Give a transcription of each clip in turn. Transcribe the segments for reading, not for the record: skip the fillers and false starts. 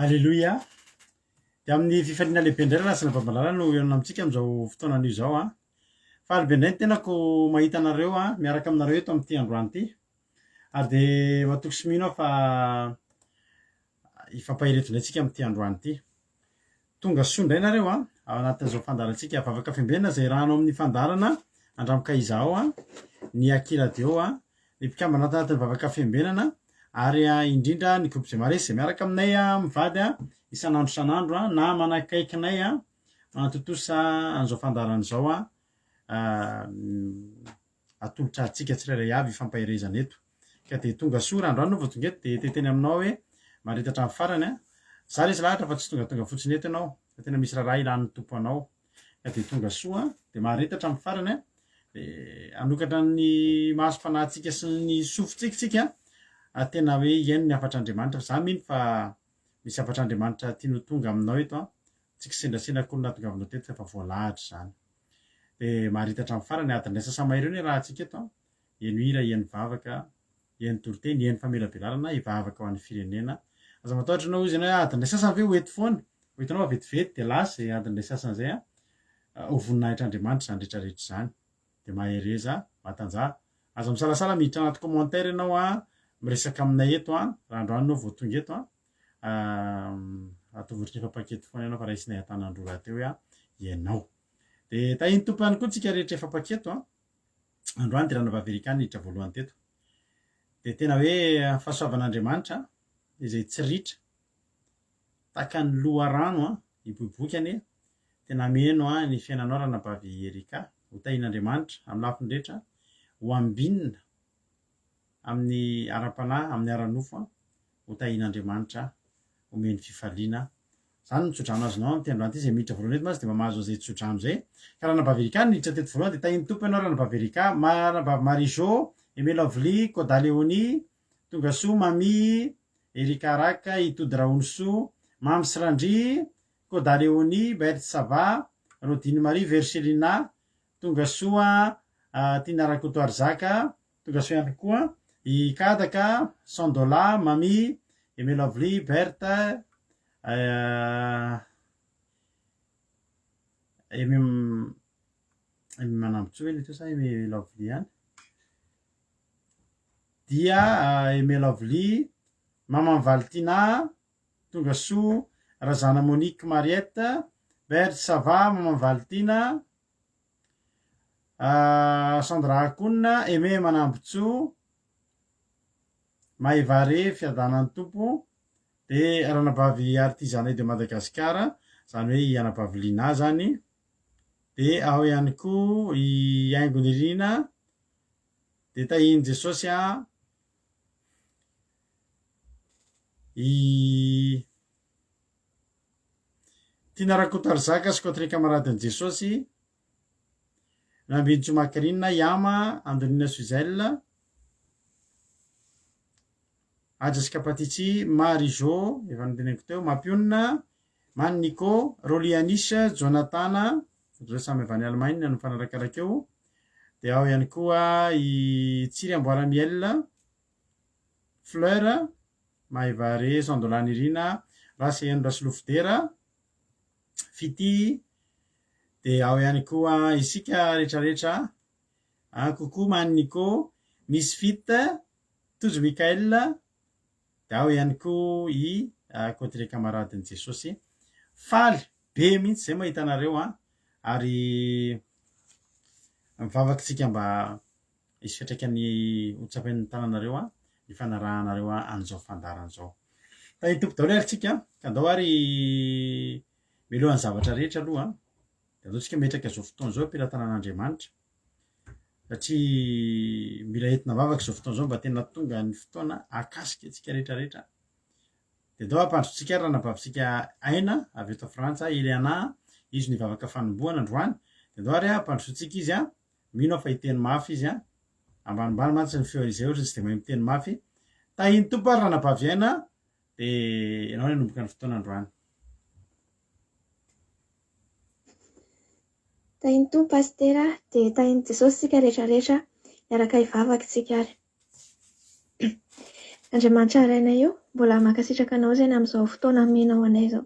Aleloia! Dia amin'ny fifaliana lehibe indray rahalahy sy anabavy-malala no hihaonana amintsika amin'izao fotoana anio izao an. Faly be indray ny tenako mahita anareo an, miaraka aminareo eto amin'ity androany ity. Ary dia matoky sy mino aho fa hifampahery eto indray tsika amin'ity androany ity. Tonga soa indray nareo an, ao anatin'izao fandaharantsika Vavaka Fiambenana izay iarahanao amin'ny fandaharana Andramokay Izaho an, ny Aky Radio an, ny mpikambana ato anatin'ny Vavaka Fiambenana ary indrindra ny Groupe Gemares izay miaraka aminay mivady isan'andro isan'andro na manakaikinay manatontosa an'izao fandaharana izao atolotra antsika tsirairay avy hifampaherezana eto. Ka dia tonga soa raha androany ianao vao tonga eto dia te-hiteny aminao hoe mahareta hatramin'ny farany an. Za resy lahatra fa tsy tongatonga fotsiny eto ianao fa tena misy raharaha ilan'ny Tompo anao. Ka dia tonga soa dia mahareta hatramin'ny farany an. Dia hanokatra ny masom-panahintsika sy ny sofintsika isika ary tena hoe hihaino ny hafatr'Andriamanitra fa za mino fa misy hafatr'Andriamanitra tiany ho tonga aminao eto an. Tsy kisendrasendra akory ny nahatongavanao teto fa efa voalahatra izany. Dia maharita hatramin'ny farany, adiny iray sasa-mahery eo ny iarahantsika eto an. Heno hira, heno vavaka, heno toriteny, heno famelabelarana, hivavaka ho an'ny firenena. Aza matahotra ianao hozy ianao hoe adiny iray sasany ve ho eto foana? Ho hitanao fa vetivety dia lasa izay adiny iray sasany izay an. Ho voninahitr'Andriamanitra izany rehetra rehetra izany. Dia mahereza, matanjaha. Aza misalasala miditra anaty commentaire ianao an, miresaka aminay eto an, raha androany ianao vao tonga eto an. Ataovy ohatran'ny efa paquet foana ianao fa raisinay an-tanan-droa rahateo hoe ianao. Dia tahin'ny Tompo ihany koa tsika rehetra efa paquet an. Androany dia ranabavy Erika niditra voalohany teto. Dia tena hoe fahasoavan'Andriamanitra izay tsy ritra tahaka ny loharano an, hiboiboika anie. Tena hameno ny fiainanao ranabavy Erika. Ho tahin'Andriamanitra amin'ny lafiny rehetra, ho ambinina amin'ny ara-panahy, amin'ny ara-nofo, ho tahin'Andriamanitra, omeny fifaliana. Izany no tsodrano azonao amin'ity androany ity, izay miditra voalohany eto mantsy dia mba mahazo an'izay tsodrano izay. Ka Ranabavy Erika no niditra teto voalohany dia tahin'ny Tompo ianao Ranabavy Erika, Ranabavy Marie Jo, Aimé Lovely, Koda Léonie, Tongasoa, Mamy, Erika Araka, Itody Rahonisoa, Mamy sy Randria, Koda Léonie, Berthe Sava, Rodine Marie, Vercelina, Tongasoa, Tiana Rakotoarizaka, Tonga soa ihany koa i Kadaka, Sandola, Mamy, Aimé Lovely, Berthe, Aimé Aimé Manambotsoa ve ilay teo sa Aimé Lovely ihany? Dia Aimé Lovely, Maman'i Valentina, Tonga soa, Razana Monique Mariette, Berthe ça va, Maman'i Valentina, Sandra Akouna, Aimé Manambotsoa, Maivare Fiadanan'ny Tompo, dia Ranabavy Artisanat de Madagascar, izany hoe i Anabavy Lina izany, dia ao ihany koa i Haingo Nirina, dia tahian'i Jesosy an, i Tiana Rakotoarizaka sy Cotre Camaradin'i Jesosy, Rambinintsoa Macrine, Yama, Andonina Suzel, Haja sy Kapatici, Marie Jo, efa noteneniko teo, Mampionona, Mani Nico, Rolly Anis, Jonathan, ireo samy avy any Allemagne no mifanarakaraka eo, dia ao ihany koa i Tsiry Amboaramiel, Fleur, Maivare Sandolanirina, Raseheno Rasolofodera, Fitia, dia ao ihany koa isika rehetrarehetra, an, Coucou Mani Nico, Miss Fit, Tojo Mickaël, dia ao ihany koa i Cotre Camaradin'i Jesosy. Faly be mihitsy izay mahita anareo an, ary mivavaka isika mba Hisy fiantraikany ho tsapain'ny tananareo ny fanarahanareo an'izao fandaharana izao. Tahin'ny Tompo daholo ary tsika, ka andao ary mialohan'ny zavatra rehetra aloha dia andao tsika metraka izao fotoana izao am-pelatanan'Andriamanitra satria mila entina vavaka izao fotoana izao mba tena tonga ny fotoana ahakasika antsika rehetra rehetra. Dia andao hampandrotsika ary ranabavintsika Aina avy eto Frantsa, Eliana, izy no hivavaka fanombohana androany. Dia andao ary hampandrosoantsika izy Mino aho fa hiteny mafy izy an! Ambanimbany mantsy ny feony izay ohatrany tsy dia mahay miteny mafy. Tahin'ny Tompo ary ranabavy Aina dia ianao no hanomboka ny fotoana androany. Tahin'ny Tompo Pasitera dia tahin'i Jesosy isika rehetra rehetra hiaraka hivavaka isika ary. Andriamanitra Rainay o, mbola mankasitraka Anao izay ny amin'izao fotoana nomenao anay izao.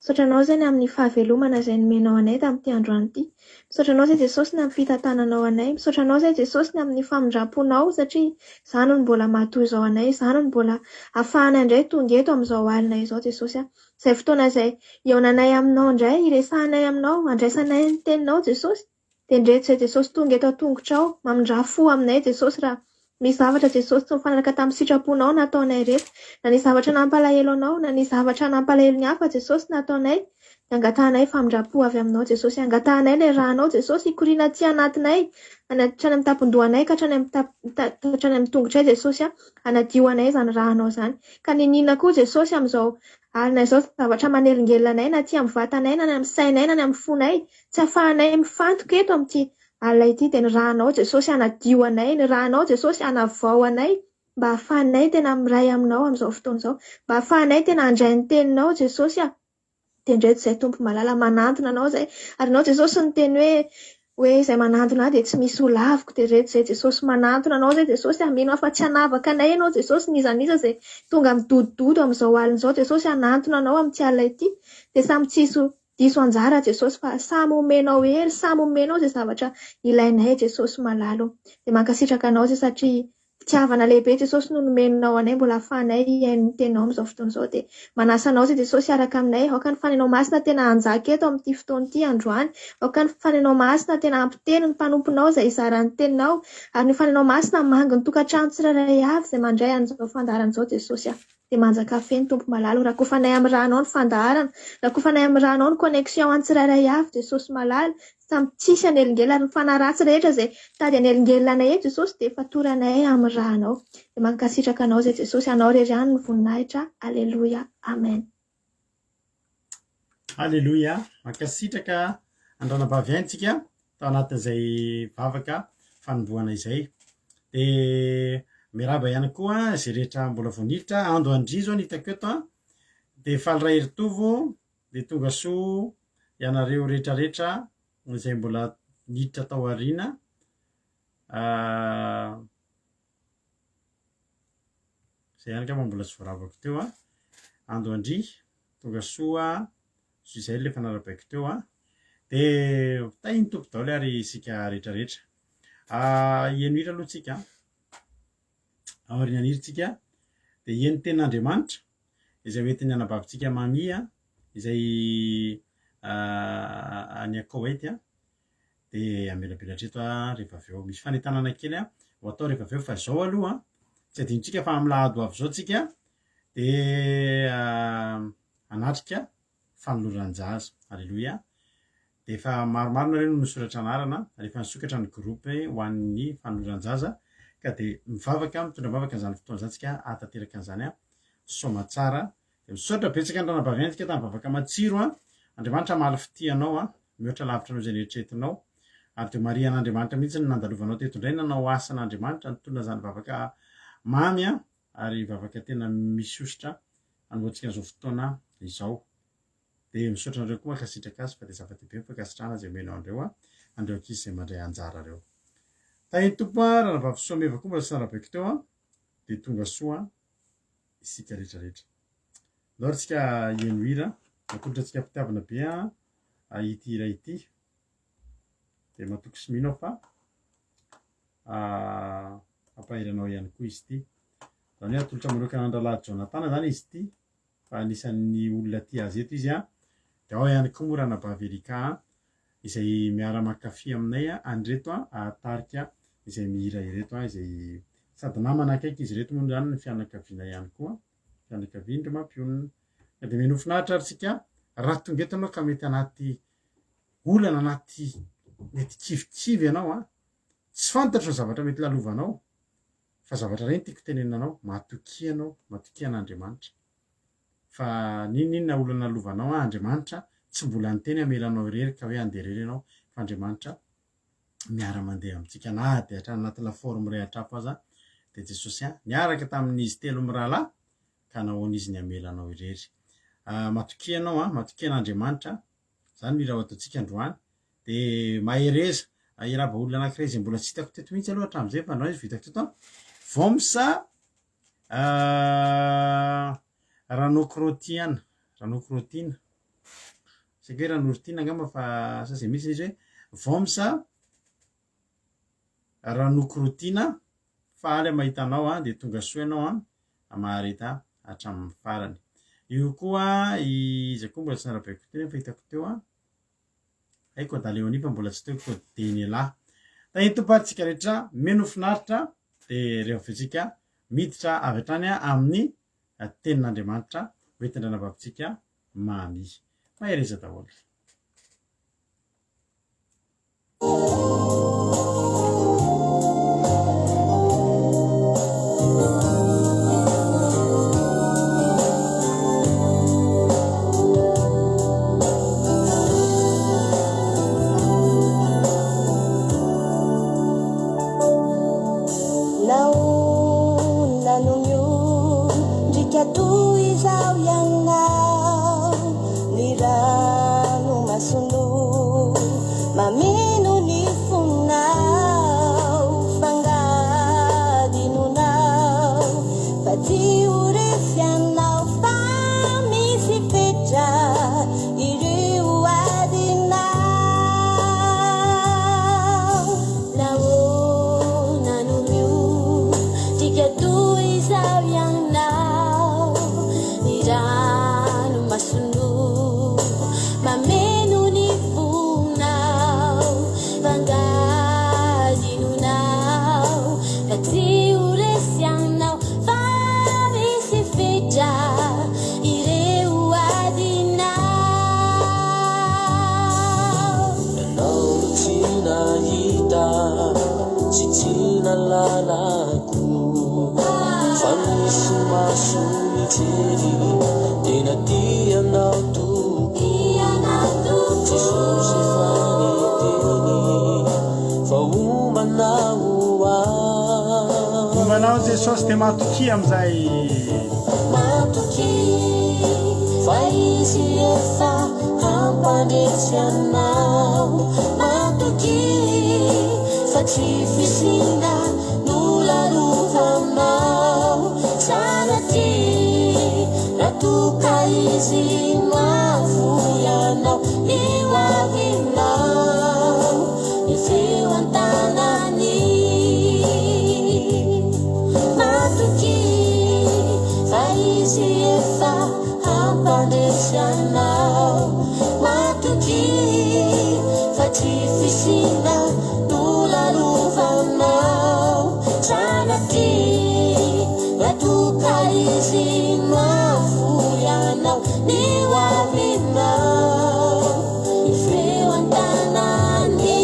Misaotra Anao izay ny amin'ny fahavelomana izay nomenao anay tamin'ity androany ity. Misaotra Anao izay Jesosy ny amin'ny fitantananao anay. Misaotra Anao izay Jesosy ny amin'ny famindram-ponao satria izany no mbola mahatoy izao anay, izany no mbola ahafahanay indray tonga eto amin'izao alina izao Jesosy a. Izay fotoana izay hihaonanay aminao indray, hiresahanay aminao, handraisanay ny teninao Jesosy. Dia ndreto izay Jesosy tonga eto an-tongotrao, mamindrà fo aminay Jesosy raha misy zavatra Jesosy tsy mifanaraka tamin'ny sitraponao nataonay ireto, na nisy zavatra nampalahelo anao, na nisy zavatra nampalahelo ny hafa Jesosy nataonay, dia angatahanay famindram-po avy aminao Jesosy, angatahanay ilay rànao Jesosy hikoriana aty anatinay, any hatrany amin'ny tampon-dohanay ka hatrany amin'ny hatrany amin'ny tongotray Jesosy a, hanadio anay izany rànao izany. Ka niniana koa Jesosy amin'izao alina izao zavatra manelingelina anay na aty amin'ny vatanay na any amin'ny sainay na any amin'ny fonay, Tsy afahanay mifantoka eto amin'ity alina ity dia ny rànao Jesosy hanadio anay, ny rànao Jesosy hanavao anay mba ahafahanay tena miray aminao amin'izao fotoana izao, mba ahafahanay tena handray ny teninao Jesosy a! Dia indreto izay Tompo malala manantona anao izay, ary ianao Jesosy niteny hoe hoe izay manantona ahy dia tsy misy ho laviko, dia ireto izay Jesosy manantona anao izay Jesosy a! Mino aho fa tsy hanavaka anay ianao Jesosy n'iza n'iza izay tonga midodododo amin'izao alina izao Jesosy hanantona anao amin'ity alina ity dia samy tsy hisy Diso anjara Jesosy fa samy omenao hery, samy omenao izay zavatra ilainay Jesosy malala o. Dia mankasitraka anao izay satria fitiavana lehibe Jesosy no nomenao anay mbola ahafahanay hihaino ny teninao amin'izao fotoana izao dia manasa anao izay Jesosy hiaraka aminay aoka ny fanahinao masina tena hanjaka eto amin'ity fotoana ity androany aoka ny fanahinao masina tena hampiteny ny mpanomponao izay hizara ny teninao ary ny fanahinao masina hamangy ny tokantrano tsirairay avy izay mandray an'izao fandaharana izao Jesosy a. Dia manjakà feno Tompo malala o rakofanay amin'ny rànao ny fandaharana, rakofanay amin'ny rànao ny connexion an'ny tsirairay avy Jesosy malala, samy tsisy hanelingelina ary ny fanahy ratsy rehetra izay mitady hanelingelina anay eto Jesosy dia fatoranay amin'ny rànao. Dia mankasitraka anao izay Jesosy, anao irery ihany ny voninahitra, Aleloia, Amen. Aleloia, mankasitraka an-dRanabavy Aina tsika tao anatin'izay vavaka fanombohana izay. Dia miarahaba ihany koa izay rehetra mbola vao niditra. Ando Andry izao no hitako eto an. Dia faly Raheritovo, dia tonga soa ianareo rehetra rehetra izay mbola niditra tao aoriana. Izay ihany angamba mbola tsy voaravako teo an. Ando Andry, tonga soa. Izay ilay fanarabaiko teo an. Dia tahin'ny Tompo daholo ary isika rehetra rehetra. Heno hira aloha tsika. Aorian'ny hira tsika dia heno tenin'Andriamanitra izay hoentin'ny anabavintsika Mamy izay any Koweït dia hamelabelatra eto rehefa avy eo. Misy fanentanana kely ho atao rehefa avy eo fa izao aloha tsy adinontsika fa amin'ny lahady ho avy izao tsika dia hanatrika fanoloran-jaza. Aleloia. Dia efa maromaro nareo no nisoratra anarana ary efa nisokatra ny groupe ho an'ny fanoloran-jaza ka dia mivavaka, mitondra am-bavaka an'izany fotoana izany tsika hahatanteraka an'izany soamatsara. Dia misaotra betsaka ny ranabavy antsika tamin'ny vavaka matsiro an. Andriamanitra hamaly fitia anao an, mihoatra lavitra noho izay neritreretinao. Ary dia marihan'Andriamanitra mihitsy ny nandalovanao teto indray nanao asan'Andriamanitra nitondra an'izany vavaka mamy an, ary vavaka tena misy hosotra hanombohantsika an'izao fotoana izao. Dia misaotra anareo koa mankasitraka azy fa dia zava-dehibe ny fankasitrahana izay omenao an'ireo an'ireo ankizy izay mandray anjara ireo. Tahin'ny Tompo a, Ranabavy Soameva koa mbola tsy narabaiko teo a, dia tonga soa isika rehetra rehetra. Ndao ary tsika hihaino hira, natolotra antsika am-pitiavana be a ity hira ity. Dia matoky sy mino aho fa hampahery anao ihany koa izy ity. Izany hoe atolotra manokana an-drahalahy Jonathan izany izy ity fa anisan'ny olona tia azy eto izy an. Dia ao ihany koa moa ranabavy Erika izay miara-mankafy aminay an'ireto tarika izay mihira ireto izay sady namana akaiky izy ireto moa izany ny fianakaviana ihany koa, fianakavian-dry Mampionona. Ka dia mino ho finaritra ary tsika raha tonga eto ianao ka mety anaty olana anaty mety kivikivy ianao an, tsy fantatro ny zavatra mety lalovanao fa zavatra iray no tiako tenenina anao, matokia ianao, matokia an'Andriamanitra fa n'inon'inona olana lalovanao an, Andriamanitra tsy mbola niteny hamela anao irery ka hoe handeha irery ianao fa Andriamanitra miara-mandeha amintsika na dia hatrany anaty lafaoro mirehitra afo aza dia Jesosy an, niaraka tamin'izy telo mirahalahy ka nahoana izy ny hamela anao irery. Matokia ianao an, matokia an'Andriamanitra Zany no hira ho ataontsika androany. De mahereza. Hirava olona anakiray izay mbola tsy hitako teto mihitsy aloha hatramin'izay fa androany izy vao hitako teto an. Voms. Ranokrotiana, Ranokrotiana, tsy haiko hoe Ranorotiana angamba fa sa izay mihitsy ilay izy hoe Vomsa Ranokrotiana, faly aho mahita anao an, dia tonga soa ianao an, mahareta hatramin'ny farany. Io koa iza koa mbola tsy narabaiko teo nefa hitako teo an. Haiko adala eo fa mbola tsy teo koa dia ny lahy. Tahin'ny Tompo ary tsika rehetra, mino finaritra dia rehefa avy eo tsika miditra avy hatrany amin'ny tenin'Andriamanitra hoentin-dRanabavintsika Mamy. Mahereza daholo. Nahoana no miondrika toy izao ianao? Ny ranomasonao mameno ny fonao. Fangadinonao fa tsy ho resy ianao fa misy fetra ireo adinao. Nahoana no miondrika toy izao ianao? Ny ranomasonao mameno ny fonao. Fangadinonao fa tsy ho resy ianao fa misy fetra ireo adinao. Ianao no tsy nahita sy tsy nalalako fa misy maso mijery tena tia anao tokoa. Jesosy efa niteny fa homba anao aho. Homba anao Jesosy dia matokia amin'izay. Matokia fa Izy efa hampandresy anao. Matokia fa tsy fisiana no lalovanao. Sanatria raha toa ka Izy no hahafoy anao, ny ho avinao efa eo an-tanany. Matokia fa Izy efa hampandresy anao. Matokia fa tsy fisiana no lalovanao. Sanatria raha toa ka Izy no hahafoy anao, ny ho avinao efa eo an-tanany.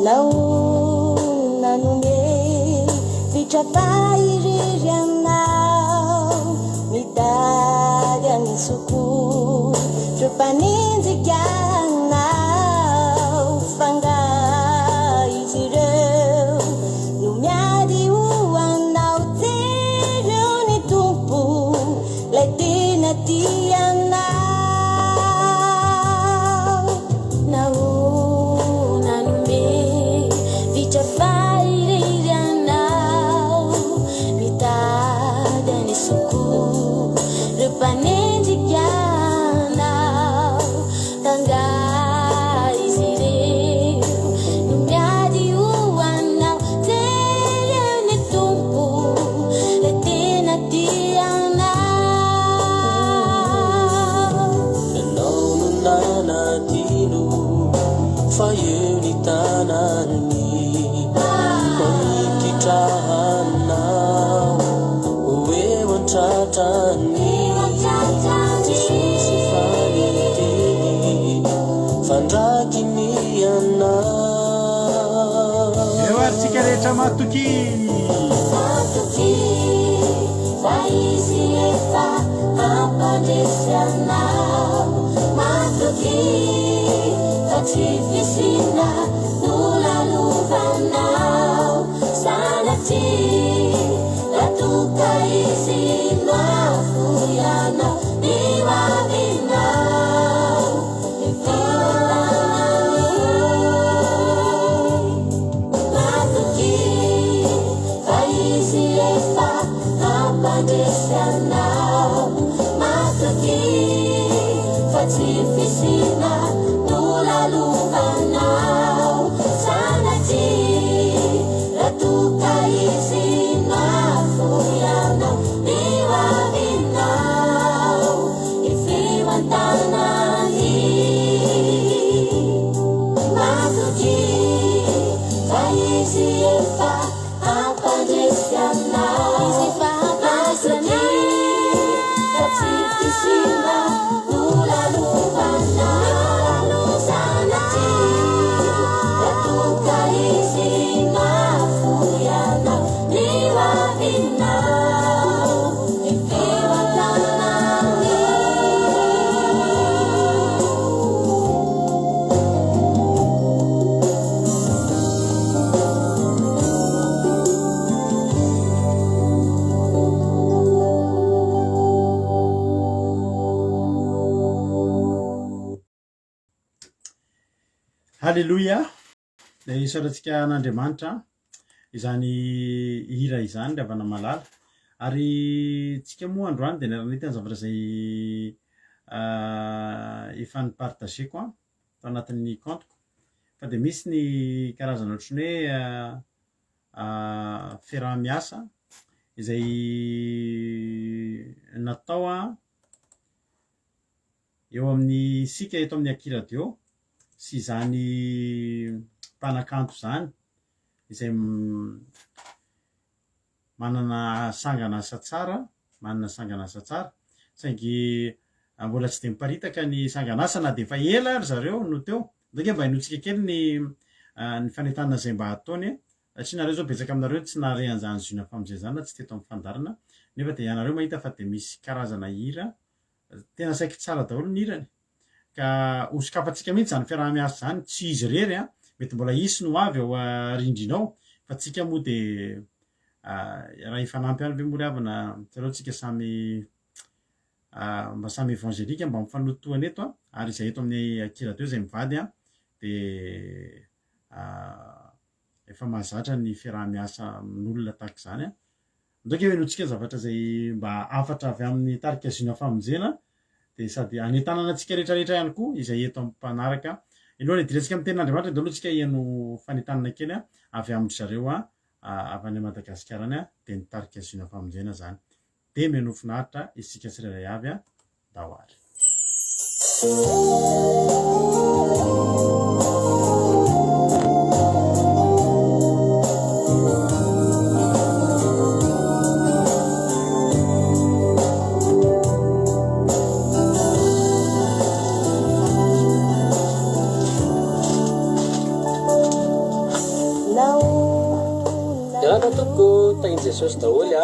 Nahoana no mihevitra fa irery ianao? Mitady an'i Sokoa ireo mpanenjika anao. F'angaha izy ireo no miady ho anao? Jereo ny Tompo, ilay tena tia anao. Nahoana no mihevitra fa irery ianao? Mitady an'i Sokoa ireo mpanenjika anao. F'angaha izy ireo no miady ho anao? Jereo ny Tompo, ilay tena tia anao. Ianao no nanadino fa eo ny tanany mamikitra anao ho eo an-tratrany. Jesosy efa niteny fandraky ny anao. Eo ary tsika rehetra matokia. Matokia fa Izy efa hampandresy anao. Matokia fa tsy fisiana no lalovanao. Sanatria raha toa ka izy no hahafoy anao ny ho avinao ny fiadanany. Matokia fa izy efa hampandresy anao. Matokia fa tsy fisiana no lalovanao. Sanatria raha toa ka izy no hahafoy anao ny ho avinao ifio an-tanany. Matokia fa izy efa hampandresy anao. Izy efa hampandresy anao. Fa tsy fisiana no lalovanao. Sanatria raha toa ka izy no hahafoy anao ny ho avinao ifio an-tanany. Haleloia! Dia isaorantsika an'Andriamanitra izany hira izany ry havana malala. Ary tsika moa androany dia niara-nahita ny zavatra izay efa ni-partager-ko tao anatin'ny compte-ko. Fa dia misy ny karazana ohatran'ny hoe fiaraha-miasa izay natao eo amin'ny isika eto amin'ny Aky Radio sy izany mpanakanto izany izay manana sangan'asa tsara, manana sangan'asa tsara, saingy mbola tsy dia miparitaka ny sangan'asa na dia efa ela ary zareo no teo. Ndao ange mba henointsika kely ny ny fanentanana izay mba ataony satria nareo izao betsaka aminareo tsy nahare an'izany Zuna Famonjena izany na tsy teto amin'ny fandaharana nefa dia ianareo mahita fa dia misy karazana hira tena saiky tsara daholo ny hirany ka ho sokafantsika mihitsy izany fiaraha-miasa izany, tsy izy irery an, mety mbola hisy ny ho avy ao arindrina ao fa tsika moa dia raha hifanampy ihany ve moa ry havana, tsy aleo tsika samy mba samy évangélique mba mifanotohana eto an, ary izay eto amin'ny Aky Radio izay mivady an, dia efa mahazatra ny fiaraha-miasa amin'olona tahaka izany an. Ndraika hoe henointsika ny zavatra izay mba hafatra avy amin'ny tarika Zina Famonjena dia sady hanentanana antsika rehetra rehetra ihany koa izay eto amin'ny mpanaraka. Alohan'ny hidirantsika amin'ny tenin'Andriamanitra dia aleo tsika heno fanentanana kely avy amin-dry zareo avy any Madagasikara any dia ny tarika Zina Famonjena izany. Dia menoa finaritra isika tsirairay avy a! Ndao ary. Miarahaba tompoko, tahin'i Jesosy daholo a.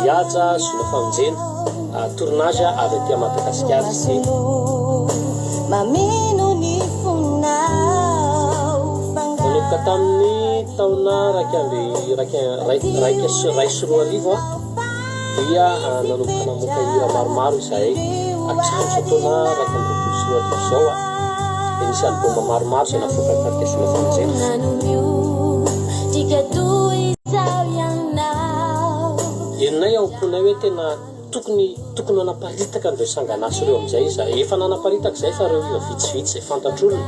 Hihaja Zona Famonjena, tournage avy aty Madagasikara izy ity. Nanomboka tamin'ny taona 2021 dia nanomboka namoaka hira maromaro izahay hatramin'izao taona 2021 izao dia nisy album maromaro izay navoakan'ny tarika Zona Famonjena. Henonay ao am-ponay hoe tena tokony tokony hanaparitaka an'ireo sangan'asa ireo amin'izay izahay. Efa nanaparitaka izahay fa ireo hira vitsivitsy izay fantatr'olona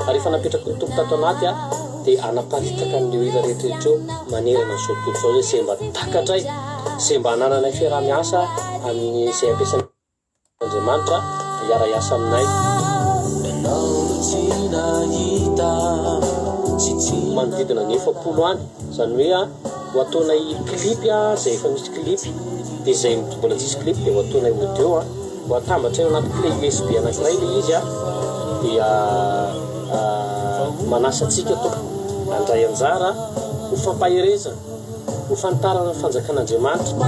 ary efa napetraky ny Tompo tato anaty aho dia hanaparitaka an'ireo hira rehetra rehetra ireo manerana an'izao tontolo izao izay mba takatray, izay mba hanananay fiaraha-miasa amin'izay ampiasain'ny Andriamanitra hiara-hiasa aminay. Manodidina ny 40 any, izany hoe ho ataonay clip izay efa misy clip, dia izay mbola tsisy clip dia ho ataonay audio, ho atambatray ao anaty clé USB anankiray ilay izy dia manasa antsika tompoko handray anjara ho fampaherezana. Ho fanitarana ny fanjakan'Andriamanitra.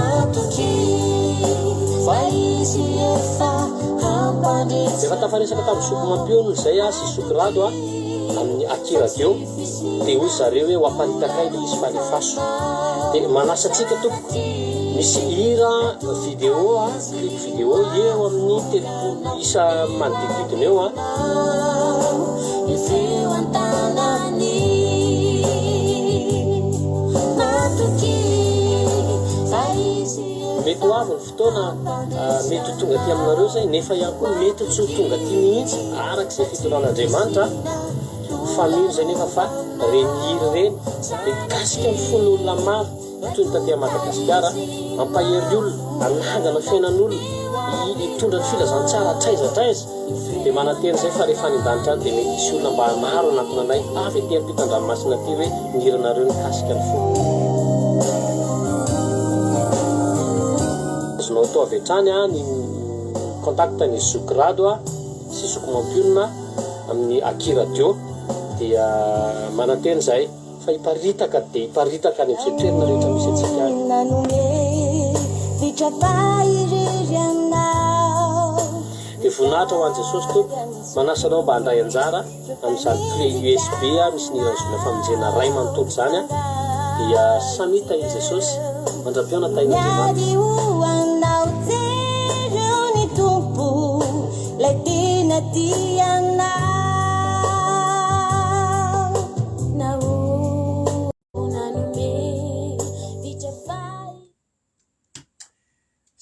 Efa tafaresaka tamin'i Zoky Mampionona izay aho sy Zoky Rado aho amin'ny. Aky Radio dia hoy zareo hoe ho aparitakay ilay izy fa alefaso. Dia manasa antsika tompoko, misy hira vidéo a, clip vidéo eo amin'ny 30 isa manodidididina eo a. Mety ho avy ny fotoana mety ho tonga aty aminareo izay, nefa ihany koa mety tsy ho tonga aty mihitsy araka izay fitondran'Andriamanitra, fa mino izay nefa fa ireny hira ireny dia mikasika ny fon'olona maro toy ny taty Madagasikara, hampahery olona, hanangana fiainan'olona, hitondra ny filazantsara hatraiza hatraiza. Dia manantena izay fa rehefa any an-danitra any dia mety hisy olona mba maro hanatona anay avy aty ampitan-dranomasina aty hoe ny hiranareo nikasika ny foko. Azonao atao avy hatrany ny mi-contact ny zoky Rado sy zoky Mampionona amin'ny Aky Radio dia manantena izahay fa hiparitaka dia hiparitaka any amin'izay toerana rehetra misy antsika any. Dia voninahitra ho an'i Jesosy Tompo, manasa anao mba handray anjara amin'izany clé USB misy ny hiran'ny Zola Famonjena Ray manontolo izany dia samia tahin'i Jesosy mandra-pihaona tahin'Andriamanitra. Miady ho anao jereo ny Tompo lay tena tia anao.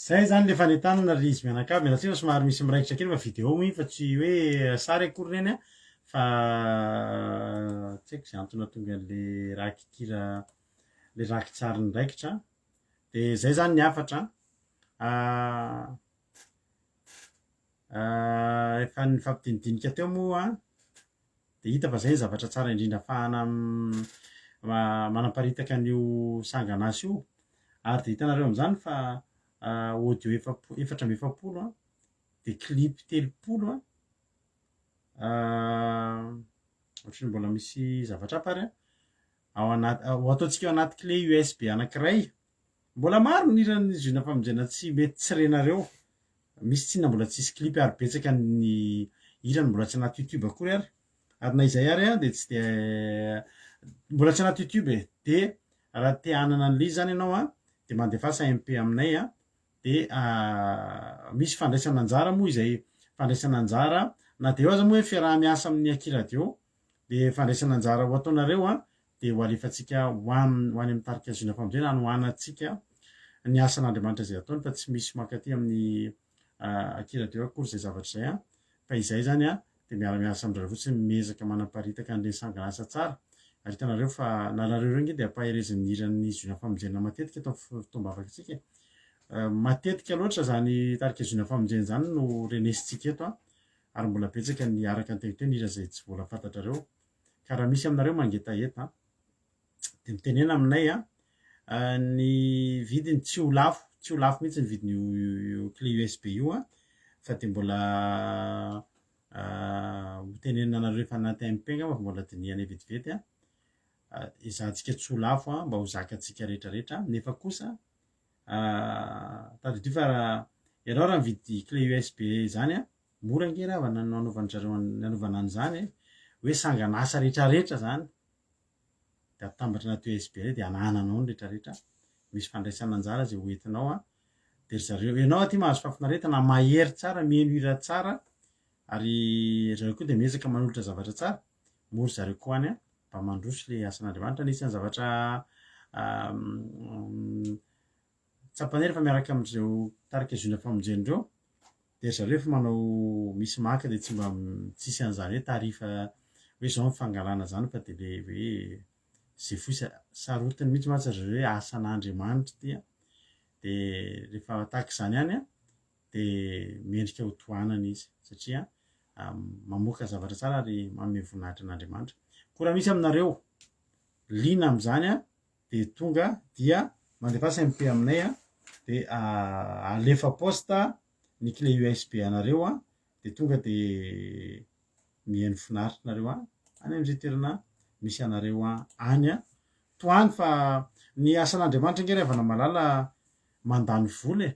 Zay zany le fanentanana ry izy mianakavy, miala tsiny fa somary misy miraikitra kely fa vidéo moa iny fa tsy hoe sary akory ireny an, fa tsy haiko ze antony nahatonga an'le rakikira le rakitsary niraikitra, de zay zany ny hafatra an, efa nifampidinidinika teo moa dia hita fa zay ny zavatra tsara indrindra ahafahana manaparitaka an'io sangan'asa io ary dia hitanareo amin'izany fa audio 44 an, dia clip 30 an, ohatran'ny mbola misy zavatra hafa ary an, ao anaty ho ataontsika ao anaty clé USB anankiray, mbola maro ny hiran'ny Ziona Famonjena tsy mety tsy renareo, Misy tsinona mbola tsisy clip ary betsaka ny hirany mbola tsy anaty youtube akory ary, ary na izay ary dia tsy dia mbola tsy anaty youtube e, dia raha te hanana an'ilay izy zany ianao an dia mandefasa MP aminay an, dia misy fandraisana anjara moa izay fandraisana anjara na dia eo aza moa hoe fiaraha-miasa amin'ny Aky Radio dia fandraisana anjara ho ataonareo an dia ho alefantsika ho any ho any amin'ny tarika Ziona Famonjena hanohanantsika ny asan'Andriamanitra izay ataony fa tsy misy mankaty amin'ny Aky Radio akory izay zavatra izay an, fa izay izany an dia miara-miasa amin-dry zareo fotsiny miezaka manaparitaka an'ireny sangan'asa tsara ary hitanareo fa na nareo ireo ange dia ampaherezin'ny hiran'ny Ziona Famonjena matetika eto amin'ny fotoam-bavaka antsika e. Matetika loatra izany tarika Ziona Famonjena izany no renesintsika eto an, ary mbola betsaka ny araka ny teniko teo ny hira izay tsy mbola fantatrareo. Ka raha misy aminareo mangetaheta dia mitenena aminay an, ny vidiny tsy ho lafo, tsy ho lafo mihitsy ny vidin'io clé USB io an, fa dia mbola ho tenenina anareo rehefa anaty MP angamba fa mbola dinihanay vetivety an, ezahantsika tsy ho lafo an, mba ho zakantsika rehetrarehetra, nefa kosa tadidio fa raha ianao raha mividy clé USB izany an, Mora ange raha no nanaovan-dry zareo nanaovana an'izany e! Hoe sangan'asa rehetrarehetra zany de atambatra anaty USB iray de anananao ny rehetrarehetra, misy fandraisana anjara zay ho entinao an, de ry zareo, ianao aty mahazo fahafinaretana, mahery tsara, mihaino hira tsara, ary ry zareo koa de miezaka manolotra zavatra tsara, moa ry zareo koa any an mba mandroso le asan'Andriamanitra, anisan'ny zavatra Tsapanay rehefa miaraka amin'ireo tarika Ziona Famonjena ireo dia ry zareo efa manao misy maka dia tsy mba tsisy an'izany hoe tarif hoe izao ny fangalana izany fa dia le hoe ze fosa sarotiny mihitsy mantsy ry zareo hoe asan'Andriamanitra ity an, dia rehefa tahaka izany ihany an dia mendrika ho tohanana izy satria mamoaka zavatra tsara ary manome voninahitra an'Andriamanitra. Koa raha misy aminareo liana amin'izany an dia tonga dia mandefasa MP aminay a, dia alefa poste ny clé USB anareo a, dia tonga dia mihaino finaritra nareo a, any amin'izay toerana misy anareo any a, tohano fa ny asan'Andriamanitra ange ry havana malala mandany vola e,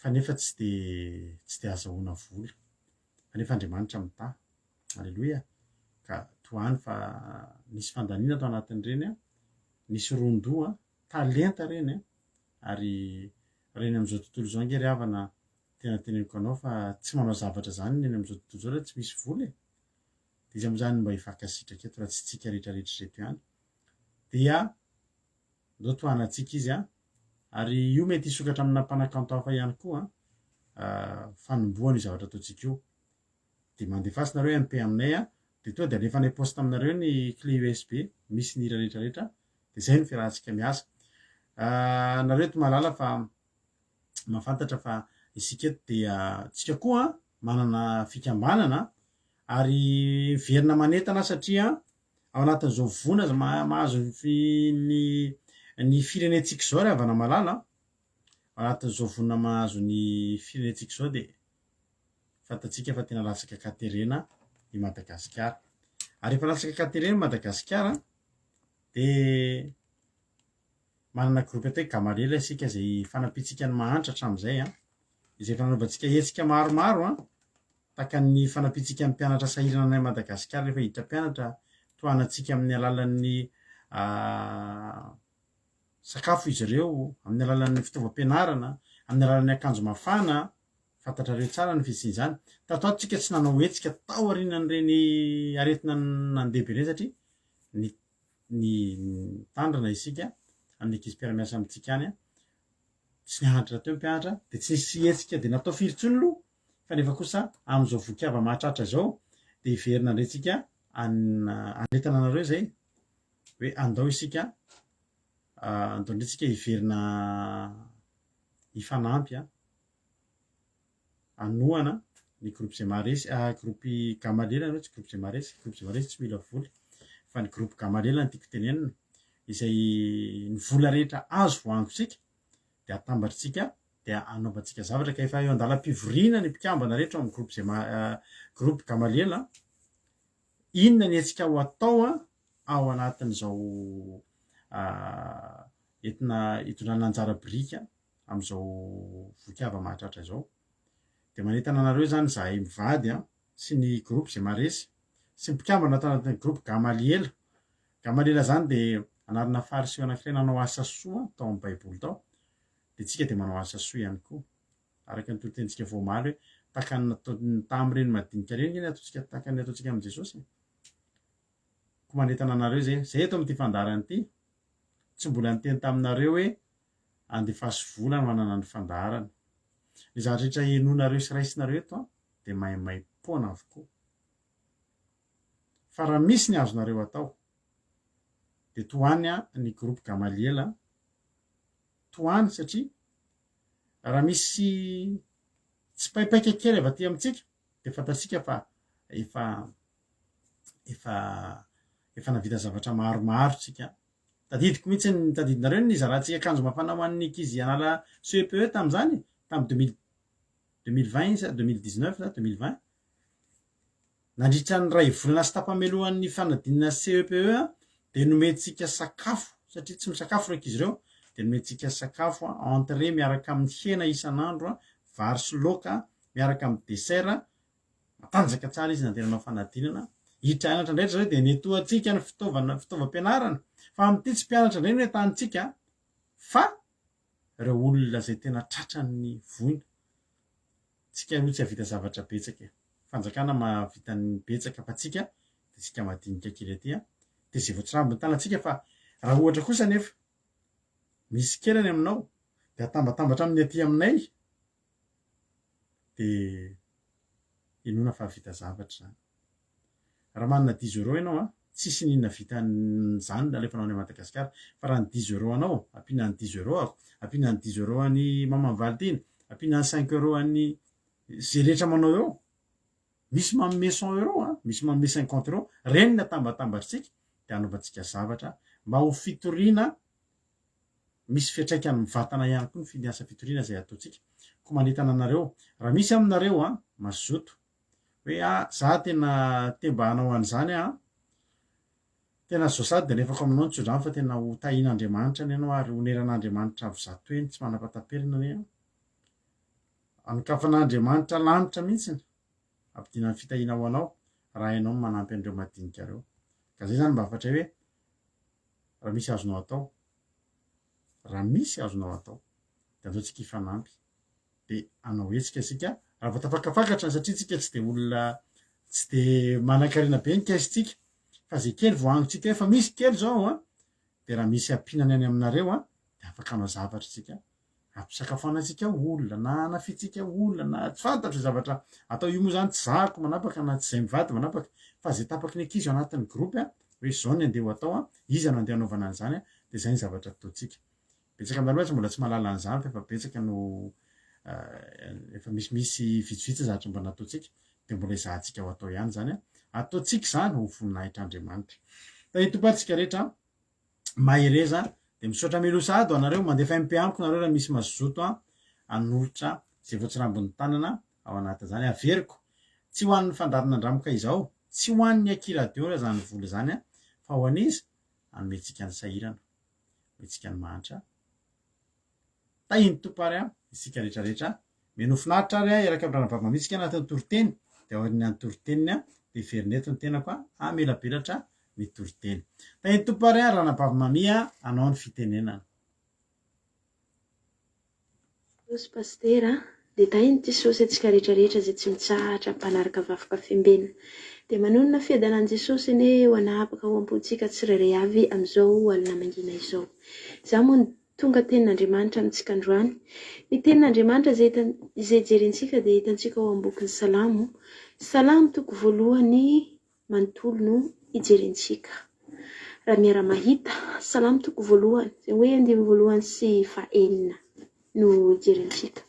fa nefa tsy dia tsy dia azahoana vola, fa nefa Andriamanitra mitaha, aleloia, ka tohano. tohano fa nisy fandaniana tao anatin'ireny an, nisy ron-doha, talenta ireny an, ary ireny amin'izao tontolo izao ange ry havana tena teneniko anao fa tsy manao zavatra izany ny eny amin'izao tontolo izao raha tsy misy vola e! Dia iza moa izany no mba hifankasitraka eto raha tsy tsika rehetrarehetra ireto ihany. Dia ndao tohanantsika izy an, ary io mety hisokatra amina mpanakanto hafa ihany koa an, fanombohana io zavatra ataontsika io. Dia mandefasa nareo MP aminay an, dia tonga dia alefanay poste aminareo ny clé USB misy ny hira rehetrarehetra, dia izay no fiarahantsika miasa. Nareo eto mahalala fa mahafantatra fa isika eto dia tsika koa manana fikambanana ary miverina manentana satria ao anatin'izao voina mahazo ny ny firenentsika izao ry havana malala ao anatin'izao voina mahazo ny firenentsika izao dia fantatsika fa tena latsaka an-katerena i Madagasikara. Ary rehefa latsaka an-katerena i Madagasikara dia manana groupe atao hoe Gamalela isika izay fanampiantsika ny mahantra hatramin'izay an, izay efa nanaovantsika hetsika maromaro an, tahaka ny fanampiantsika ny mpianatra sahirana any Madagasikara rehefa hiditra mpianatra, tohanantsika amin'ny alalan'ny sakafo izy ireo, amin'ny alalan'ny fitaovam-pianarana, amin'ny alalan'ny akanjo mafana, fantatrareo tsara ny fisian'izany. Tato ato tsika tsy nanao hetsika tao aorianan'ireny aretina nandeha be ireny satria ny ny mitandrina isika amin'ny ankizy mpiara-miasa amintsika any, tsy nianatra teo ny mpianatra dia tsy nisy hetsika dia natao firy intsony aloha fa nefa kosa amin'izao vokiava mahatratra izao dia hiverina indray tsika hanentana anareo izay hoe andao isika andao indray tsika hiverina hifanampy an. hanohana ny groupe Zemaresy, groupe Gamalela aloha tsy groupe Zemaresy, groupe Zemaresy tsy mila vola fa ny groupe Gamalela no tiako tenenina, izay ny vola rehetra azo voahangontsika dia atambatritsika dia anaovantsika zavatra ka efa eo andalam-pivoriana ny mpikambana rehetra ao amin'ny groupe Zema, groupe Gamalela, inona ny hetsika ho atao ao anatin'izao entina hitondrana anjara biriky amin'izao voky mahatratra izao. Dia manentana anareo izany izahay mivady an, sy ny groupe izay maharesy, sy ny mpikambana ato anatin'ny groupe Gamaliela. Gamaliela izany dia anarana fariseo anankiray nanao asa soa tao amin'ny baiboly tao. Dia tsika dia manao asa soa ihany koa. Araka ny toritenintsika vao omaly hoe tahaka ny nataon'ny tamin'ireny madinika ireny ange ny ataontsika tahaka ny ataontsika amin'i Jesosy e. Koa manentana anareo izay, izay eto amin'ity fandaharana ity, tsy mbola niteny taminareo hoe andefaso vola no hanana ny fandaharana. Ny zavatra rehetra henoinareo sy raisinareo eto dia maimaim-poana avokoa. Fa raha misy ny azonareo atao dia tohany ny groupe Gamaliel, tohany satria raha misy tsipaipaika kely avy aty amintsika dia fantatsika fa efa efa efa nahavita zavatra maromaro tsika. Tadidiko mihitsy ny tadidinareo ny nizarantsika akanjo mafana ho an'ny ankizy hanala CEPE tamin'izany tamin'ny 2000 2020 sa 2019 sa 2020. Nandritra ny iray volana sy tapany mialohan'ny fanadinana CEPE dia nomentsika sakafo satria tsy misakafo ireo ankizy ireo dia nomentsika sakafo entrée miaraka amin'ny hena isan'andro, vary sy laoka miaraka amin'ny dessert Matanjaka tsara izy nandeha nanao fanadinana. Hiditra hianatra indray ry zareo dia netoantsika ny fitaovana, fitaovam-pianarana. Fa amin'ity tsy mpianatra indray no entanintsika fa ireo olona izay tena tratran'ny voina. Tsika aloha tsy hahavita zavatra betsaka e. Fanjakana mahavita ny betsaka fa tsika dia tsika madinika kely aty an. Dia izay vao tsirambin'ny tanantsika fa raha ohatra kosa anefa misy kely any aminao dia atambatambatra amin'ny aty aminay dia inoana fa hahavita zavatra izany. Raha manana dix euros ianao an, tsisy n'inona vitan'izany alefanao any Madagasikara, fa raha ny dix euros anao, ampiana ny dix euros ako, ampiana ny dix euros an'i maman'i Valintine, ampiana ny cinq euros an'i ze rehetra manao eo, misy manome cent euros an, misy manome cinquante euros, ireny no atambatambatritsika dia anaovantsika zavatra mba ho fitoriana Misy fiantraikany mivantana ihany koa ny fi- ny asa fitoriana izay ataontsika. Koa manentana anareo, raha misy aminareo an, mazoto hoe ah, za tena te mba hanao an'izany aho an, tena zao sady dia alefako aminao ny tsodrano fa tena ho tahian'Andriamanitra anie ianao ary honeran'Andriamanitra avo zato heny tsy manam-pahataperana anie an. Anokafan'Andriamanitra lanitra mihitsiny, ampidinany fitahiana ho anao raha ianao no manampy an'ireo madinika ireo. Ka zay zany mba hafatray hoe raha misy azonao atao, raha misy azonao atao de andao tsika hifanampy de hanao hetsika isika raha vao tafakafakatra satria tsika tsy de olona tsy de manankarena be ny caisse-tsika fa ze kely voahangontsika eo efa misy kely zao an, de raha misy ampiana ny any aminareo an de afaka hanao zavatra isika Ampisakafoanantsika olona na anafiantsika olona na tsy fantatro izay zavatra atao io moa zany tsy zahako manapaka na tsy zay mivady manapaka fa zay tapaky ny ankizy ao anatin'ny groupe a hoe zao ny andeha ho atao a iza no andeha hanaovana an'izany a de zay ny zavatra ataontsika. Betsaka aminareo mantsy mbola tsy mahalala an'izany fa efa betsaka no efa misimisy vitsivitsy ny zavatra mba nataontsika de mbola ezahantsika ho atao ihany izany a ataontsika izany ho voninahitr'Andriamanitra. Tahin'ny Tompo ary tsika rehetra. Mahereza dia misaotra mialoha sahady ho anareo mandefa MP amiko nareo raha misy mazoto hanolotra izay voatsirambin'ny tanana ao anatin'izany averiko tsy ho an'ny fandaharana andramoka izao tsy ho an'ny aky radio raha izany vola izany fa ho an'iza anomentsika ny sahirana omentsika ny mahantra Tahin'ny Tompo ary an, isika rehetra rehetra. Mino ho finaritra ary an, hiaraka amin'ny ranabavy mamitsika anatin'ny toriteny, dia aorian'ny toriteniny an, dia hiverina eto ny tenako an, hamelabelatra ny toriteny. Tahin'ny Tompo ary an, ranabavy Mamia hanao ny fitenenana. Jesosy Pasitera a! Dia tahin'i Jesosy antsika rehetra rehetra izay tsy mitsahatra mpanaraka vafoka fiambena. Dia manonona fiadanan'i Jesosy anie ho anahapaka ao am-pontsika tsirairay avy amin'izao alina mangina izao. Izaho moa Tonga Tenin'Andriamanitra amintsika androany. Ny Tenin'Andriamanitra izay hitan, izay jerentsika dia hitantsika ao amin'ny bokin'ny Salamo. Salamo toko voalohany manontolo no hijerentsika. Raha miara-mahita, Salamo toko voalohany, izay hoe andininy voalohany sy fahenina no hijerentsika.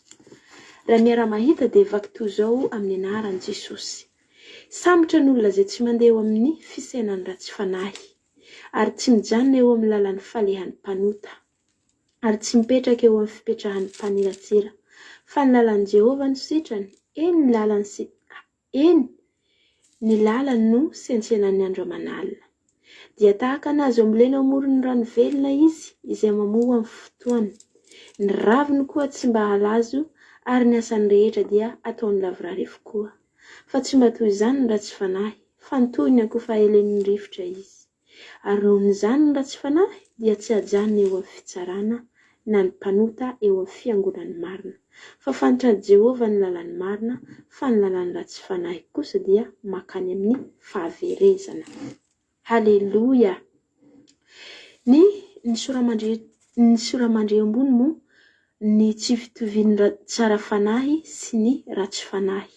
Raha miara-mahita dia vaky toy izao amin'ny anaran'i Jesosy. Sambatra ny olona izay tsy mandeha eo amin'ny fisainan'ny ratsy fanahy. ary tsy mijanona eo amin'ny lalan'ny falehan'ny mpanota, ary tsy mipetraka eo amin'ny fipetrahan'ny mpaniratsira, fa ny lalan'i Jehovah no sitrany, eny, ny lalany sy, eny, ny lalany no sentsenan'ny andro aman'alina. Dia tahaka ny hazo ambolena eo amoron'ny rano velona izy, izay mamoa amin'ny fotoany. Ny raviny koa tsy mba halazo, ary ny asany rehetra dia ataony lavorary avokoa. Fa tsy mba toy izany ny ratsy fanahy, fa ny toy ny akofa helenin'ny rivotra izy. Ary noho izany ny ratsy fanahy dia tsy hajanona eo amin'ny fitsarana, na ny mpanota eo amin'ny fiangonan'ny marina. Fa fantatr'i Jehovah ny lalan'ny marina, fa ny lalan'ny ratsy fanahy kosa dia mankany amin'ny fahaverezana. Haleloia! Ny ny sora-mandre ny sora-mandre ambony moa ny tsy fitovian'ny tsara fanahy sy ny ratsy fanahy.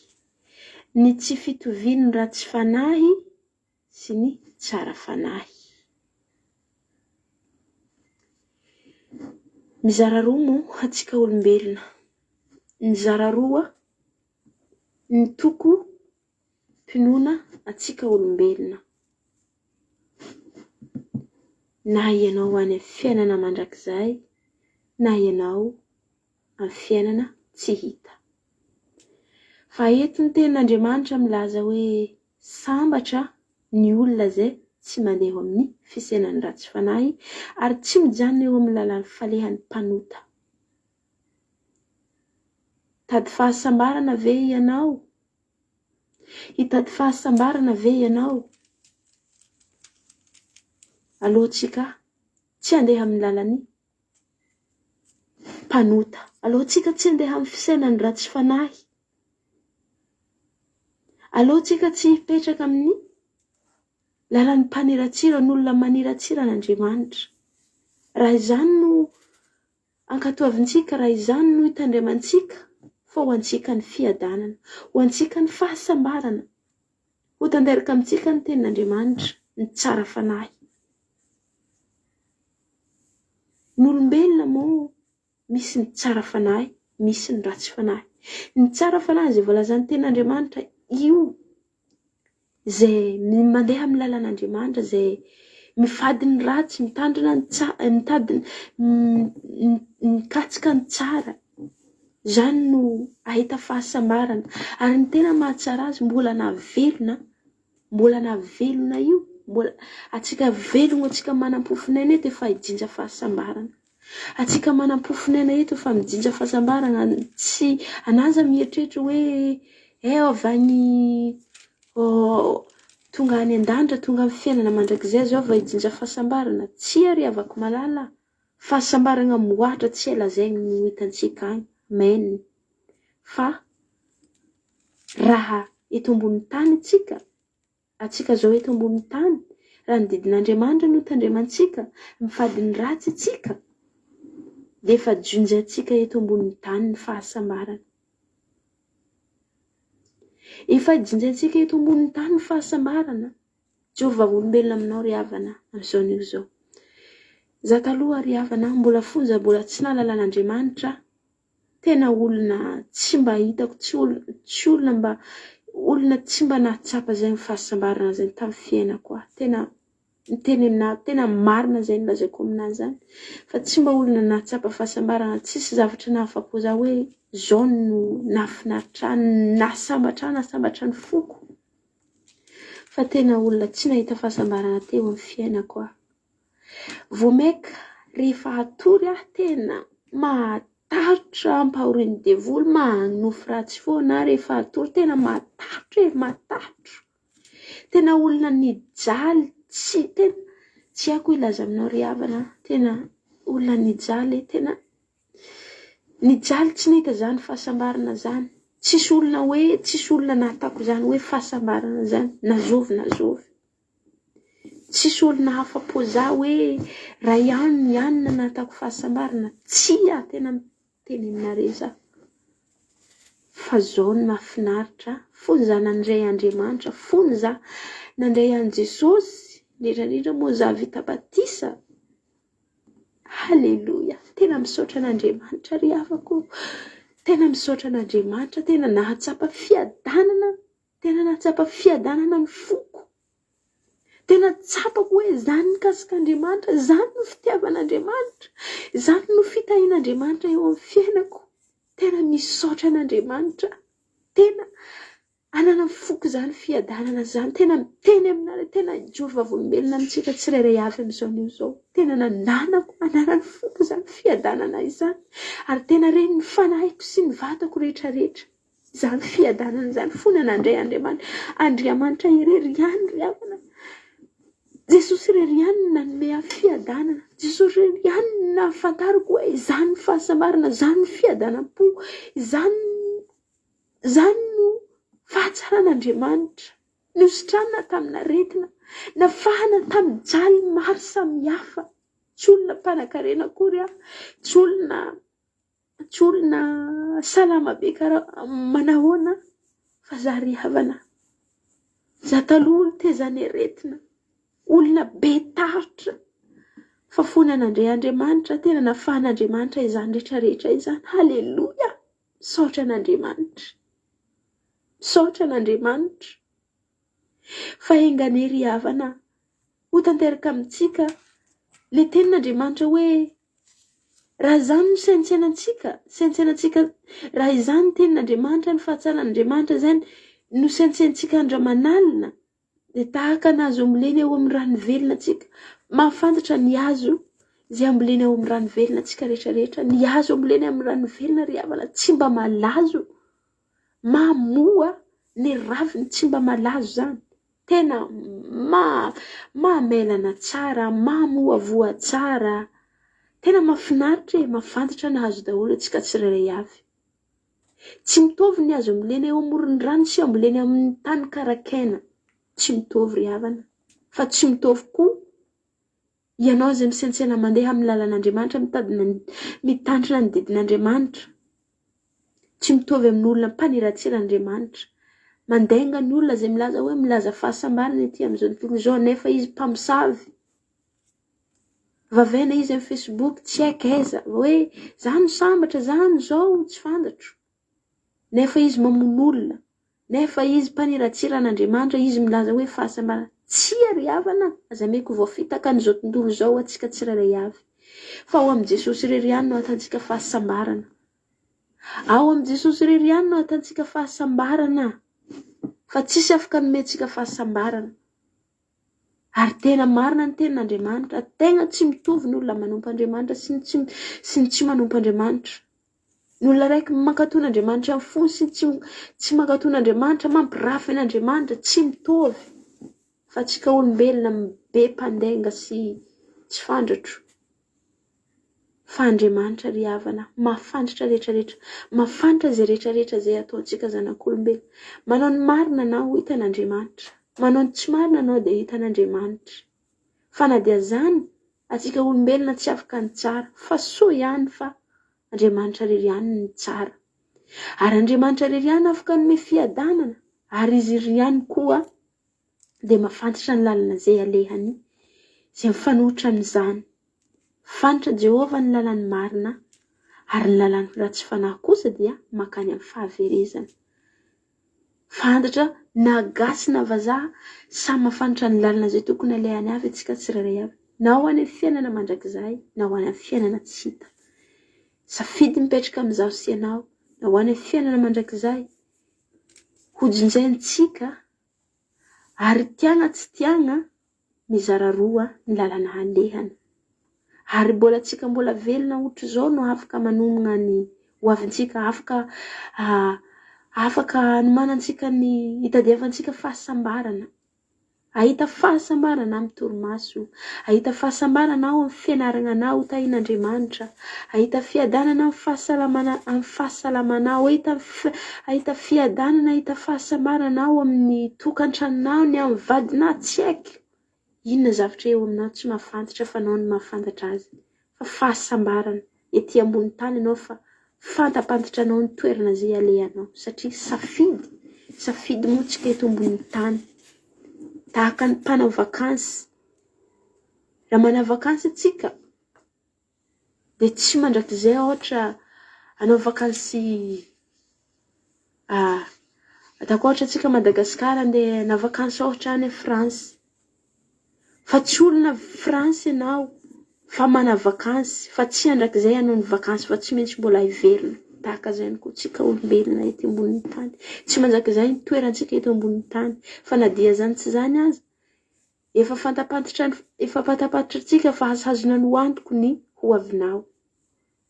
Ny tsy fitovian'ny ratsy fanahy sy ny tsara fanahy. Mizara roa moa antsika olombelona. Mizara roa ny toko mpinoana antsika olombelona. Na ianao any amin'ny fiainana mandrakizay na ianao amin'ny fiainana tsy hita. Fa eto ny tenin'Andriamanitra milaza hoe sambatra ny olona izay tsy mandeha eo amin'ny fisainan'ny ratsy fanahy ary tsy mijanona eo amin'ny lalan'ny falehan'ny mpanota. Mitady fahasambarana ve ianao? Hitady fahasambarana ve ianao? Aleontsika tsy handeha amin'ny lalan'ny mpanota. Aleontsika tsy handeha amin'ny fisainan'ny ratsy fanahy. Aleontsika tsy hipetraka amin'ny lalan'ny mpaniratsira, ny olona maniratsira an'Andriamanitra. Raha izany no Ankatoavintsika raha izany no itandremantsika fa ho antsika ny fiadanana, ho antsika ny fahasambarana. Ho tanteraka amintsika ny tenin'Andriamanitra, ny tsara fanahy. Ny olombelona moa misy ny tsara fanahy, misy ny ratsy fanahy. Ny tsara fanahy izay voalazan'ny tenin'Andriamanitra io Izay mandeha amin'ny lalan'Andriamanitra, izay mifady ny ratsy, mitandrina ny tsara, mitady mikatsaka ny tsara, izany no ahita fahasambarana. Ary ny tena mahatsara azy mbola na velona, mbola na velona io, mbola antsika velogno, antsika manam-pofon'aina eto efa hijinja fahasambarana. Antsika manam-pofon'aina eto efa mijinja fahasambarana, tsy anà aza mieritreritra hoe eh avy any. Tonga any an-danitra, tonga amin'ny fiainana mandrakizay zao vao hijinja fahasambarana? Tsia ry havako malala a! Fahasambaragna mihoatra tsy hay lazaigny no hitantsika agny. Amen. Fa raha eto ambony tany tsika, Antsika zao eto ambonin'ny tany, raha ny didin'Andriamanitra no tandremantsika, mifady ny ratsy tsika, dia efa jonjaintsika eto ambonin'ny tany ny fahasambarana. Efa jinjaintsika eto ambonin'ny tany ny fahasambarana. Joro vavolombelona aminao ry havana amin'izao anio izao. Za taloha ry havana, mbola fonja mbola tsy nahalala an'Andriamanitra aho. Tena olona tsy mba hitako, tsy olona, tsy olona mba, olona tsy mba nahatsapa izay ny fahasambarana izay tamin'ny fiainako aho. Tena miteny aminà, tena marina izay nolazaiko aminà izany, fa tsy mba olona nahatsapa fahasambarana, tsisy zavatra nahafapo za hoe zao no nahafinaritra ahy, nahasambatra ahy, nahasambatra ny foko. Fa tena olona tsy nahita fahasambarana teo amin'ny fiainako aho. Vao maika rehefa hatory aho tena mahatahotra ampahorian'ny devoly, magnofy ratsy foana aho rehefa hatory, tena mahatahotra e, mahatahotra. Tena olona nijaly tsy tena tsy haiko hilaza aminao ry havana, tena olona nijaly, tena nijaly tsy nahita izany fahasambarana izany. Tsisy olona hoe tsisy olona nahatako izany hoe fahasambarana izany na zovy na zovy. Tsisy olona afa-po za hoe raha i anona i anona no ahatako fahasambarana, tsia tena miteny aminareo za fa zao no mahafinaritra fony za nandray Andriamanitra, fony za nandray an'i Jesosy, indrindra indrindra moa za vita batisa, Haleloia, tena misaotra an'Andriamanitra ry havako, tena misaotra an'Andriamanitra, tena nahatsapa fiadanana Tena nahatsapa fiadanana ny foko. Tena tsapako hoe izany mikasik'Andriamanitra, izany no fitiavan'Andriamanitra, izany no fitahian'Andriamanitra eo amin'ny fiainako. Tena misaotra an'Andriamanitra. Tena ananan'ny foko izany fiadanana izany. Tena miteny aminareo, tena hijoro vavolombelona amintsika tsirairay avy amin'izao anio izao. Tena nananako, ananan'ny foko izany fiadanana izany. Ary tena ren'ny fanahiko sy ny vatako rehetrarehetra. Izany fiadanana izany fona nandray Andriamanitra. Andriamanitra irery ihany ry havana. Jesosy irery ihany no nanome ahy fiadanana. Jesosy irery ihany no nahafantarako hoe izany ny fahasambarana, izany ny fiadanam-po, izany izany no fahatsaran'Andriamanitra. Nositranina tamin'aretina, nafahana tamin'ny jaly maro samihafa. Tsy olona mpanankarena akory aho, tsy olona Tsy olona salama be karaha manahoana fa za ry havana, za taloha nitezan'ny aretina, olona be tahotra fa fony nandre Andriamanitra tena nafahan'Andriamanitra izany rehetra rehetra izany, haleloia! Misaotra an'Andriamanitra, misaotra an'Andriamanitra fa enga anie ry havana ho tanteraka amintsika le tenin'Andriamanitra hoe Raha izany no saintsainantsika, saintsainantsika, raha izany ny tenin'Andriamanitra, ny fahatsaran'Andriamanitra izany no saintsaintsika andro aman'alina, dia tahaka ny hazo ambolena eo amin'ny rano velona antsika. Mahafantatra ny hazo izay ambolena eo amin'ny rano velona antsika rehetra rehetra. Ny hazo ambolena amin'ny rano velona ry havana tsy mba malazo, mamoa ny raviny tsy mba malazo izany. Tena mamelana tsara, mamoavoa tsara, tena mahafinaritra e, mahafantatra ny hazo daholo antsika tsirairay avy. Tsy mitovy ny hazo ambolena eo amoron'ny rano sy ambolena amin'ny tany karakaina, tsy mitovy ry havana, fa tsy mitovy koa Ianao izay misaintsaina mandeha amin'ny lalan'Andriamanitra, mitadina ny, mitandrina ny didin'Andriamanitra. Tsy mitovy amin'ny olona mpaniratsira an'Andriamanitra. Mandainga ny olona izay milaza hoe milaza fahasambarana ety amin'izao tontolo izao nefa izy mpamosavy. Vavaina izy amin'ny Facebook, tsy haiko aiza, hoe za no sambatra, za no zao, tsy fantatro. Nefa izy mamono olona, nefa izy mpaniratsira an'Andriamanitra, izy milaza hoe fahasambarana. Tsia ry havana, aza ameko voafitaka an'izao tontolo izao antsika tsirairay avy. Fa ao amin'i Jesosy irery ihany no ahitantsika fahasambarana. Ao amin'i Jesosy irery ihany no ahitantsika fahasambarana. Fa tsisy afaka hanome antsika fahasambarana. Ary tena marina ny tenin'Andriamanitra, tegna tsy mitovy ny olona manompo Andriamanitra sy ny tsy sy ny tsy manompo Andriamanitra. Ny olona araiky mankatò an'Andriamanitra amin'ny fony sy ny tsy tsy mankatò an'Andriamanitra, mampirafy an'Andriamanitra, tsy mitovy. Fa tsika olombelona be mpandainga sy tsy fandratro. Fa Andriamanitra ry havana mahafantatra rehetra rehetra, mahafantatra izay rehetra rehetra izay ataontsika zanak'olombelona. Manao ny marina anao hitan'Andriamanitra, manao ny tsy marina anao dia hitan'Andriamanitra. Fa na dia zany, antsika olombelona tsy afaka ny tsara, fa soa ihany fa Andriamanitra irery ihany ny tsara. Ary Andriamanitra irery ihany afaka hanome fiadanana, ary Izy irery ihany koa dia mahafantatra ny lalana izay alehany, izay mifanohitra amin'izany. Fantatr'i Jehovah ny lalan'ny marina, ary ny lalan'ny ratsy fanahy kosa dia mankany amin'ny fahaverezana. Fantatra na gasy na vazaha, samy mahafantatra ny lalana izay tokony alehany avy isika tsirairay avy, na ho any amin'ny fiainana mandrakizay, na ho any amin'ny fiainana tsy hita. Safidy mipetraka amin'izaho sy ianao, na ho any amin'ny fiainana mandrakizay, hojinjaintsika, ary tiagna tsy tiagna, mizara roa ny lalana alehany. Ary mbola tsika mbola velona ohatr'izao no afaka manomana ny ho avintsika, afaka afaka anomanantsika ny hitadiavantsika fahasambarana. Ahita fahasambarana amin'ny torimaso, ahita fahasambarana ao amin'ny fianarana anao tahin'Andriamanitra, ahita fiadanana amin'ny fahasalamana amin'ny fahasalamanao, ahita ahita fiadanana, ahita fahasambarana ao amin'ny tokantranonao, ny amin'ny vadinao, tsy haiko inona zavatra eo aminao tsy mahafantatra fa anao no mahafantatra azy fa fahasambarana ety ambony tany ianao fa fantapantatra anao ny toerana izay alehanao satria safidy, safidy moa tsika eto ambony tany tahaka ny mpanao vakansy, raha manao vakansy tsika Dia tsy mandrakizay ohatra hanao vakansy ataoko ohatra antsika Madagascar andeha hanao vakansy ohatra any France, fa tsy olona France ianao fa manao vakansy fa tsy handrakizay hanao ny vakansy fa tsy maintsy mbola hiverina, tahaka izay ihany koa tsika olombelona ety ambonin'ny tany, tsy mandrakizay ny toerantsika eto ambonin'ny tany fa na dia izany tsy izany aza Efa fantapantatra efa fantapantatritsika fa azo hazona no antoko ny ho avinao.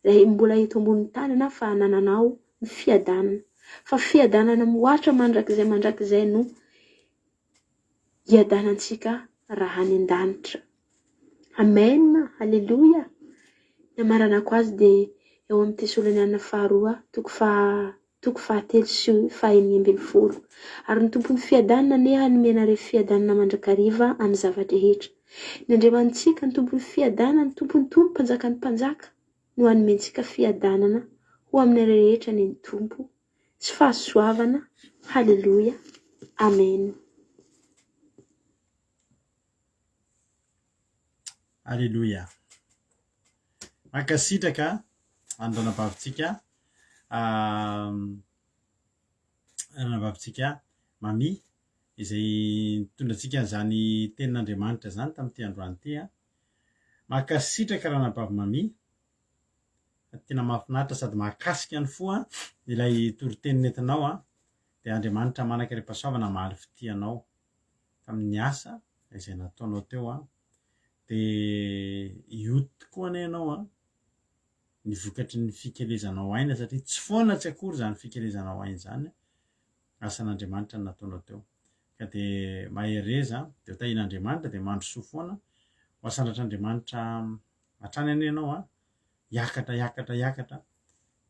Raha mbola eto ambonin'ny tany anao fa anananao ny fiadanana. Fa fiadanana mihoatra mandrakizay mandrakizay no hiadanantsika raha any an-danitra. Amen, Aleloia. Ny hamaranako azy dia eo amin'ny Tesaloniana faharoa toko faha toko fahatelo sy faha-16. Ary ny Tompon'ny fiadanana anie hanome anareo fiadanana mandrakariva amin'ny zava-drehetra. Ny Andriamanitsika, ny Tompon'ny fiadanana, ny Tompon'ny tompo, Mpanjakan'ny mpanjaka, no hanome antsika fiadanana ho aminareo rehetra anie ny Tompo, sy fahasoavana. Haleloia. Amen. Aleloia. Mankasitraka an'ny ranabavintsika ranabavintsika Mamy izay nitondra antsika an'izany tenin'Andriamanitra izany tamin'ity androany ity. Mankasitraka ranabavy Mamy. Tena mahafinaritra sady mahakasika ny fo ilay toriteny nentinao. Dia Andriamanitra manan-karem-pahasoavana hamaly fitia anao tamin'ny asa izay nataonao teo an. Dia hioty tokoa anie ianao an, ny vokatry ny fikelezanao aina satria tsy foana tsy akory izany fikelezanao aina izany, asan'Andriamanitra no nataonao teo. Ka dia mahereza, dia ho tahian'Andriamanitra, dia mandrosoa foana, ho asandratr'Andriamanitra hatrany anie ianao an, hiakatra, hiakatra, hiakatra,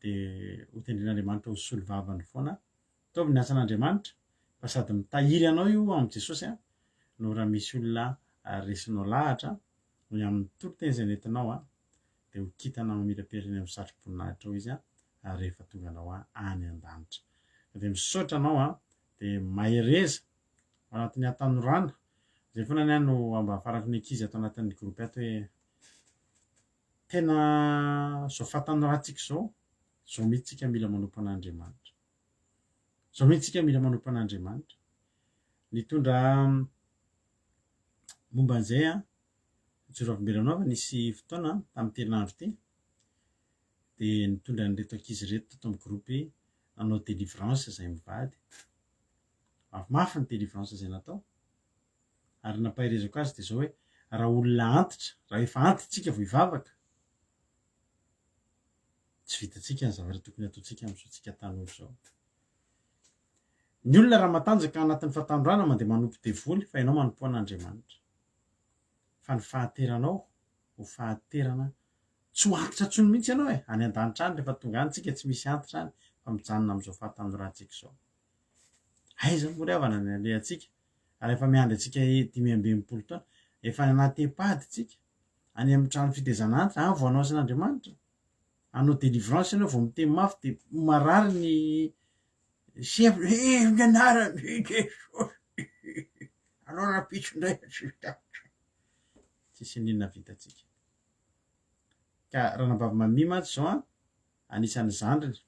dia ho tendren'Andriamanitra ho solovavany foana. Ataovy ny asan'Andriamanitra fa sady mitahiry anao io ao amin'i Jesosy an, no raha misy olona resinao lahatra ny amin'ny toriteny izay nentinao an, dia ho kintana mamirapiratra eny amin'ny satroboninahitra ao izy an, rehefa tonga anao any an-danitra. Dia misaotra anao an, dia mahereza ao anatin'ny hatanorana, izay foana ny ahy no ambafarako ny ankizy ato anatin'ny groupe ato hoe tena izao fahatanorantsika izao, izao mihitsy tsika mila manompo an'Andriamanitra. Izao mihitsy tsika mila manompo an'Andriamanitra. Nitondra momba an'izay an, mijoro vavolombelona fa nisy fotoana tamin'ity herinandro ity dia nitondra an'ireto ankizy ireto teto amin'ny groupe nanao délivrance izay mivady. Mafimafy ny délivrance izay natao. Ary nampaherezako azy dia izao hoe raha olona antitra, raha efa antitra tsika vao hivavaka, tsy vitantsika ny zavatra tokony hataontsika amin'izao tsika tanora izao. Ny olona raha matanjaka anatin'ny fahatanorana mandeha manompo devoly fa ianao manompo an'Andriamanitra. Fa ny fahateranao ho fahaterana tsy ho antitra intsony mihitsy ianao e! Any an-danitra any rehefa tonga any tsika tsy misy antitra any fa mijanona amin'izao fahatanorantsika izao. Aiza moa ry havana ny alehantsika raha efa miandry antsika 65 taona? Efa any anaty EHPAD tsika, any amin'ny trano fitaizana antitra, any vao hanao asan'Andriamanitra. Hanao délivrance ianao vao miteny mafy dia marary ny chef, eh ny anaran'i Jesosy, alao rahampitso indray fa tsy vita. Tsisy n'inona vitantsika. Ka ranabavy Mamie mantsy izao an, anisan'ny zandriny.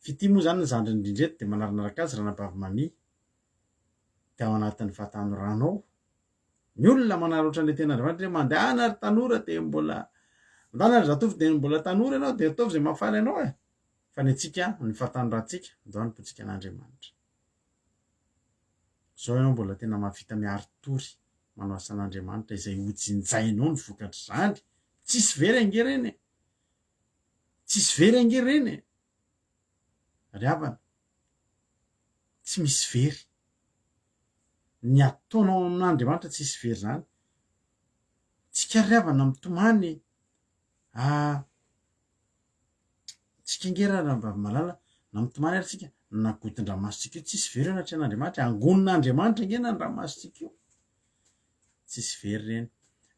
Fitia moa izany ny zandriny indrindra eto dia manaranaraka azy ranabavy Mamie. Dia ao anatin'ny fahatanorana ao. Ny olona manararaotra an'ilay tenin'Andriamanitra hoe mandehana ry tanora dia mbola mandehana ry zatovo dia mbola tanora ianao dia ataovy izay mahafaly anao e. Fa ny antsika, ny fahatanorantsika, ndao hanompoantsika an'Andriamanitra. Izao ianao mbola tena mahavita miari-tory manao asan'Andriamanitra izay hojinjainao ny vokatr'izany. Tsisy very ange ireny e. Tsisy very ange ireny e. Ry havana, tsy misy very. Ny ataonao amin'Andriamanitra tsisy very izany. Tsika ry havana mitomany ah, tsika ange raha rahavavy malala na mitomany ary tsika na godin-dranomasontsika io tsisy very eo anatrehan'Andriamanitra, angonin'Andriamanitra ange na ny ranomasontsika io. Tsisy very ireny.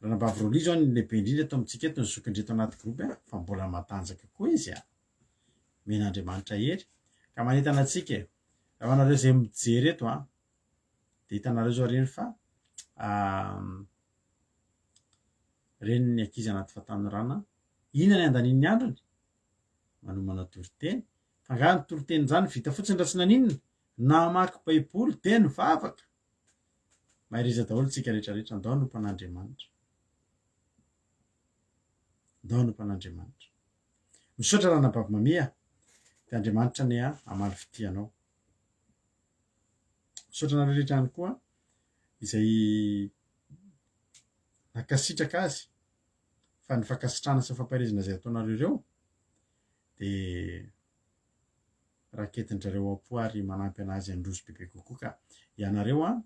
Ranabavy Rolly zao ny lehibe indrindra eto amintsika eto, ny zokindry eto anaty groupe fa mbola matanjaka koa izy a. Omen'Andriamanitra hery. Ka manentana antsika e. Raha ho anareo izay mijery eto an, dia hitanareo zao ireny fa ireny ny ankizy anaty fahatanorana, inona ny andanian'ny androny? Manomana toriteny. Fa angaha ny toriteny izany vita fotsiny raha tsy naninona? Namaky baiboly dia nivavaka. Mahereza daholo tsika rehetra rehetra, andao hanompo an'Andriamanitra. Andao hanompo an'Andriamanitra. Misaotra ranabavy Mamia, dia Andriamanitra anie hamaly fitia anao. Misaotra anareo rehetra ihany koa izay nankasitraka azy fa ny fankasitrahana sy ny fampaherezana izay ataonareo ireo dia raketin-drareo ao am-po ary manampy anazy handroso bebe kokoa ka ianareo an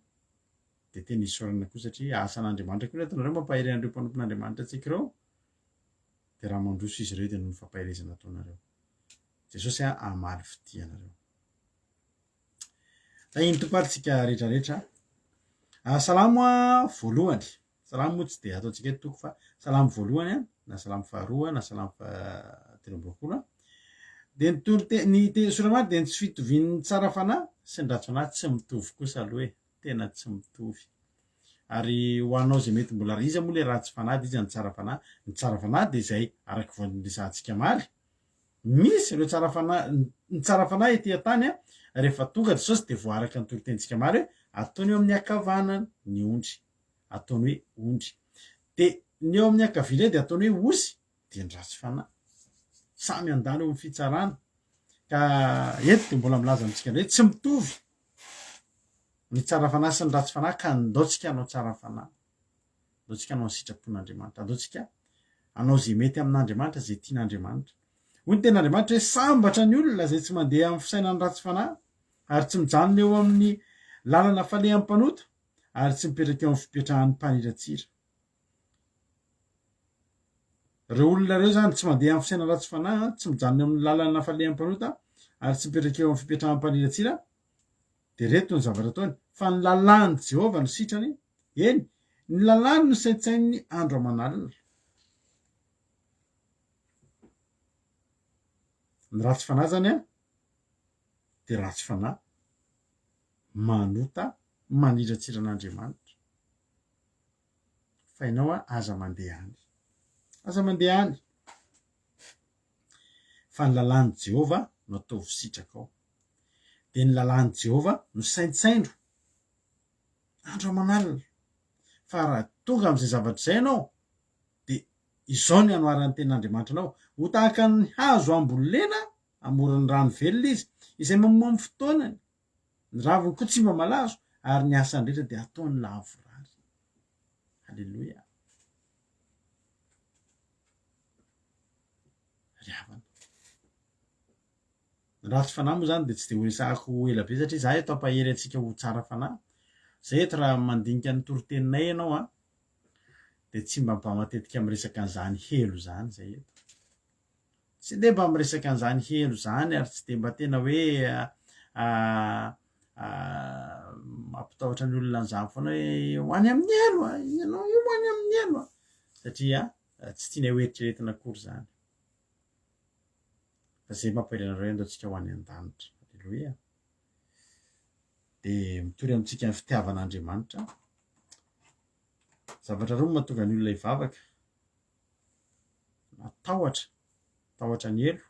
dia tena isaorana koa satria asan'Andriamanitra koa ny ataonareo mampahery an'ireo mpanompon'Andriamanitra antsika ireo dia raha mandroso izy ireo dia noho ny fampaherezana ataonareo. Jesosy a hamaly fitia anareo. Tahin'ny Tompo ary tsika rehetra rehetra. Ah, salamo a voalohany. Salamo moa tsy dia ataontsika eto toko fa salamo voalohany a, na salamo faharoa na salamo fahatelo amby roapolo a. Dia ny torite- ny te- soratra dia ny tsy fitovian'ny tsara fanahy sy ny ratsy fanahy tsy mitovy kosa aloha e. Tena tsy mitovy. Ary ho anao izay mety mbola iza moa ilay ratsy fanahy dia iza ny tsara fanahy? Ny tsara fanahy dia izay araka vao niresahantsika omaly. Misy ireo tsara fanahy, ny tsara fanahy ety an-tany an, rehefa tonga Jesosy dia voaaraka ny toritenintsika omaly hoe ataony eo amin'ny ankavanany ny ondry. Ataony hoe ondry. Dia ny eo amin'ny ankavia indray dia ataony hoe osy, dia ny ratsy fanahy. Samy handalo eo amin'ny fitsarana. Ka eto dia mbola milaza amintsika indray tsy mitovy ny tsara fanahy sy ny ratsy fanahy ka ndao tsika hanao tsara fanahy. Andao tsika hanao ny sitrapon'Andriamanitra. Andao tsika hanao izay mety amin'Andriamanitra, izay tian'Andriamanitra. Hoy ny tenin'Andriamanitra hoe sambatra ny olona izay tsy mandeha amin'ny fisainan'ny ratsy fanahy ary tsy mijanona eo amin'ny lalana falehan'ny mpanota ary tsy mipetraka eo amin'ny fipetrahan'ny mpaniratsira. Ireo olona ireo izany tsy mandeha amin'ny fisainana ratsy fanahy, tsy mijanona eo amin'ny lalana falehan'ny mpanota ary tsy mipetraka eo amin'ny fipetrahan'ny mpaniratsira, dia ireto ny zavatra ataony, fa ny lalàn'i Jehovah no sitrany, eny, ny lalàny no saintsaininy andro aman'alina. Ny ratsy fanahy izany an, dia ratsy fanahy, manota, maniratsira an'Andriamanitra. Fa ianao an, aza mandeha any. Aza mandeha any. Fa ny lalàn'i Jehovah no ataovy sitrakao. Dia ny lalàn'i Jehovah no saintsaino andro aman'alina. Fa raha tonga amin'izay zavatra izay ianao, dia izao ny hanoharan'ny tenin'Andriamanitra anao, Ho tahaka ny hazo ambolena amoron'ny rano velona izy, izay mamoa amin'ny fotoanany. Ny raviny koa tsy mba malazo ary ny asany rehetra dia ataony lavorary. Aleloia. Ry havana. Ny ratsy fanahy moa zany dia tsy dia ho resahako ela be satria za eto hampahery antsika ho tsara fanahy. Zay eto raha mandinika ny toriteninay ianao an, dia tsy mba mba matetika miresaka an'izany helo izany zay eto. Tsy dia mba miresaka an'izany helo izany ary tsy dia mba tena hoe mampitahotra ny olona an'izany foana hoe ho any amin'ny helo a, ianao io ho any amin'ny helo a, satria tsy tianay ho eritreretina akory izany. Fa izay mampahery anareo hoe andao tsika ho any an-danitra. Aleloia. Dia mitory amintsika ny fitiavan'Andriamanitra. Zavatra roa no mahatonga ny olona hivavaka. Na tahotra, tahotra ny helo,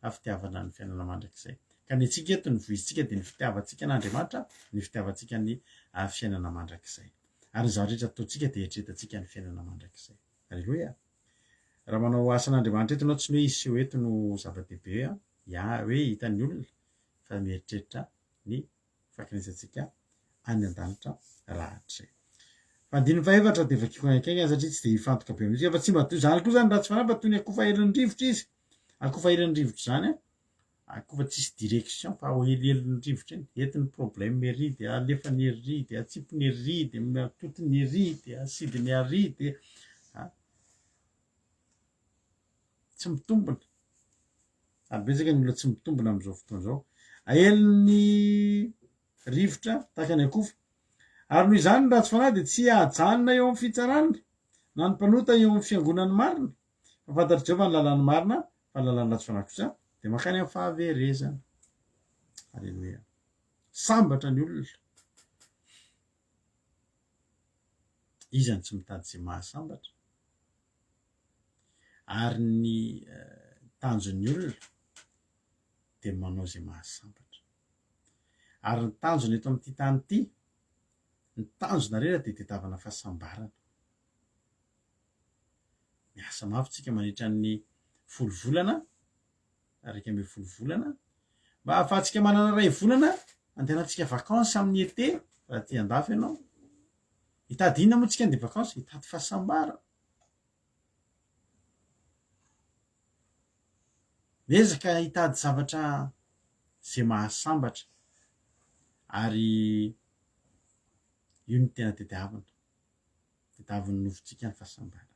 na fitiavana ny fiainana mandrakizay. Ka ny antsika eto, ny voizintsika dia ny fitiavantsika an'Andriamanitra, ny fitiavantsika ny fiainana mandrakizay. Ary ny zavatra rehetra ataontsika dia eritreretantsika ny fiainana mandrakizay. Aleloia! Raha manao asan'Andriamanitra eto ianao, tsy ny hoe hiseho eto no zava-dehibe, ya, hoe hitan'ny olona, fa mieritreritra ny fankanisantsika any an-danitra rahatrizay. Fa andininy fahefatra dia vakiko haingaikaingana satria tsy dia hifantoka be amin'io fa tsy mba toy izany koa izany ratsy fanahy fa toy ny akofa elin'ny rivotra izy. Akofa elin'ny rivotra izany an, akofa tsisy direction fa ahelielin'ny rivotra eny. Entiny problème ery dia alefany ery dia atsipiny ery dia atotiny ery dia asidiny ary dia tsy mitombina. Ary betsaka ny olona tsy mitombina amin'izao fotoana izao. Aelin'ny rivotra tahaka ny akofa. Ary noho izany ny ratsy fanahy dia tsy hahajanona eo amin'ny fitsarana, na ny mpanota eo amin'ny fiangonan'ny marina. Fa fantatr'i Jehovah ny lalan'ny marina, fa ny lalan'ny ratsy fanahy kosa dia mankany amin'ny fahaverezana. Aleloia. Sambatra ny olona. Iza no tsy mitady izay mahasambatra? Ary ny tanjon'ny olona dia manao izay mahasambatra. Ary ny tanjona eto amin'ity tany ity, ny tanjona rehetra dia tadiavana fahasambarana. Miasa mafy tsika mandritra ny folo volana, 11 volana, mba ahafahantsika manana iray volana andehanantsika vacances amin'ny été raha aty andafy ianao. Hitady inona moa tsika andeha vacances? Hitady fahasambarana. Miezaka hitady zavatra izay mahasambatra ary io no tena tadiavina, tadiavin'ny nofontsika ny fahasambarana.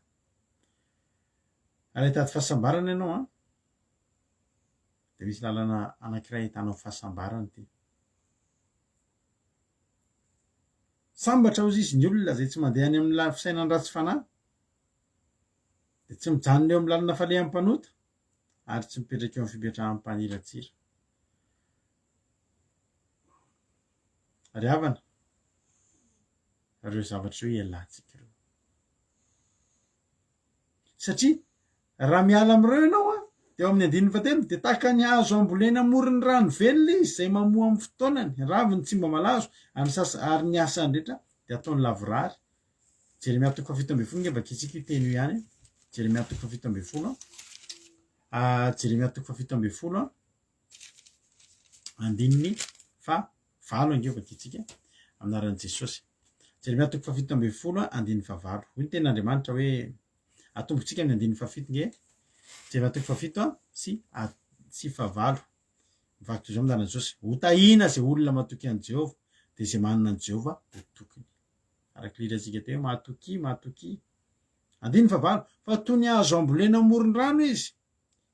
Raha hitady fahasambarana ianao an, dia misy lalana anankiray ahitanao fahasambarana ity. Sambatra hozy izy ny olona izay tsy mandeha any amin'ny fisainan'ny ratsy fanahy, dia tsy mijanona eo amin'ny lalana falehan'ny mpanota, ary tsy mipetraka eo amin'ny fipetrahan'ny mpaniratsira. Ry havana, ireo zavatra ireo ialàntsika ireo. Satria raha miala amin'ireo ianao an, dia ao amin'ny andininy fahatelo dia tahaka ny hazo ambolena amoron'ny rano velona izy izay mamoa amin'ny fotoanany, raviny tsy mba malazo, ary ny sasa ary ny asany rehetra dia ataony lavorary. Jeremia toko faha-17 nge vakintsika io teny io ihany. Jeremia toko faha-17. Ah, Jeremia toko faha-17 andininy fahavalo ange vakintsika amin'ny anaran'i Jesosy. Jeremia toko faha-17 andininy fahavalo. Hoy ny tenin'Andriamanitra hoe atombotsika amin'ny andininy fahafito nge. Jeremia toko fahafito sy sy fahavalo. Mivaky toy izao amin'ny anaran'i Jesosy. Hotahiana izay olona matoky an'i Jehovah, dia izay manana an'i Jehovah ho tokiny. Araka ny hirantsika teo hoe matokia, matokia. Andininy fahavalo. Fa toy ny hazo ambolena amoron-drano izy,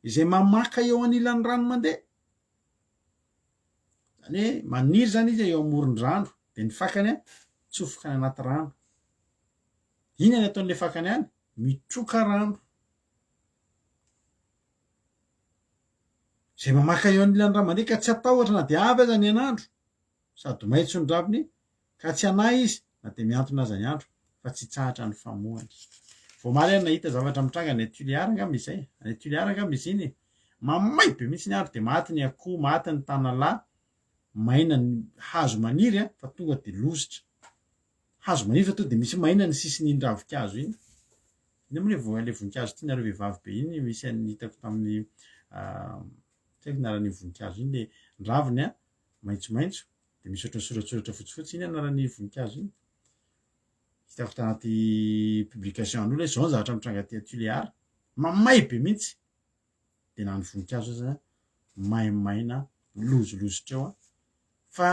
izay mamaka eo anilan'ny rano mandeha. Izany hoe maniry izany izy eo amoron-drano, dia ny fakany tsofoka any anaty rano. Inona ny ataon'ilay fakany any? Mitroka rano. Izay mamaka eo anilan'ny rano mandeha ka tsy hatahotra na dia avy aza ny hainandro, sady maitso ny raviny ka tsy hanahy izy na dia mihantona aza ny andro fa tsy hitsahatra ny famohany. Vao omaly aho nahita zavatra mitranga any Tuléar angamba izay, any Tuléar angamba izy iny e! Mamay be mihitsy ny andro dia maty ny akoho, maty ny tanalahy, maina ny hazo maniry a, fa tonga dia lozitra. Hazo maniry fa tonga dia misy maina ny sisin'iny ravinkazo iny. Inona moa ilay vo- ilay voninkazo tianareo vehivavy be iny misy an'ny hitako tamin'ny tsy haiko ny anaran'iny voninkazo iny, ilay ny raviny a maitsomaitso dia misy ohatran'ny soratsoratra fotsifotsy, iny anaran'iny voninkazo iny. Hitako tanaty publication an'olona hoe izao ny zavatra mitranga aty Tuléar, mamay be mihitsy, dia na ny voninkazo aza. Maimaina lozolozotra eo an! Fa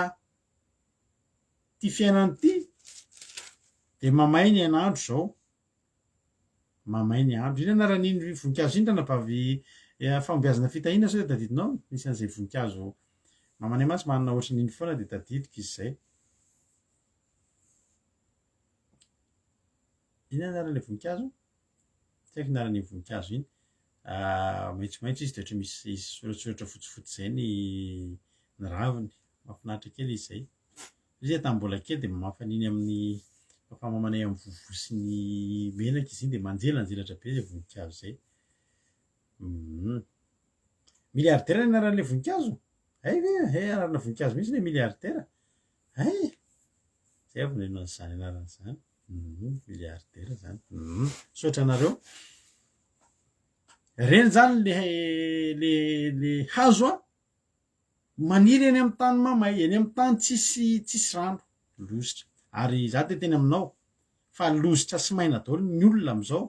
ty fiainana ity de mamay ny hainandro zao, mamay ny andro. Inona anaran'iny voninkazo iny ranabavy fahombiazana fitahiana sao dia tadidinao? Misy an'izay voninkazo mamanay mantsy manana ohatran'iny foana dia tadidiko izy izay. Inona anaran'ilay voninkazo? Tsy haiko ny anaran'iny voninkazo iny. Maitsomaitso izy dia ohatran'ny misy soratsoratra fotsifotsy izay ny ny raviny. Mahafinaritra kely izy izay. Izy tamin'ny mbola kely dia mamafa an'iny amin'ny fampamamanay amin'ny vovo sy ny menaka izy iny dia manjelanjelatra be izay voninkazo izay. Milliardaire ny anaran'ilay voninkazo? Hay ve? Hay anarana voninkazo mihitsy ny milliardaire. Hay! Zay vao naheno an'izany anarana izany. Milliardaire zany. Misaotra anareo. Reny zany le le le hazo a maniry eny amin'ny tany mamay, eny amin'ny tany tsisy tsisy rano, lozitra. Ary za te teny aminao fa lozitra sy maina daholo ny olona amin'izao,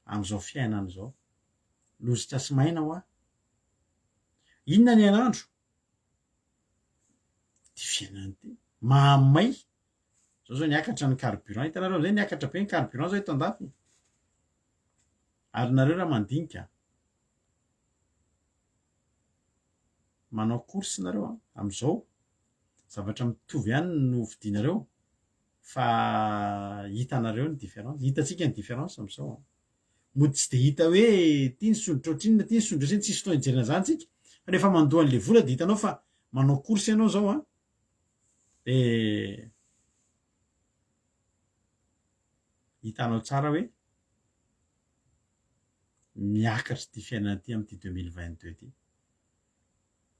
amin'izao fiainana izao. Lozitra sy maina hoa. Inona ny hainandro? Ity fiainana ity. Mahamay. Zao zao niakatra ny carburant. Hitanareo amizay niakatra be ny carburant zao eto andafy. Ary nareo raha mandinika manao course nareo a, amizao zavatra mitovy ihany no vidinareo fa hitanareo ny différence, hitantsika ny différence amizao a. Mody tsy dia hita hoe ity nisondrotra ohatrinona, ity nisondrotra ohatrinona, tsisy fotoana hijerena an'izany tsika fa rehefa mandoa an'le vola dia hitanao fa manao course ianao zao a, dia hitanao tsara hoe miakatra ity fiainana ity amin'ity 2022 ity.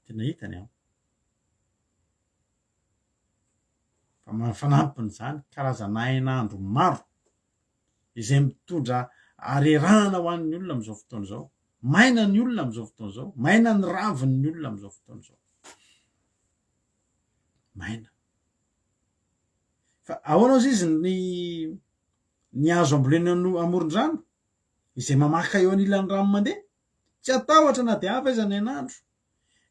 Tena hitany an. Fa mifanampin'izany karazana hainandro maro izay mitondra harerahana ho an'ny olona amin'izao fotoana izao. Maina ny olona amin'izao fotoana izao. Maina ny ravin'ny olona amin'izao fotoana izao. Maina. Fa ahoana ozy izy ny ny hazo ambolena amoron-drano izay mamaka eo anilan'ny rano mandeha? Tsy atahotra na dia avy aza ny hainandro.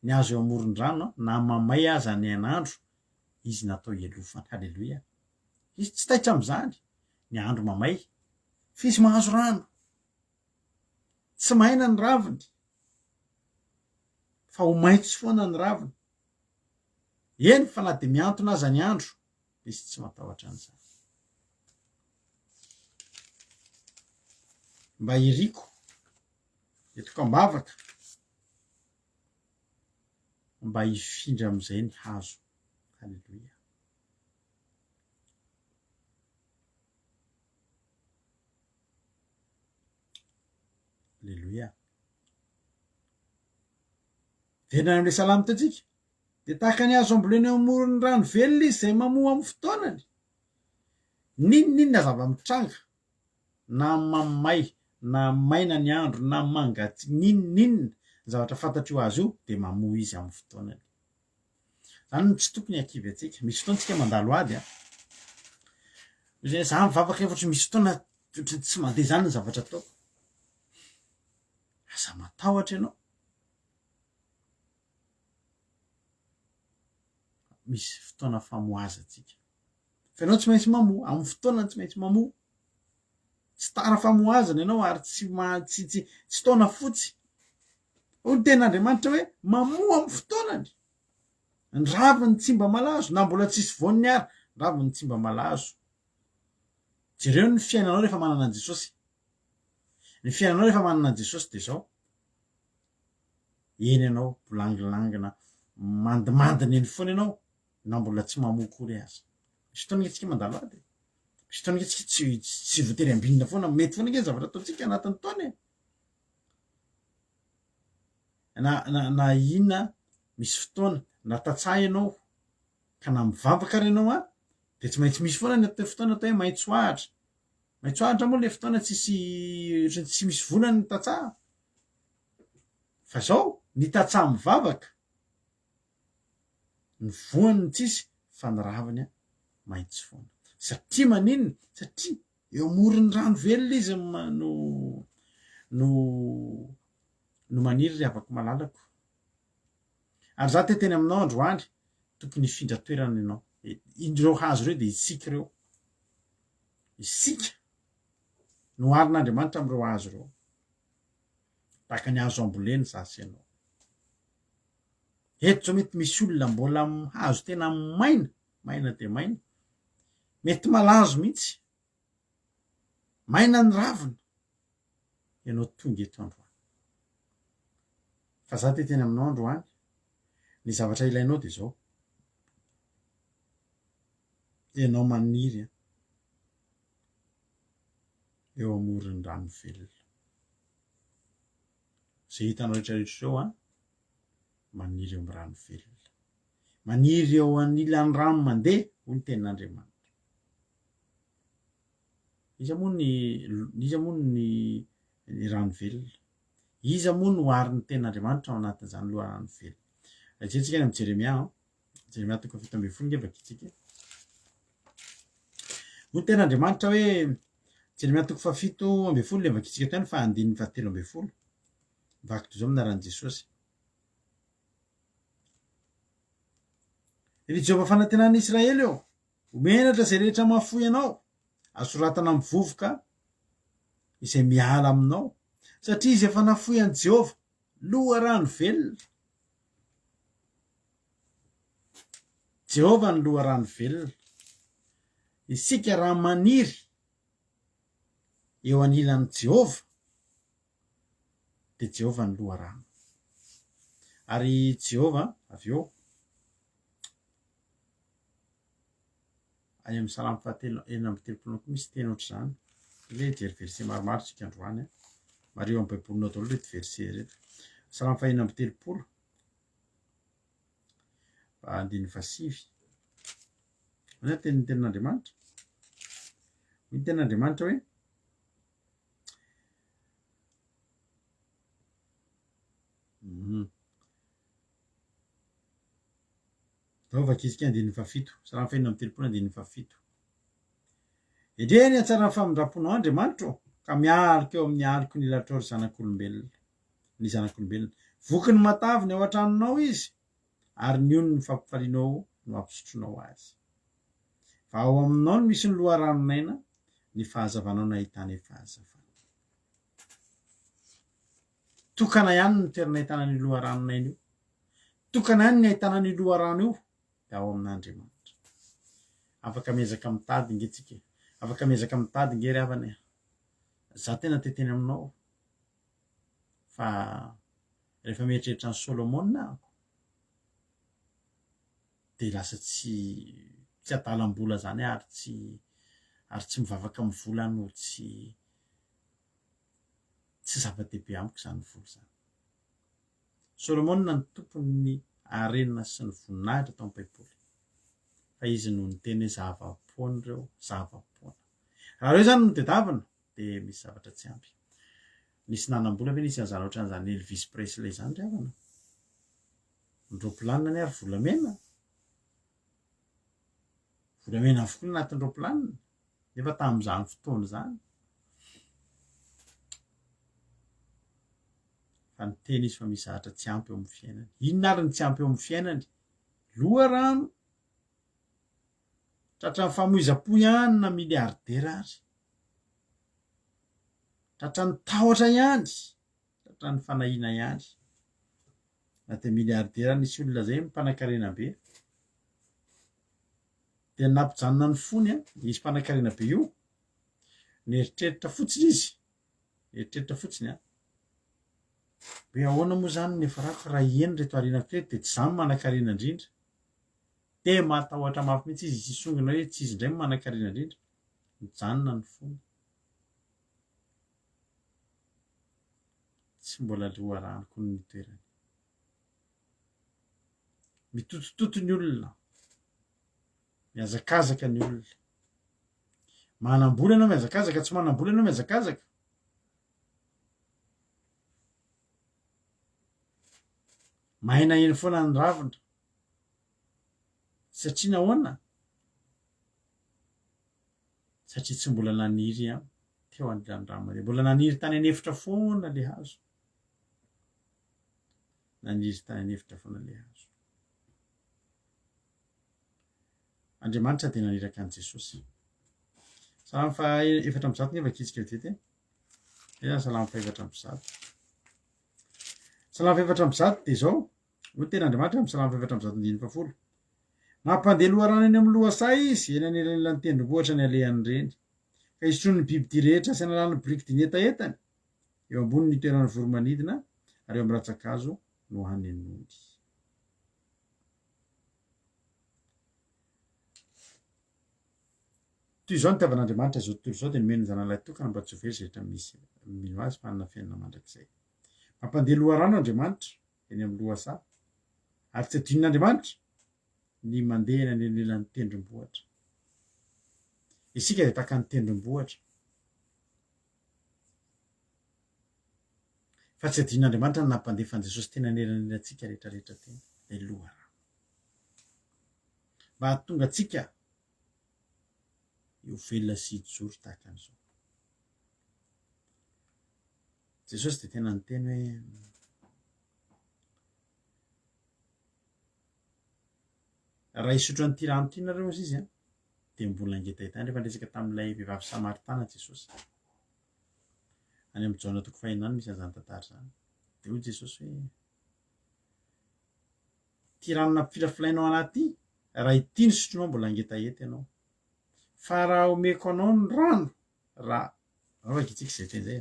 Ny hazo eo amoron-drano na mamay aza ny hainandro, izy natao hialofana. Haleloia. Izy tsy taitra amin'izany, ny andro mamay, fa izy mahazo rano. Tsy maina ny raviny, fa ho maitso foana ny raviny. Eny fa na dia mihantona aza ny andro, izy tsy matahotra an'izany. Mba iriko, entiko am-bavaka, mba hifindra amin'izay ny hazo. Haleloia. Aleloia. Verina any amin'ilay salamo teo tsika. Dia tahaka ny hazo ambolena eo amoron'ny rano velona izy izay mamoa amin'ny fotoanany. N'inon'inona zava-mitranga, na mamay, na maina ny andro, na mangatsiaka, n'inon'inona ny zavatra fantatr'io hazo io, dia mamoa izy amin'ny fotoanany. Zany no tsy tokony hakivy antsika. Misy fotoana tsika mandalo ady an. Zay za mivavaka efa ohatry misy fotoana ohatry ny tsy mandeha zany ny zavatra ataoko. Aza matahotra ianao. Misy fotoana famohazantsika. Fa ianao tsy maintsy mamoha, amin'ny fotoanany tsy maintsy mamoha. Tsy tara famohazana ianao ary tsy ma- tsy tsy tsy taona fotsy. Hoy ny tenin'Andriamanitra hoe mamoa amin'ny fotoanany. Ny raviny tsy mba malazo, na mbola tsisy voany ary, ny raviny tsy mba malazo. Jereo ny fiainanao rehefa manana an'i Jesosy. Ny fiainanao rehefa manana an'i Jesosy dia izao. Eny ianao, bolangilangina, mandimandina eny foana ianao, na mbola tsy mamoa akory aza. Misy fotoana ange tsika mandalo ady e. Misy fotoana ange tsika tsy tsy voatery ambinina foana, mety foana ange ny zavatra ataontsika anatin'ny taona e. Na na na inona misy fotoana, na tantsaha ianao ka na mivavaka ary ianao an, de tsy maintsy misy foana ny atao fotoana atao hoe maitso ahitra. Maitso ahitra moa le fotoana tsisy ohatran'ny tsy misy vola ny tantsaha. Fa zao, ny tantsaha mivavaka, Ny voany no tsisy fa ny raviny maitso foana. Satria maninona? Satria eo amoron'ny rano velona izy no no no maniry ry havako malalako. Ary za te hiteny aminao androany, tokony hifindra toerana ianao. Ireo hazo ireo dia isika ireo. Isika no harin'Andriamanitra amin'ireo hazo ireo. Tahaka ny hazo ambolena za sy ianao. Eto zao mety misy olona mbola hazo tena maina, maina dia maina. Mety malazo mihitsy. Maina ny ravina. Ianao tonga eto androany. Fa za te hiteny aminao androany, ny zavatra ilainao dia izao. Ianao maniry an, eo amoron'ny rano velona. Izay hitanao rehetra rehetra ireo an, maniry eo amin'ny rano velona. Maniry eo anilan'ny rano mandeha, hoy ny tenin'Andriamanitra. Iza moa ny iza moa ny ny rano velona? Iza moa no ary ny tenin'Andriamanitra ao anatin'izany loharano velona? Jerentsika any amin'ny Jeremia an. Jeremia toko 17 nge vakintsika. Hoy ny tenin'Andriamanitra hoe Jeremia toko faha-17 le vakintsika teo ihany fa andininy faha-13. Vaky toy izao amin'ny anaran'i Jesosy. Ry Jehovah fanantenan'i Israely ô, Ho menatra izay rehetra mahafoy anao, ary soratana amin'ny vovoka izay miala aminao, satria izy efa nafoy an'i Jehovah, loharano velona. Jehovah ny loharano velona. Isika raha maniry eo anilan'i Jehovah, dia Jehovah ny loharano. Ary Jehovah avy eo Any amin'ny salamo fahatelo 36 koa misy teny ohatr'izany. Ilay hijery verset maromaro isika androany. Mariho amin'ny baibolinao daholo ireto verset ireto. Salamo fahenina amby telopolo andininy fahasivy. Ahoana ny tenin'ny tenin'Andriamanitra? Hoy ny tenin'Andriamanitra hoe Mhm. Ndao vakitsika andininy fahafito. Salamo fahenina amby telopolo andininy fahafito. Endrey ny hatsaran'ny famindram-ponao Andriamanitro ô, ka mialoka eo amin'ny aloky ny elatrao ry zanak'olombelona, ny zanak'olombelona. Voky ny matavy ny ao an-tranonao izy, ary ny ony ny fampifalianao no ampisotronao azy. Fa ao aminao no misy ny loharanon'aina, ny fahazavanao no ahitanay fahazavana. Tokana ihany ny toerana ahitana an'io loharanon'aina io. Tokana ihany ny ahitana an'io loharano io, dia ao amin'Andriamanitra. Afaka miezaka mitady nge tsika e. Afaka miezaka mitady nge ry havana e. Za tena te hiteny aminao fa rehefa mieritreritra an'i Solomona aho dia lasa tsy tsy adalam-bola zany aho ary tsy ary tsy mivavaka amin'ny vola no tsy Tsy zava-dehibe amiko izany vola izany. Solomona no tompon'ny harena sy ny voninahitra tao amin'ny Baiboly. Fa izy no niteny hoe zava-poana ireo, zava-poana. Raha ireo izany no tedavina, dia misy zavatra tsy ampy. Nisy nanam-bola ve nisy an'izany ohatran'izany Elvis Presley izany ry havana? Ny ropilanina anie ary volamena. Volamena avokoa ny anatin'ny ropilanina. Nefa tamin'izany fotoana izany, fa niteny izy fa misy zavatra tsy ampy eo amin'ny fiainany. Inona ary ny tsy ampy eo amin'ny fiainany? Loharano. Tratran'ny famoizam-po ihany na milliardaire ary. Tratran'ny tahotra ihany, tratran'ny fanahiana ihany. Na dia milliardaire nisy olona izay mpanankarena be. Dia nampijanona ny fony an, izy mpanankarena be io, nieritreritra fotsiny izy, nieritreritra fotsiny an, hoe ahoana moa izany ny niafarako raha hieny ireto harenako ireto dia tsy izaho no manankarena indrindra. Dia matahotra mafy mihitsy izy hisongona hoe tsy izy indray no manankarena indrindra. Nijanona ny fony. Tsy mbola loharano koa ny toerany. Mitotototo ny olona. Mihazakazaka ny olona. Manam-bola ianao mihazakazaka, tsy manam-bola ianao mihazakazaka. Maina eny foana ny ravina. Satria nahoana? Satria tsy mbola naniry teo anilan'ny rano mandeha. Mbola naniry tany an'efitra foana le hazo. Naniry tany an'efitra foana le hazo. Andriamanitra dia naniraka an'i Jesosy. Salamo faha 104 nefa ankizy vetivety e. Ena salamo faha 104. Salamo faha 104 dia izao, hoy ny tenin'Andriamanitra amin'ny salamo faha 104 andininy fahafolo. Mampandeha loharano eny amin'ny lohasaha izy, eny anelanelan'ny tendrombohitra ny alehan'ireny. Ka isotroin'ny bibidia rehetra sy analan'ny borikidia ny hetahetany. Eo ambony ny toeran'ny voro-manidina ary eo amin'ny rantsan-kazo no hanenony. Toy izao ny nitiavan'Andriamanitra izao tontolo izao dia nomeny ny Zanany Lahitokana mba tsy ho very izay rehetra misy mino Azy fa hanana fiainana mandrakizay. Mampandeha loharano Andriamanitra eny amin'ny lohasaha ary tsy adinon'Andriamanitra ny mandeha eny anelanelan'ny tendrombohitra. Isika dia tahaka ny tendrombohitra. Fa tsy adinon'Andriamanitra ny nampandefa an'i Jesosy teny anelanelantsika rehetra rehetra teny, ilay loharano. Mba hahatonga antsika ho velona sy hijoro tahaka an'izao. Jesosy dia tena niteny hoe raha hisotro an'ity rano ity nareo hozy izy an, dia mbola hangetaheta ihany rehefa niresaka tamin'ilay vehivavy samaritana Jesosy. Any amin'ny Jaona toko fahenina any misy an'izany tantara izany. Dia hoy Jesosy hoe ity rano nampifilafilainao anahy ity, raha ity no sotronao mbola hangetaheta ianao. Fa raha omeko anao ny rano, raha Vakintsika izay teny izay.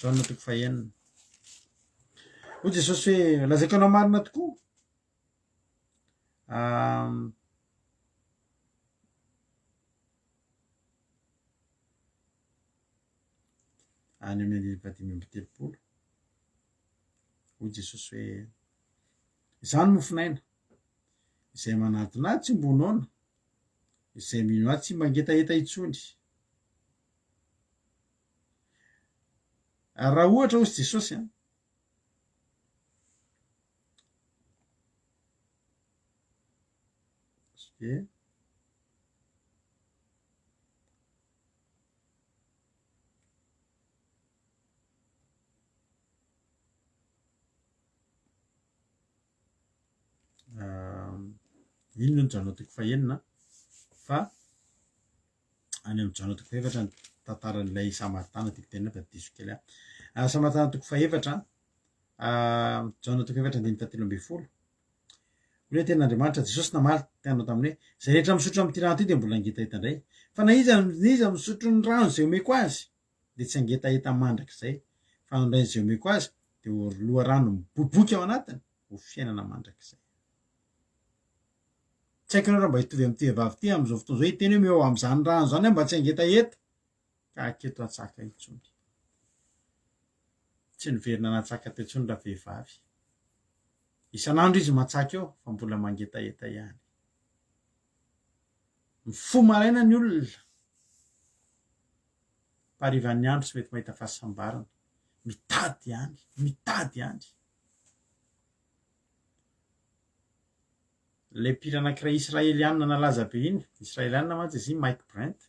Jaona toko fahenina. Hoy Jesosy hoe lazaiko anao marina tokoa. Any amin'ny andininy fahadimy amby telopolo. Hoy Jesosy hoe Izaho no mofon'aina. Izay manatona ahy tsy mba ho noana, izay mino ahy tsy mba hangetaheta intsony. Ary raha ohatra hozy Jesosy an, dia Inona ny Jaona toko fahenina fa any amin'ny Jaona toko fahefatra ny tantaran'ilay Samaritana tiako tenenina fa diso kely aho. Ah, Samaritana toko fahefatra, ah, Jaona toko fahefatra andininy fahatelo ambin'ny folo. Hoy ilay tenin'Andriamanitra, Jesosy namaly te hanao taminy hoe, izay rehetra misotro amin'ity rano ity dia mbola hangetaheta indray. Fa na iza na iza misotro ny rano izay omeko azy dia tsy hangetaheta mandrakizay, fa ny rano izay omeko azy dia ho loharano miboiboika ao anatiny ho fiainana mandrakizay. Tsy haiko ianao raha mba hitovy amin'ity vehivavy ity amin'izao fotoana izao hiteny hoe meo amin'izany rano izany aho mba tsy hangetaheta ka haketo hatsaka intsony. Tsy niverina natsaka teo intsony ravehivavy. Isan'andro izy matsaka eo fa mbola mangetaheta ihany. Mifoha maraina ny olona. Mpaharivan'ny andro tsy mety mahita fahasambarana. Mitady ihany, mitady ihany. Ilay mpihira anankiray israelianina nalaza be iny, israelianina mantsy izy iny, Mike Brent,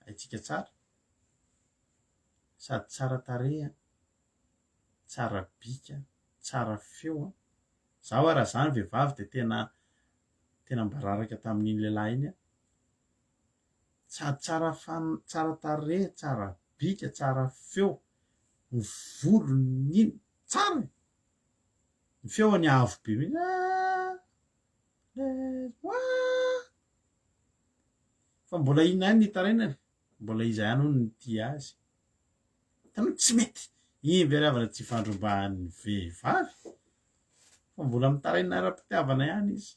haintsika tsara. Sady tsara tarehy an, tsara bika, tsara feo an. Za hoa raha za ny vehivavy dia tena tena mba raraka tamin'iny lehilahy iny aho. Sady tsara fan- tsara tarehy, tsara bika, tsara feo, ny volony iny, tsara e! Ny feony avo be mihitsy ah! Fa mbola inona ihany ny itarainany? Mbola iza ihany hono no tia azy? Hitanao tsy mety! Iny ve ry havana tsy ifandrombahan'ny vehivavy? Fa mbola mitaraina ara-pitiavana ihany izy.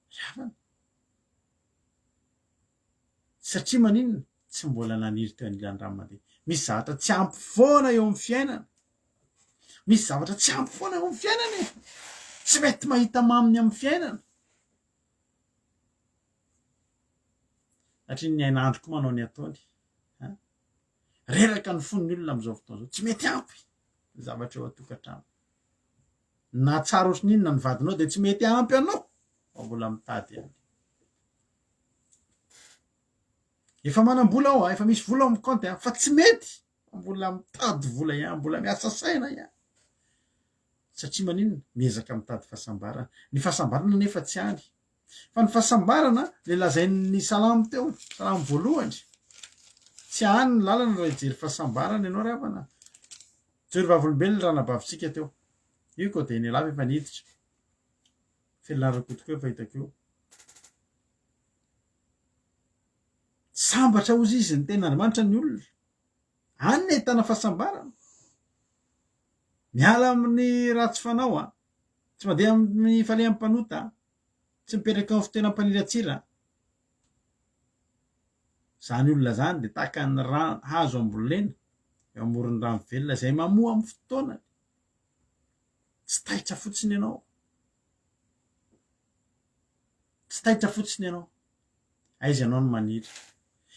Ry havana. Satria maninona? Tsy mbola naniry teo anilan'ny rano mandeha. Misy zavatra tsy ampy foana eo amin'ny fiainana. Misy zavatra tsy ampy foana eo amin'ny fiainana e. Tsy mety mahita maminy amin'ny fiainana. Satria ny hainandro koa manao ny ataony. Reraka ny fon'ny olona amin'izao fotoana izao. Tsy mety ampy ny zavatra eo an-tokantrano. Na tsara ohatran'ny inona ny vadinao dia tsy mety ampy anao fa mbola mitady ihany. Efa manam-bola aho, efa misy vola ao amin'ny kaonty fa tsy mety fa mbola mitady vola ihany, mbola miasa saina ihany. Satria maninona? Miezaka mitady fahasambarana. Ny fahasambarana nefa tsy any. Fa ny fahasambarana, le lazain'ny salamo teo, salamo voalohany, tsy any ny lalana raha hijery fahasambarana ianao ry havana. Joro vavolombelona ranabavintsika teo. Io koa dia ny lava efa niditra. Felina Rakoto koa efa hitako io. Sambatra hozy izy ny tenin'Andriamanitra ny olona. Any ny ahitana fahasambarana. Miala amin'ny ratsy fanao a. Tsy mandeha amin'ny falehan'ny mpanota a. Tsy mipetraka eo amin'ny fitoeram-paniratsira. Izany olona izany dia tahaka ny rano hazo ambolena eo amoron'ny rano velona izay mamoa amin'ny fotoanany. Tsy taitra fotsiny ianao. Tsy taitra fotsiny ianao. Aiza ianao no maniry?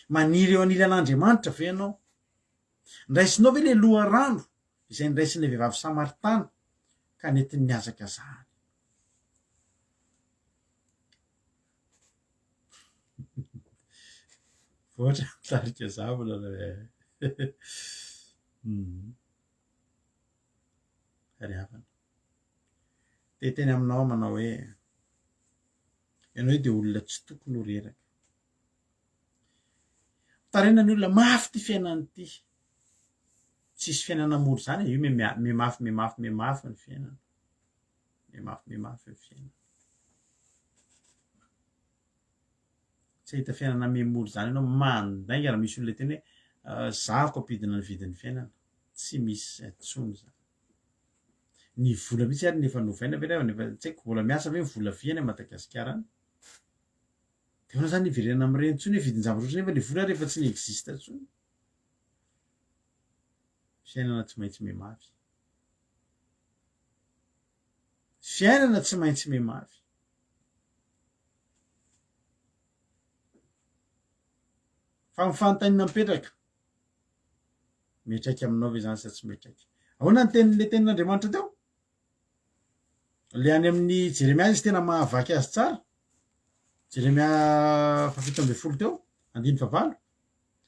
Maniry eo anilan'Andriamanitra ve ianao? Nraisinao ve ilay loharano izay niraisin'ilay vehivavy samaritana ka nentiny nihazakazahany? Voatra mitarika zavona re. Ry havana. Te hiteny aminao aho manao hoe ianao io dia olona tsy tokony ho reraka. Mitaraina ny olona mafy ity fiainana ity. Tsisy fiainana mora izany e, io mihamafy mihamafy mihamafy ny fiainana. Mihamafy mihamafy ny fiainana. Tsy hahita fiainana mihamora izany ianao, mandainga raha misy olona hiteny hoe zahako ampidina ny vidin'ny fiainana. Tsy misy intsony izany. Ny vola mihitsy ary ny efa novaina ve nefa tsy haiko mbola miasa ve ny vola vy any Madagasikara any? Dia ahoana izany hiverenana amin'ireny intsony hoe vidin-javatra ohatrany nefa ilay vola ary efa tsy ni-existe intsony. Fiainana tsy maintsy mihamafy. Fiainana tsy maintsy mihamafy. Fa ny fanontaniana mipetraka, miantraika aminao ve izany sa tsy miantraika? Ahoana ny tenin'ilay tenin'Andriamanitra teo? Le any amin'ny Jeremia izy tena mahavaky azy tsara. Jeremia faha 17 teo, andininy fahavalo.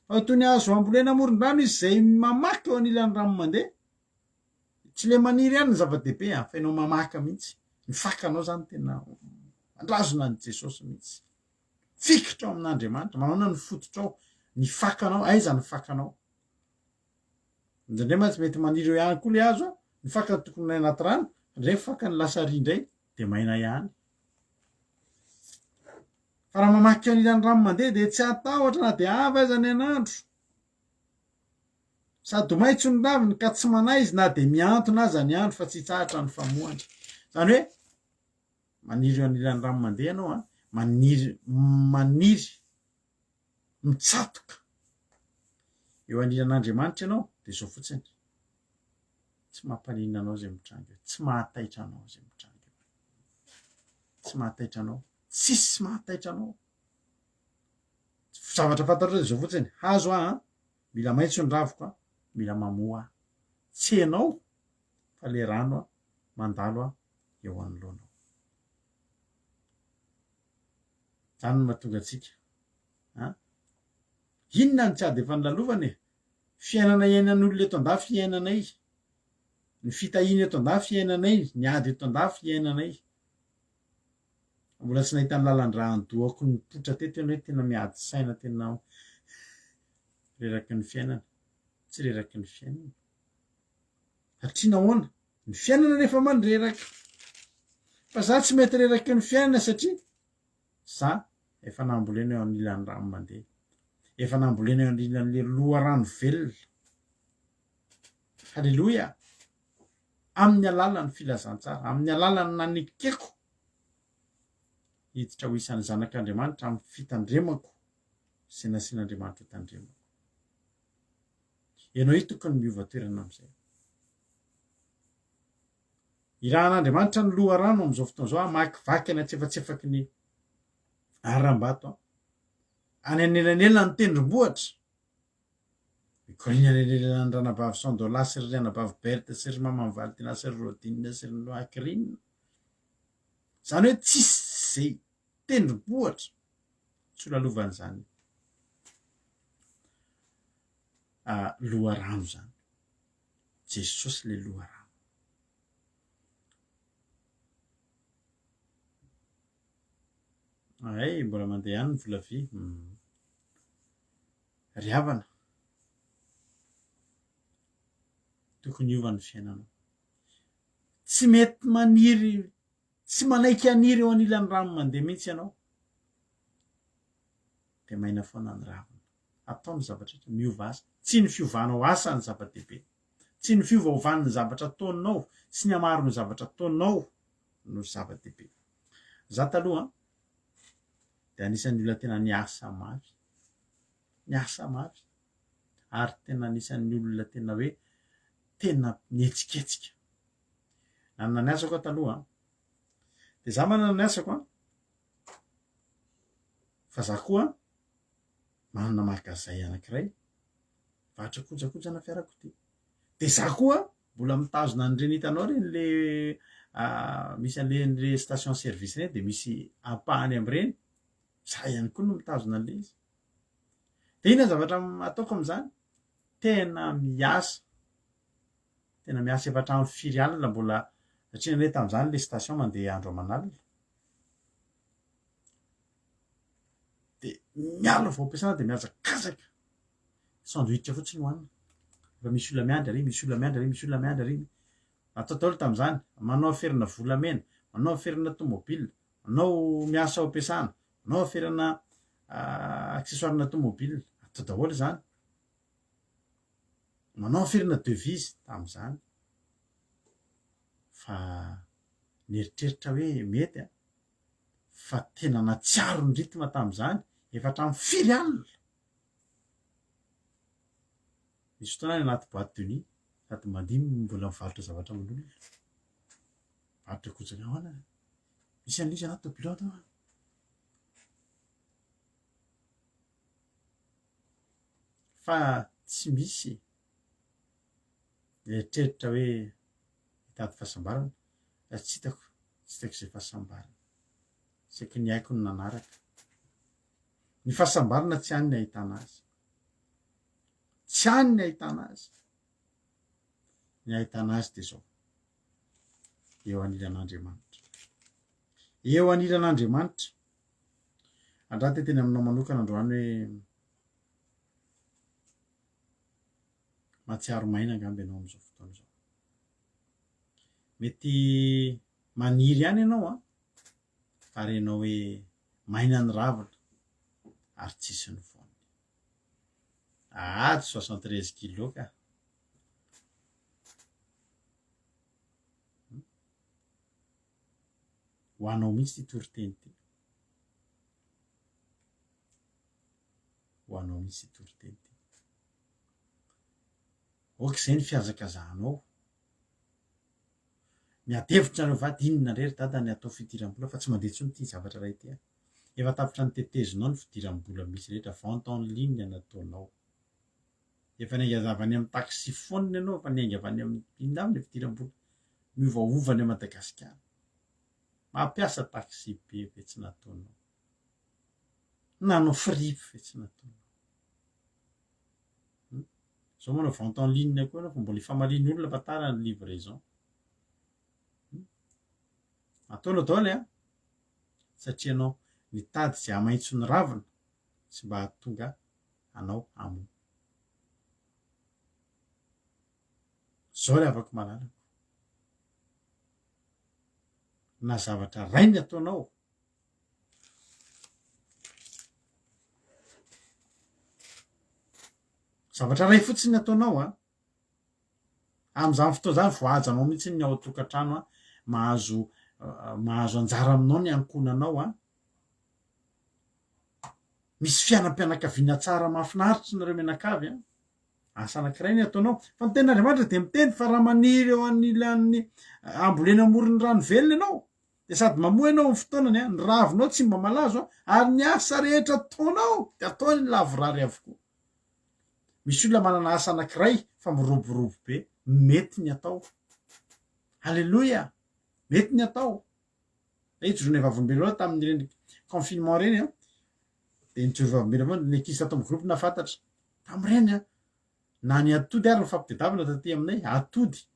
Fa toy ny hazo ambolena amoron-drano izy izay mamaky eo anilan'ny rano mandeha. Tsy le maniry ihany ny zava-dehibe an, fa ianao mamaka mihitsy. Ny fakanao zany tena mandrazona an'i Jesosy mihitsy. Fikitra ao amin'Andriamanitra. Manaona ny fototrao, ny fakanao, aiza ny fakanao? Indraindray mantsy mety maniry eo ihany koa le hazo an, ny fakany tokony ho anaty rano, indraindray ny fakany lasa ary indray dia maina ihany. Fa raha mamaky anilan'ny rano mandeha dia tsy hatahotra na dia avy aza ny an'andro. Sady ho maitso ny raviny ka tsy manahy izy na dia mihantona aza ny andro fa tsy hitsahatra ny famohany. Izany hoe maniry eo anilan'ny rano mandeha ianao an, maniry maniry mitsatoka eo anilan'Andriamanitra ianao dia izao fotsiny, tsy mampaninona anao izay mitranga eo, tsy mahataitra anao izay mitranga eo, tsy mahataitra anao, tsisy mahataitra anao. Zavatra fantatrao dia izao fotsiny, hazo aho an, mila maitso ny raviko an, mila mamoa aho. Tsy ianao fa le rano an, mandalo an eo anoloanao. Zany no mahatonga antsika an! Inona no tsy ady efa nolalovana e? Fiainana iainan'olona eto andafy iainanay, ny fitahiana eto andafy iainanay, ny ady eto andafy iainanay. Mbola tsy nahita ny lalan-drà an-dohako nipoitra teto ianao hoe tena miady saina tena reraky ny fiainana. Tsy reraky ny fiainana. Satria nahoana? Ny fiainana nefa mandreraka. Fa za tsy mety reraky ny fiainana satria za efa nambolena eo anilan'ny rano mandeha. Efa nambolena eo anilan'le loharano velona. Haleloia! Amin'ny alalan'ny filazantsara, amin'ny alalan'ny nanekeko hiditra ho isan'ny zanak'Andriamanitra amin'ny fitandremako izay nasian'Andriamanitra ho tandremako. Ianao io tokony miova toerana amin'izay. Irahan'Andriamanitra ny loharano amin'izao fotoana izao hamakivaky any antsefatsefaky ny harambato any anelanelan'ny tendrombohitra. Mikoriana any anelanelan'ny ranabavy Sandola sy ry ranabavy Berthe sy ry maman'i Valentina sy ry Rodine sy ry Noakrine. Izany hoe tsisy izay tendrombohitra tsy ho lalovan'izany loharano izany. Jesosy ilay loharano. Hay, mbola mandeha ihany ny vola vy. Ry havana, tokony hiova ny fiainanao. Tsy mety maniry, tsy manaiky haniry eo anilan'ny rano mandeha mihitsy ianao. Dia maina foana ny ravina. Atao ny zavatra rehetra, miova asa. Tsy ny fiovanao asa ny zava-dehibe. Tsy ny fiovaovan'ny zavatra ataonao sy ny hamaron'ny zavatra ataonao no zava-dehibe. Za taloha dia anisan'ny olona tena niasa mafy, niasa mafy ary tena anisan'ny olona tena hoe tena nihetsiketsika. Nanana ny asako aho taloha dia za manana ny asako an, fa za koa manana magazay anankiray mivarotra kojakojana fiarakodia. Dia za koa mbola mitazona an'ireny hitanao ireny le misy an'ireny le station service ireny dia misy ampahany amin'ireny, za ihany koa no mitazona an'ilay izy. Dia inona ny zavatra ataoko amin'izany? Tena miasa, tena miasa efa hatramin'ny firy alina mbola, satria anie tamin'izany le station mandeha andro aman'alina. Dia miala vao ampiasana dia mihazakazaka. Sandwich fotsiny hohanina. Efa misy olona miandry ary, misy olona miandry ary, misy olona miandry ary. Atao daholo tamin'izany. Manao aferana volamena, manao aferana tomobile, manao miasa ao am-piasana, manao aferana accessoire-na tomobile. Atao daholo izany. Manao aferana devise tamin'izany. Fa nieritreritra hoe mety an. Fa tena natsiaro ny rythme tamin'izany, efa hatramin'ny firy alina. Misy fotoana any anaty boite de nuit, sady mandihy no mbola mivarotra zavatra aman'olona. Mivarotra kojakoja ahoana? Misy an'ilay izy anaty tôbilo ato an. Fa tsy misy mieritreritra hoe hitady fahasambarana, fa tsy hitako, tsy hitako izay fahasambarana. Saika ny aiko no nanaraka. Ny fahasambarana tsy any ny ahitana azy. Tsy any ny ahitana azy. Ny ahitana azy dia izao. Eo anilan'Andriamanitra. Eo anilan'Andriamanitra. Andraha te teny aminao manokana androany hoe mahatsiaro maina angamba ianao amin'izao fotoana izao. Mety maniry ihany ianao an, fa renao hoe maina ny ravina ary tsisy ny voany. Aa, tsy 73 kilo ka. Ho anao mihitsy ity toriteny ity. Ho anao mihitsy ity toriteny ity. Ok izay ny fihazakazahanao. Miady hevitra nareo vady inona indray ry dada ny atao fidiram-bola fa tsy mandeha intsony ity zavatra iray ity a. Efa tapitra notetezinao ny fidiram-bola misy rehetra, vente en ligne nataonao. Efa niainga avy any amin'ny taxi phone ianao, efa niainga avy any amin'ny inona avy ny fidiram-bola miovaova any Madagasikara. Mampiasa taxi be ve tsy nataonao. Nanao fripy ve tsy nataonao. Zao manao vente en ligne koa ianao fa mbola ifamalian'ny olona fa tara ny livraison. Ataonao daholo an! Satria ianao nitady izay hamaitso ny ravina sy mba hahatonga anao hamoa. Zao ry havako malalako. Na zavatra ray ny ataonao, Zavatra iray fotsiny ny ataonao an, amin'izany fotoana izany voahajanao mihitsy ny ao an-tokantrano an, mahazo mahazo anjara aminao ny ankohonanao an, misy fiainam-pianakaviana tsara mahafinaritra nareo mianakavy an, asa anankiray ny ataonao, fa ny tenin'Andriamanitra dia miteny fa raha maniry eo anilan'ny ambolena amoron'ny rano velona ianao Dia sady mamoa ianao amin'ny fotoanany, ny ravinao tsy mba malazo, ary ny asa rehetra ataonao dia ataony lavorary avokoa. Misy olona manana asa anankiray fa miroborobo be, mety ny atao. Aleloia! Mety ny atao. Zay ijoroanay vavolombelona tamin'ireny confinement ireny an, dia nijoro vavolombelona foana ny ankizy tato amin'ny groupe nahafantatra. Tamin'ireny an, na ny atody ary nifampitadiavana taty aminay, atody.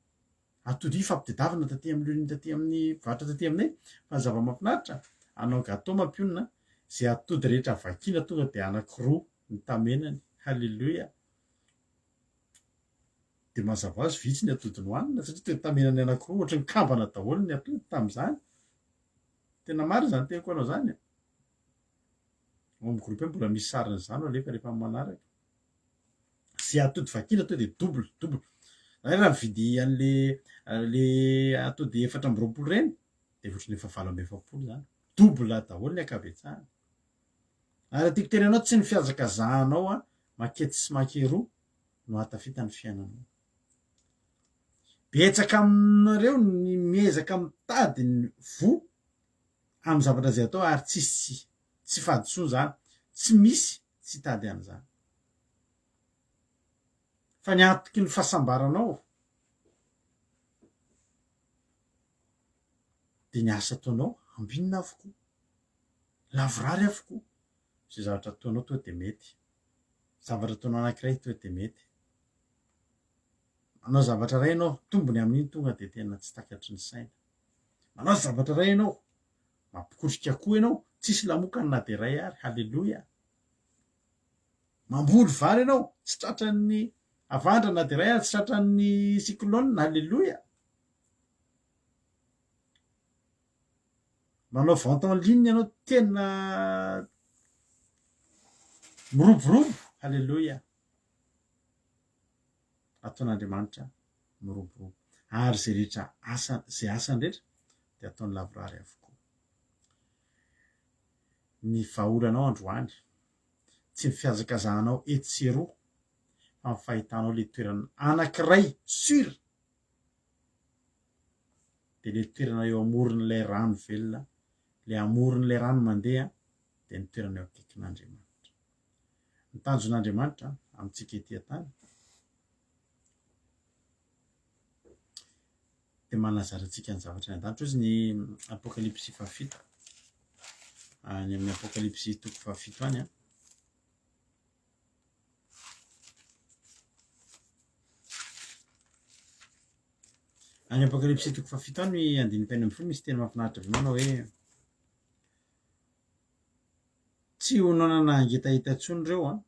Atody ifampitedavina taty amin'ny lune taty amin'ny mpivarotra taty aminay fa ny zava-mahafinaritra hanao gateau mampionona. Izay atody rehetra vakiana tonga dia anankiroa ny tamenany. Haleloia. Dia mazava ho azy vitsy ny atody nohanina satria toa tamenany anankiroa ohatry ny kambana daholo ny atody tamin'izany. Tena marina izany teniko anao izany e. Ao amin'ny groupe mbola misy sarin'izany ho alefa rehefa amin'ny manaraka. Izay atody vakiana tonga dia double, double. Zany raha mividy an'le le atody 24 ireny dia ohatran'ny efa 48 izany. Double daholo ny ankabetsahany. Ary tiako tenenao tsy ny fihazakazahanao a maketsy sy makeroa no hahatafita ny fiainanao. Betsaka aminareo ny miezaka mitady ny voa amin'ny zavatra izay atao ary tsisy tsy fahadisoana izany, tsy misy tsy hitady an'izany. Fa ny antoky ny fahasambaranao dia ny asa ataonao ambinina avokoa, lavorary avokoa. Izay zavatra ataonao tonga dia mety. Zavatra ataonao anankiray tonga dia mety. Manao zavatra iray ianao, tombony amin'iny tonga dia tena tsy takatry ny saina. Manao zavatra iray ianao, mampikotrika akoho ianao, tsisy lamokany na dia iray ary, haleloia. Mamboly vary ianao, tsy tratran'ny havandra na dia iray ary, tsy tratran'ny cyclone, haleloia. Manao vente en ligne ianao, tena miroborobo, haleloia. Ataon'Andriamanitra miroborobo. Ary izay rehetra asa, izay asany rehetra dia ataony lavorary avokoa. Ny vahaolanao androany, tsy ny fihazakazahanao etsy sy eroa, fa ny fahitanao ilay toerana anankiray sur dia ilay toerana eo amoron'ilay rano velona, ilay amoron'ilay rano mandeha dia ny toerana eo akaikin'Andriamanitra. Ny tanjon'Andriamanitra amintsika ety an-tany dia manazara antsika ny zavatra any an-danitra. Hozy ny Apokalypsy fahafito, any amin'ny Apokalypsy toko fahafito any an. Any Apokalypsy toko fahafito any andininy fahenina ambin'ny folo misy teny mahafinaritra be manao hoe Tsy ho noana na hangetaheta intsony ireo an!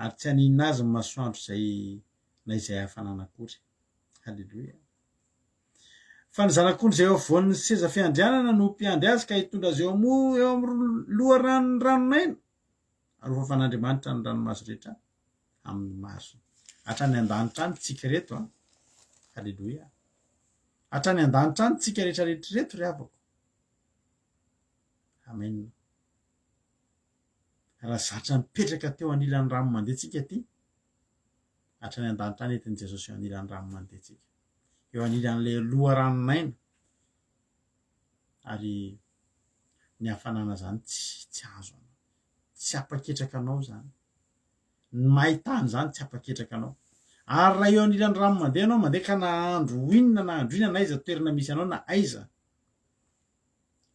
Ary tsy haninona azy ny masoandro izay na izay hafanana akory. Haleloia! Fa ny Zanak'ondry izay eo afovoan'ny seza fiandrianana no ho mpiandry azy ka hitondra azy eo amoa eo amin'ny loharanon'ny ranon'aina, ary hofafan'Andriamanitra ny ranomaso rehetra amin'ny masony. Hatrany an-danitra any tsika ireto an! Haleloia! Hatrany an-danitra any tsika rehetra rehetra ireto ry havako. Amen. Raha zatra nipetraka teo anilan'ny rano mandeha tsika aty, hatrany an-danitra any entin'i Jesosy eo anilan'ny rano mandeha tsika. Eo anilan'ilay loharanon'aina. Ary ny hafanana izany tsy tsy azo anao. Tsy ampaketraka anao izany. Ny main-tany izany tsy ampaketraka anao. Ary raha eo anilan'ny rano mandeha ianao, mandeha ka na andro inona na andro inona na aiza toerana misy anao na aiza,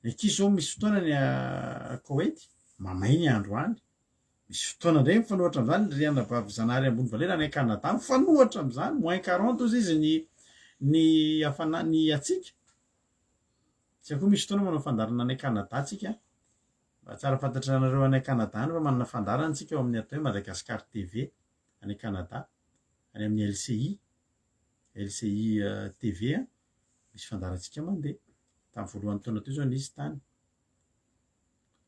Ny ankizy zao misy fotoana any Koety mamay ny andro any, misy fotoana indray mifanohitra amin'izany ry anabavy Zanahary ambony valera any Canada mifanohitra amin'izany moins 40 ozy izy ny ny hafana ny hatsiaka. Tsika koa misy fotoana manao fandaharana any Canada tsika, mba tsara fantatra anareo any Canada any fa manana fandaharana tsika ao amin'ny atao hoe Madagascar TV any Canada, any amin'ny LCI, LCI TV misy fandaharantsika mandeha. Tamin'ny voalohan'ny taona teo izao nisy tany.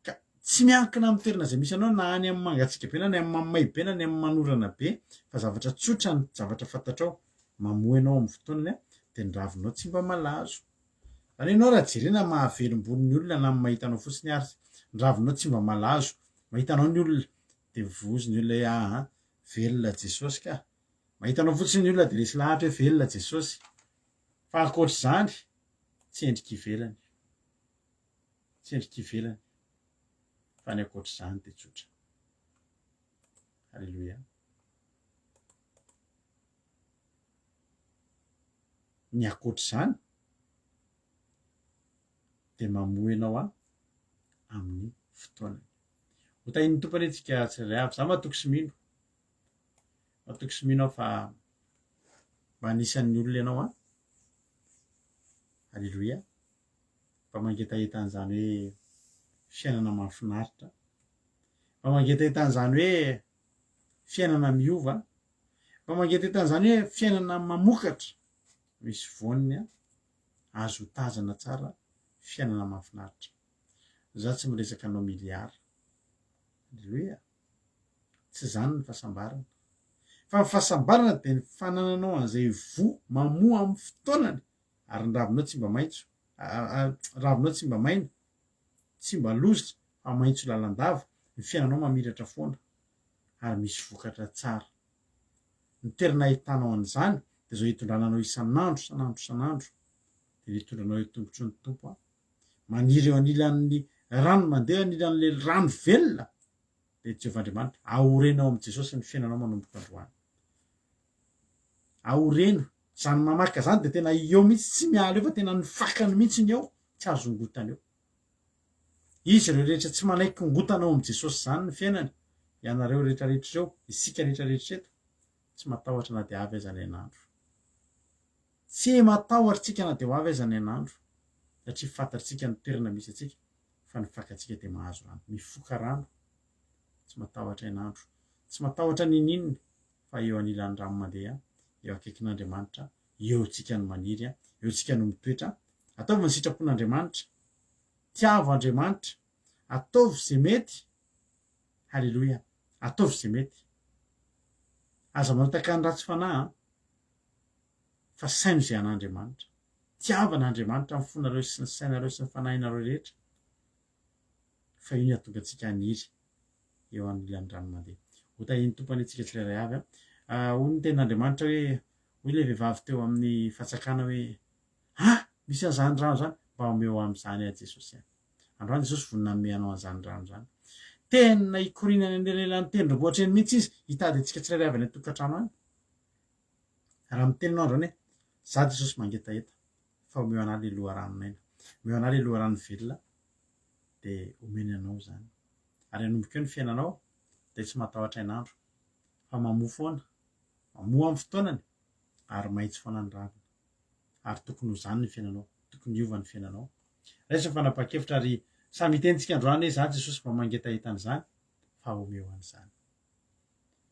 Ka tsy miankina amin'ny toerana izay misy anao na any amin'ny mangatsiaka be na any amin'ny mamay be na any amin'ny manorana be fa zavatra tsotra ny zavatra fantatrao. Mamoa ianao amin'ny fotoanany dia ny ravinao tsy mba malazo. Izany hoe ianao raha jerena mahavelom-bolo ny olona na ny mahita anao fotsiny ary ny ravinao tsy mba malazo. Mahita anao ny olona dia vozy ny olona hoe aa velona Jesosy ka. Mahita anao fotsiny ny olona dia resy lahatra hoe velona Jesosy. Fa ankoatr'izany, tsy endrika ivelany. Tsy endrika ivelany. Fa ny ankoatr'izany dia tsotra. Alléluia. Ny ankoatr'izany dia mamoha ianao aho amin'ny fotoanany. Ho tahian'ny Tompo anie tsika tsirairay avy. Za matoky sy mino. Matoky sy mino aho fa mba anisan'ny olona ianao an. Alléluia. Mba mangetaheta an'izany hoe. fiainana mahafinaritra, mba mangetaheta an'izany hoe fiainana miova, mba mangetaheta an'izany hoe fiainana mamokatra, misy voany azo otazana tsara, fiainana mahafinaritra. Za tsy miresaka anao milliard. Aleloia. Tsy izany ny fahasambarana. Fa ny fahasambarana dia ny fanananao an'izay voa mamoa amin'ny fotoanany ary ny ravinao tsy mba maitso, ravinao tsy mba maina, tsy mba loza fa maitso lalandava, ny fiainanao mamiratra foana ary misy vokatra tsara. Ny toerana ahitanao an'izany dia izao hitondrana anao isan'andro, isan'andro, isan'andro dia ny hitondra anao eo tongotry ny Tompo aho. Maniry eo anilan'ny rano mandeha, anilan'ilay rano velona dia Jehovah Andriamanitra. Aoreno ao amin'i Jesosy ny fiainanao manomboka androany. Aoreno. Izany mamaka izany dia tena eo mihitsy, tsy miala eo fa tena ny fakany mihitsy ny eo, tsy azo ongotana eo. Izy ireo rehetra tsy manaiky ongotana ao amin'i Jesosy izany ny fiainany, ianareo rehetra rehetra ireo, isika rehetra rehetra eto, tsy matahotra na dia avy aza ny hainandro. Tsy matahotra tsika na dia ho avy aza ny hainandro, satria fantatsika ny toerana misy antsika, fa ny fakantsika dia mahazo rano, mifoka rano, tsy matahotra hainandro, tsy matahotra n'inon'inona fa eo anilan'ny rano mandeha, eo akaikin'Andriamanitra, eo tsika no maniry, eo tsika no mitoetra, ataovy ny sitrapon'Andriamanitra, tiavo Andriamanitra, ataovy ze mety, haleloia, ataovy ze mety. Aza manotaka ny ratsy fanahy an, fa saino ze an'Andriamanitra. Tiava an'Andriamanitra amin'ny fonareo sy ny sainareo sy ny fanahinareo rehetra, fa io ny hahatonga antsika haniry eo anilan'ny rano mandeha. Ho tahian'ny Tompo anie tsika tsirairay avy an. Hoy ny tenin'Andriamanitra hoe, hoy ilay vehivavy teo amin'ny fatsakana hoe, Ah! Misy an'izany rano izany, mba omeo amin'izany aho Jesosy an. Androany Jesosy vonona hanome anao an'izany rano izany. Tena hikoriana any anelanelan'ny tendrombohitra eny mihitsy Izy, hitady antsika tsirairay avy any an-tokantrano any. Raha miteny ianao androany hoe, Za Jesosy mangetaheta, fa omeo anah le loharanon'aina, omeo anah le loharano velona, dia omeny anao izany. Ary hanomboka eo ny fiainanao, dia tsy matahotra hainandro, fa mamoa foana, mamoa amin'ny fotoanany, ary maitso foana ny ravina. Ary tokony ho izany ny fiainanao, tokony hiova ny fiainanao. Raiso ny fanapahan-kevitra ary samy hiteny tsika androany hoe, Za Jesosy mba mangetaheta an'izany, fa omeo an'izany.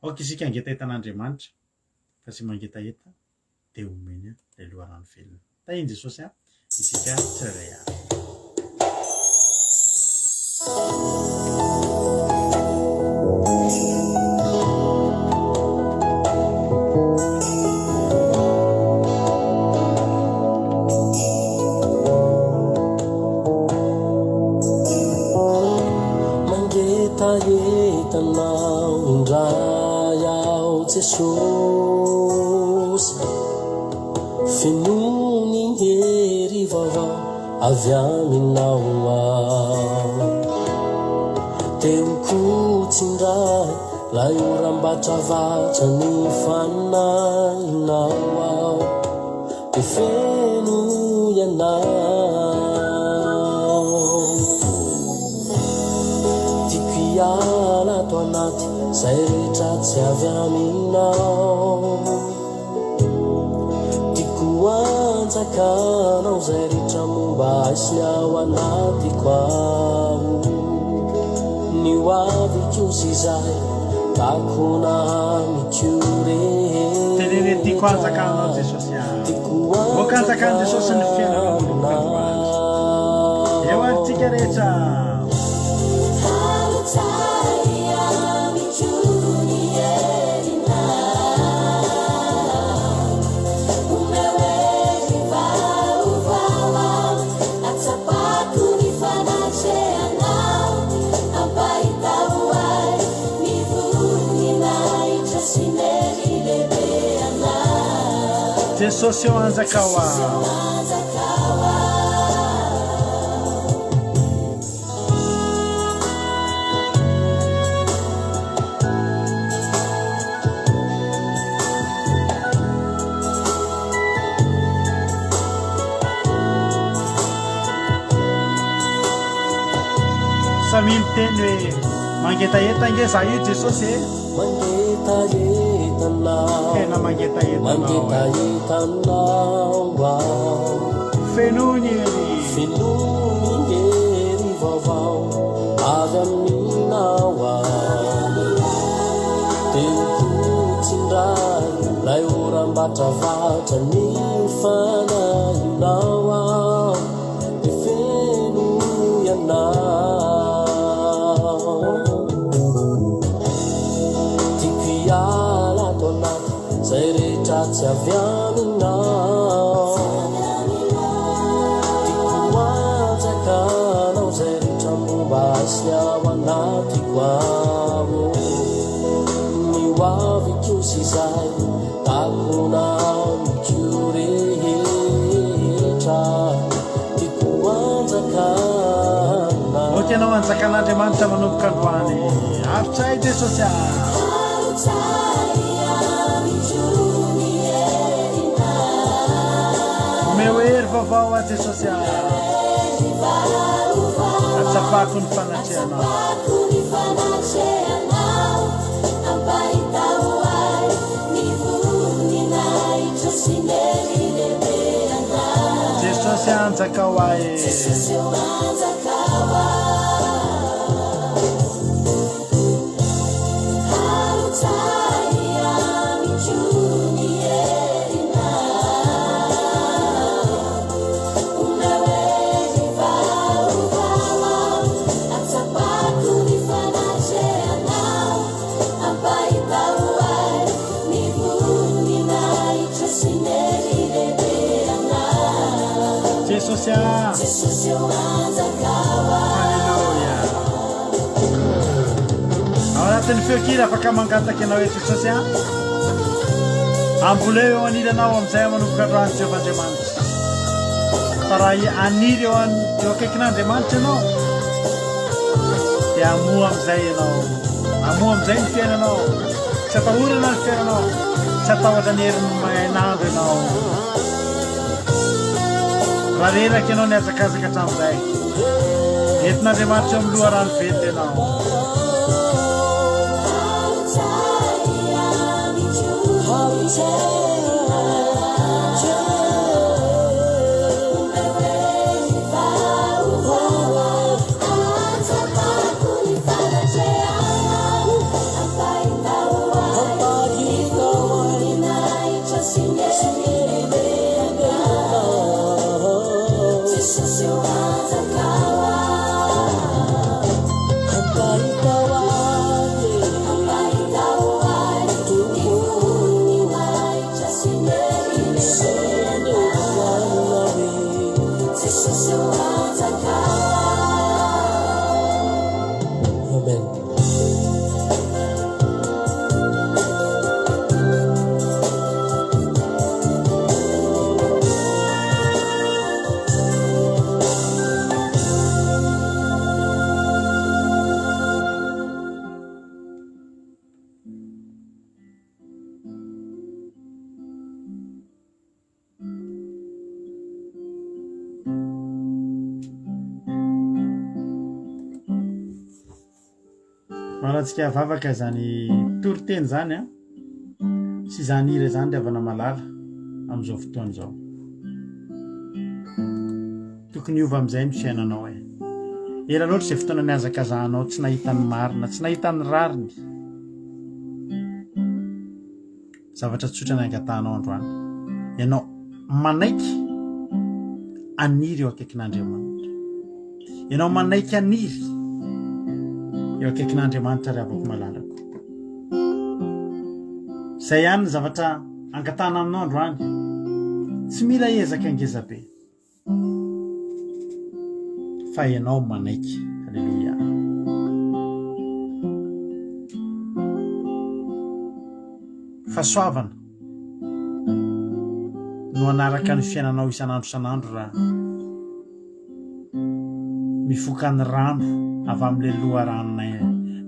Aoka isika hangetaheta an'Andriamanitra, fa izay mangetaheta dia omeny ilay loharano velona. Tahin'i Jesosy isika tsirairay avy. Mangetaheta anao indray aho Jesosy Fenoy ny hery vaovao avy aminao aho Te ho kotsy indray lay oram-batravatra ny fanahinao aho Dia feno ianao. Tiako hiala ato anaty zay rehetra tsy avy aminao. Tiako hanjakanao zay rehetra momba ahy sy ny ao anatiko ao. Ny ho aviko sy izay takona amiko rehetra. Teneno hoe tiako hanjakanao Jesosy ah. Aoka hanjakan'i Jesosy ny fiainanao manomboka androany. Eo ary tsika rehetra. Jesosy eo anjakao aho. Samia miteny hoe mangetaheta ange za io Jesosy e. Mangetaheta anao. Tena mangetaheta anao. Mangetaheta anao aho. Fenoy ny hery. Fenoy ny hery vaovao. Mamatravatra ny fanahinao aho Dia feno ianao Tiako hiala ato anaty Zay rehetra tsy avy aminao Tiako hanjakanao Zay rehetra momba ahy sy ny ao anatiko ao Ny ho aviko sy izay takona amiko rehetra Tiako hanjakana. Ok ianao hanjakan'Andriamanitra manomboka androany. Arotsay Jesosy ah. Omeo hery vaovao aho Jesosy ah. Atsapako ny fanatrehanao. Jesosy anjakao ahy e. Jesosy ah. Alléluia. Ao anatin'ny feon-kira afaka mangataka ianao hoe Jesosy ah. Amboleo eo anilanao amin'izay manomboka androany Jehovah Andriamanitra. Fa raha haniry eo an eo akaikin'Andriamanitra ianao dia hamoa amin'izay ianao. Hamoa amin'izay ny fiainanao. Tsy atahorana ny fiainanao. Tsy atahotra ny herin'ny mahainandro ianao. Raha reraka ianao nihazakazaka hatramin'izay, entin'Andriamanitra eo amin'ny loharano velona ianao. Marantsika vavaka izany toriteny izany an, sy izany hira izany ry havana malala amin'izao fotoana izao. Tokony hiova amin'izay ny fiainanao e. Ela loatra izay fotoana nihazakazahanao tsy nahita ny marina, tsy nahita ny rariny. Zavatra tsotra ny angatahanao androany. Ianao manaiky haniry eo akaikin'Andriamanitra. Ianao manaiky haniry eo akaikin'Andriamanitra ry havako malalako. Izay ihany ny zavatra angatahana aminao androany. Tsy mila ezaka ngeza be. Fa ianao manaiky. Aleloia. Fahasoavana no hanaraka ny fiainanao isan'andro isan'andro raha mifoka ny rano avy amin'ilay loharanonay,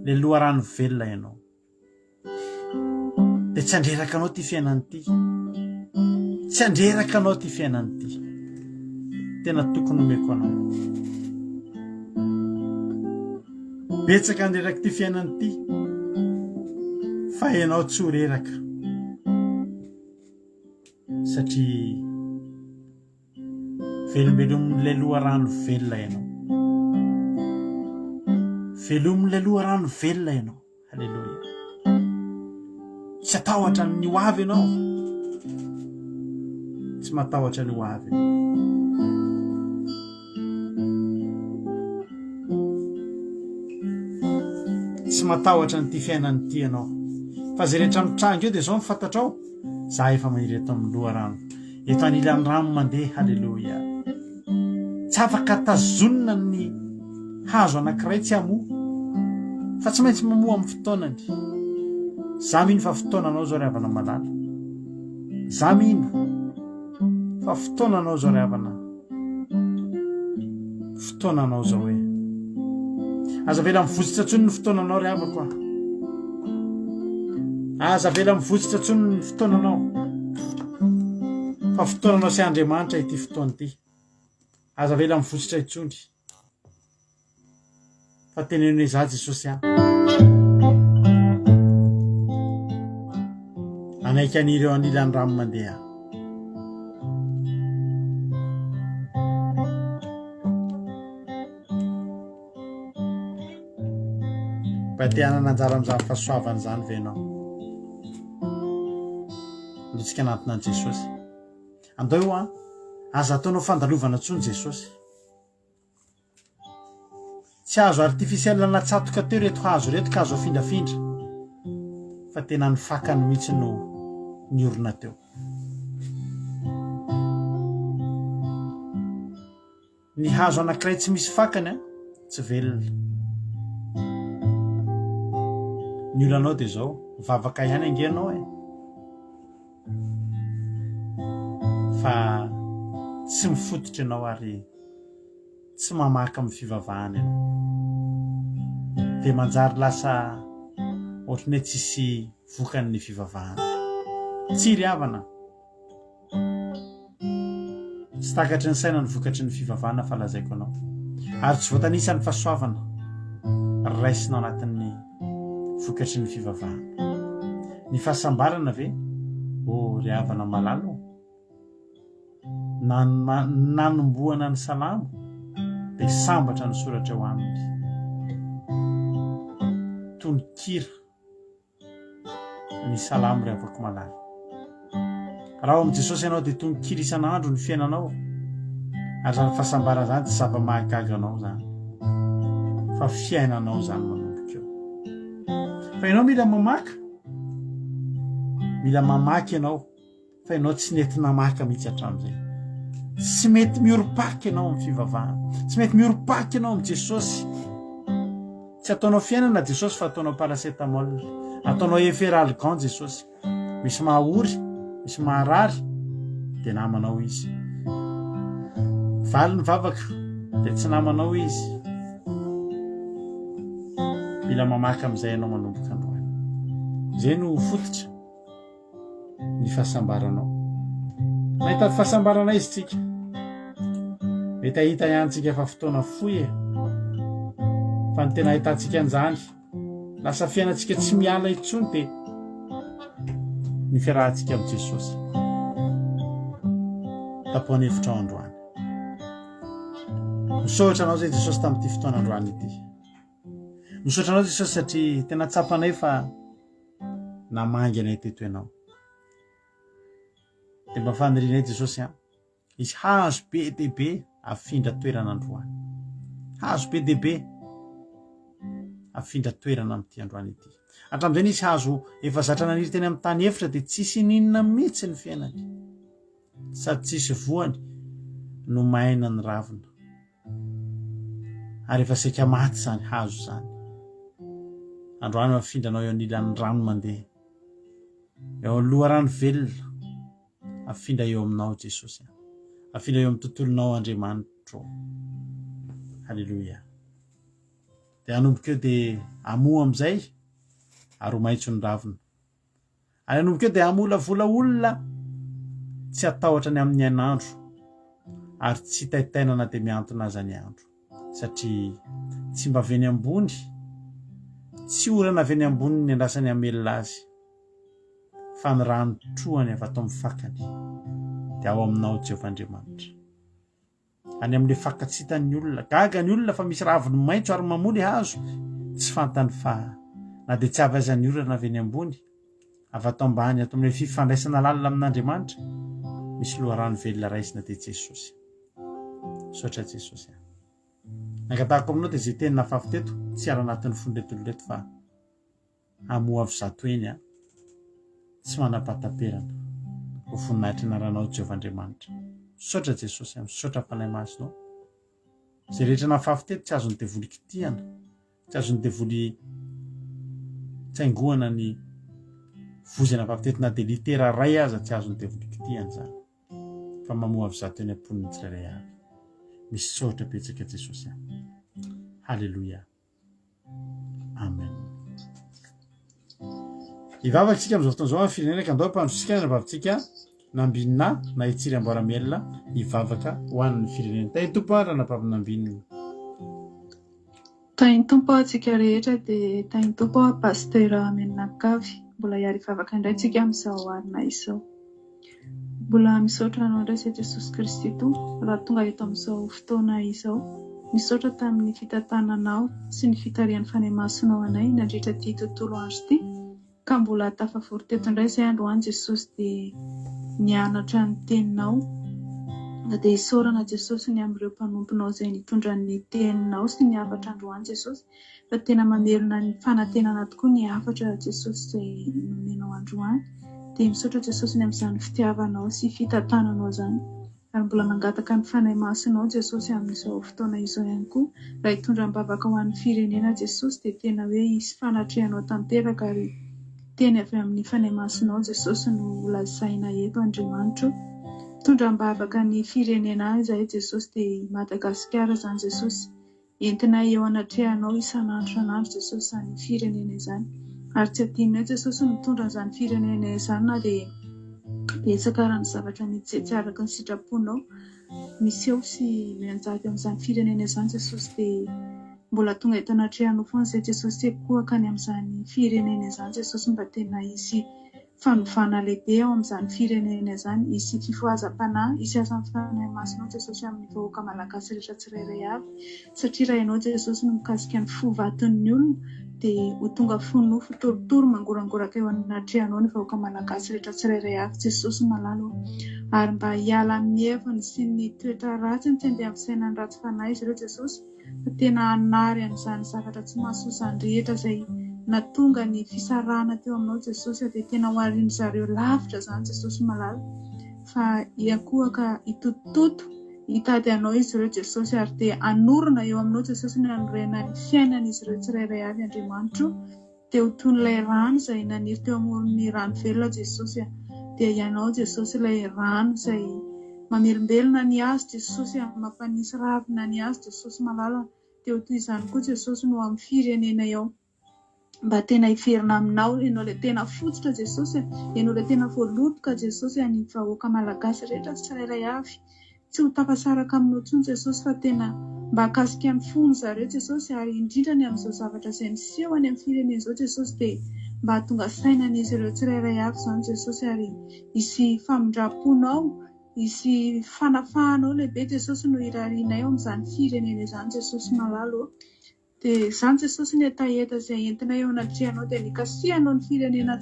ilay loharano velona ianao. Dia tsy handreraka anao ity fiainana ity. Tsy handreraka anao ity fiainana ity. Tena tokony omeko anao. Betsaka ny reraka ity fiainana ity. Fa ianao tsy ho reraka. Satria Velombelomin'ilay loharano velona ianao. Velomin'ilay loharano velona ianao. Aleloia. Tsy atahotra ny ho avy ianao. Tsy matahotra ny ho avy ianao. Tsy matahotra an'ity fiainana ity ianao. Fa izay rehetra mitranga eo dia izao no fantatrao, za efa maniry eto amin'ny loharano. Eto anilan'ny rano mandeha, haleloia. Tsy afaka tazonina ny hazo anankiray tsy hamoa, fa tsy maintsy mamoa amin'ny fotoanany. Za mino fa fotoananao izao ry havana malala. Za mino fa fotoananao izao ry havana. Fotoananao izao e. Aza avela mivotsitra intsony ny fotoananao ry havako a. Aza avela mivotsitra intsony ny fotoananao. Fa fotoananao sy Andriamanitra ity fotoana ity. Aza avela mivotsitra intsony. Fa teneno hoe za Jesosy a. Hanaiky an'ireo anilan'ny rano mandeha. Mba te hanana anjara amin'izany fahasoavana izany ve ianao? Ndao hanantona an'i Jesosy. Andao eo an, aza ataonao fandalovana intsony Jesosy. Tsy hazo artificiel natsatoka teo ireto hazo ireto ka azo afindrafindra fa tena ny fakany mihitsy no niorina teo. Ny hazo anankiray tsy misy fakany an, tsy velona. Ny olanao dia izao, mivavaka ihany ange ianao e. Fa tsy mifototra ianao ary tsy mamaky amin'ny fivavahana ianao. Dia manjary lasa ohatran'ny hoe tsisy vokany ny fivavahana. Tsia ry havana. Tsy takatry ny saina ny vokatry ny fivavahana fa lazaiko anao. Ary tsy voatanisa ny fahasoavana raisina ao anatin'ny vokatry ny fivavahana. Ny fahasambarana ve? Oh, ry havana malala ô! Nanombohana ny salamo dia sambatra ny soratra eo aminy. Tononkira. Ny salamo ry havako malala. Raha ao amin'i Jesosy ianao dia tononkira isan'andro ny fiainanao. Ary izany fahasambarana izany tsy zava-mahagaga anao izany. Fa fiainanao izany manomboka eo. Fa ianao mila mamaka. Mila mamaky ianao. Fa ianao tsy nety namaka mihitsy hatramin'izay. Tsy mety miorim-paka ianao amin'ny fivavahana. Tsy mety miorim-paka ianao amin'i Jesosy. Tsy ataonao fiainana Jesosy fa ataonao paracetamol. Ataonao efferalgan Jesosy. Misy mahaory, misy maharary, dia namanao izy. Valy ny vavaka, dia tsy namanao izy. Mila mamaka amin'izay ianao manomboka androany. Izay no fototra. ny fahasambaranao. Mahita fahasambarana aiza tsika? Mety hahita ihany tsika fa fotoana fohy e. Fa ny tena ahitantsika an'izany, lasa fiainantsika tsy miala intsony dia ny fiarahantsika amin'i Jesosy. Tapoha ny hevitrao androany. Misaotra anao zay Jesosy tamin'ity fotoana androany ity. Misaotra anao Jesosy satria tena tsapanay fa namangy anay teto ianao. Dia mba fanirianay Jesosy an, hisy hazo be dia be afindra toerana androany. Hazo be dia be afindra toerana amin'ity androany ity. Hatramin'izay nisy hazo efa zatra naniry teny amin'ny tany efitra dia tsisy ininona mihitsy ny fiainany. Sady tsisy voany no maina ny ravina. Ary efa saika maty izany hazo izany. Androany afindranao eo anilan'ny rano mandeha. Eo amin'ny loharano velona. Afindra eo aminao Jesosy. Afindra eo amin'ny tontolonao Andriamanitro. Haleloia. Dia hanomboka eo dia amoa amin'izay ary ho maitso ny ravina. Ary hanomboka eo dia hamolavola olona tsy hatahotra ny amin'ny hainandro ary tsy hitaintaina na dia mihantona aza ny andro, satria tsy mba avy eny ambony, tsy orana avy eny ambony ny andrasany hamelona azy, fa ny rano trohany avy ato amin'ny fakany dia ao aminao Jehovah Andriamanitra. Any amin'ilay faka tsy hitan'ny olona. Gaga ny olona fa misy raviny maitso ary mamoa ilay hazo. Tsy fantany fa na dia tsy avy aza ny orana avy eny ambony, avy ato ambany, ato amin'ilay fifandraisana lalina amin'Andriamanitra, Misy loharano velona raisina dia Jesosy. Misaotra Jesosy a. Ny angatahako aminao dia izay teny nafafy teto tsy hiala anatin'ny fon'ireto olona ireto fa hamoha avy zato eny a. Tsy manam-pahataperana. Ho voninahitry ny anaranao Jehovah Andriamanitra. Misaotra Jesosy a, misaotra Fanahy Masinao. Izay rehetra nafafy teto tsy azon'ny devoly kitihana. Tsy azon'ny devoly tsaingohana ny vozana avy teto na dia litera iray aza tsy azon'ny devoly kitihana izany. Fa mamoa avy zato eny am-pon'ny tsirairay avy. Misaotra betsaka Jesosy a. Haleloia. Amen. Hivavaka isika amin'izao fotoana izao amin'ny firenena ka andao hampandroso-tsika ny anabavintsika Nambinina na i Tsiry Amboaramelona hivavaka ho an'ny firenena. Tahin'ny Tompo ary ranabavy Nambinina. Tahin'ny Tompo antsika rehetra dia tahin'ny Tompo aho Pasteur Menakavy. Mbola hiary hivavaka indray tsika amin'izao alina izao. Mbola misaotra anao indray izay Jesosy Kristy Tompo raha tonga eto amin'izao fotoana izao. Misaotra tamin'ny fitantananao sy ny fitarihan'ny Fanahy Masinao anay nandritra ity tontolo andro ity. Ka mbola tafavory teto indray izay androany Jesosy dia nianatra ny teninao. Dia isaorana Jesosy ny amin'ireo mpanomponao izay nitondra ny teninao sy ny hafatra androany Jesosy fa tena mamelona ny fanantenana tokoa ny hafatra Jesosy izay nomenao androany. Dia misaotra Jesosy ny amin'izany fitiavanao sy fitantananao izany. Ary mbola mangataka ny Fanahy Masinao Jesosy amin'izao fotoana izao ihany koa, raha hitondra am-bavaka ho an'ny firenena Jesosy dia tena hoe hisy fanatrehanao tanteraka ary teny avy amin'ny Fanahy Masinao Jesosy no ho lazaina eto Andriamanitro mitondra am-bavaka ny firenena izahay Jesosy dia i Madagasikara izany Jesosy Entinay eo anatrehanao isan'andro isan'andro Jesosy izany firenena izany. Ary tsy adinonay Jesosy ny mitondra an'izany firenena izany na dia betsaka ara ny zavatra mety izay tsy araka ny sitraponao miseho sy mianjady amin'izany firenena izany Jesosy dia mbola tonga eto anatrehanao foana izay Jesosy tsy hikohaka ny amin'izany firenena izany Jesosy mba tena hisy fanovana lehibe ao amin'izany firenena izany, hisy fifohazam-panahy, hisy asan'ny Fanahy Masinao Jesosy amin'ny vahoaka Malagasy rehetra tsirairay avy, satria raha Ianao Jesosy no mikasika ny fo vaton'ny olona dia ho tonga fo nofo torotoro mangorangoraka eo anatrehanao ny vahoaka Malagasy rehetra tsirairay avy Jesosy malala ô! Ary mba hiala amin'ny heviny sy ny toetra ratsiny tsy handeha amin'ny fisainan'ny ratsy fanahy izy ireo Jesosy, fa tena hanary an'izany zavatra tsy mahasoa izany rehetra izay natonga ny fisarahana teo aminao Jesosy a, dia tena ho arin'ny zareo lavitra izany Jesosy malala fa hiankohoka hitotototo hitady anao izy ireo Jesosy ary dia hanorina eo aminao Jesosy ny hanorenany fiainan'izy ireo tsirairay avy Andriamanitro Dia ho toy ilay rano izay naniry teo amoron'ny rano velona Jesosy a! Dia Ianao Jesosy ilay rano izay mamelombelona ny hazo Jesosy a! Mampanisy ravina ny hazo Jesosy malala a! Dia ho toy izany koa Jesosy no amin'ny firenenay ao. Mba tena hiverina aminao Ianao ilay tena fototra Jesosy a! Ianao ilay tena voaloboka Jesosy a! Ny vahoaka malagasy rehetra tsirairay avy. Tsy ho tafasaraka aminao intsony Jesosy fa tena mba hakasika ny fony zareo Jesosy ary indrindra ny amin'izao zavatra izay miseho any amin'ny firenena izao Jesosy dia mba hahatonga saina an'izy ireo tsirairay avy izany Jesosy ary hisy famindram-ponao hisy fanafahanao lehibe Jesosy no irarianay ao amin'izany firenena izany Jesosy malala ô. Dia izany Jesosy ny hetaheta izay entinay eo anatrehanao dia nikasihanao ny firenena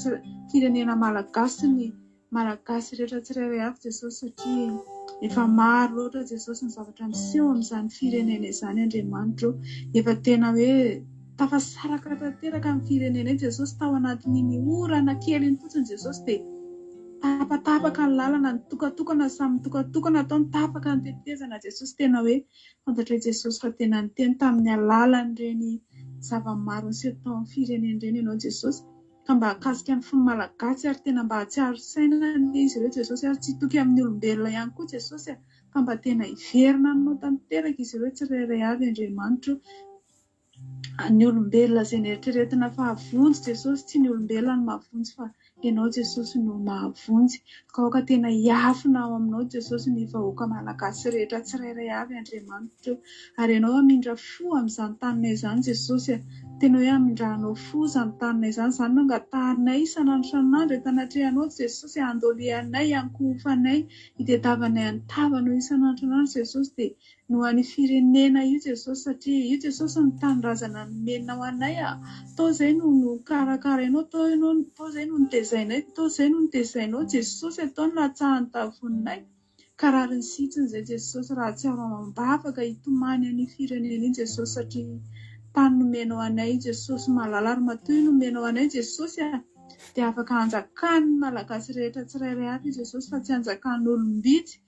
firenena malagasy ny malagasy rehetra tsirairay avy Jesosy satria efa maro loatra Jesosy ny zavatra miseho amin'izany firenena izany Andriamanitro efa tena hoe tafasaraka tanteraka amin'ny firenena Jesosy tao anatin'iny orana kely iny fotsiny Jesosy dia tapatapaka ny lalana nitokatokana samy mitokatokana atao ny tapaka ny tetezana Jesosy tena hoe Fantatr'i Jesosy fa tena niteny tamin'ny alalan'ireny zava-maro niseho tao amin'ny firenena ireny ianao Jesosy, ka mba hahakasika ny fon'ny Malagasy ary tena mba hahatsiaro saina anie izy ireo Jesosy ary tsy hitoky amin'ny olombelona ihany koa Jesosy a, fa mba tena hiverina aminao tanteraka izy ireo tsirairay avy Andriamanitro. Ny olombelona izay neritreretina fa hahavonjy Jesosy, tsy ny olombelona no mahavonjy fa Ianao Jesosy no mahavonjy. Ka aoka tena hiafina ao aminao Jesosy ny vahoaka Malagasy rehetra tsirairay avy Andriamanitra o. Ary Ianao hamindra fo amin'izany taninay izany Jesosy a. Tena hoe hamindranao fo izany taninay izany. Izany no angatahanay isan'andro isan'andro eto anatrehanao Jesosy a. Andolianay, ankohofanay, itediavanay ny tavanao isan'andro isan'andro Jesosy dia. No an'io firenena io Jesosy satria io Jesosy no tanindrazana nomenao anay a! Tao izay no nokarakarainao, tao ianao, tao izay no notezainay, tao izay no notezainao Jesosy a! Tao no nahatsahan'ny tavoninay. Ka rariny sy hitsiny izay Jesosy raha tsy ao amam-bavaka hitomany an'io firenena io Jesosy satria tany nomenao anay io Jesosy malala ary matoa io nomenao anay Jesosy a! Dia afaka hanjakan'ny Malagasy rehetra tsirairay avy io Jesosy fa tsy hanjakan'olom-bitsy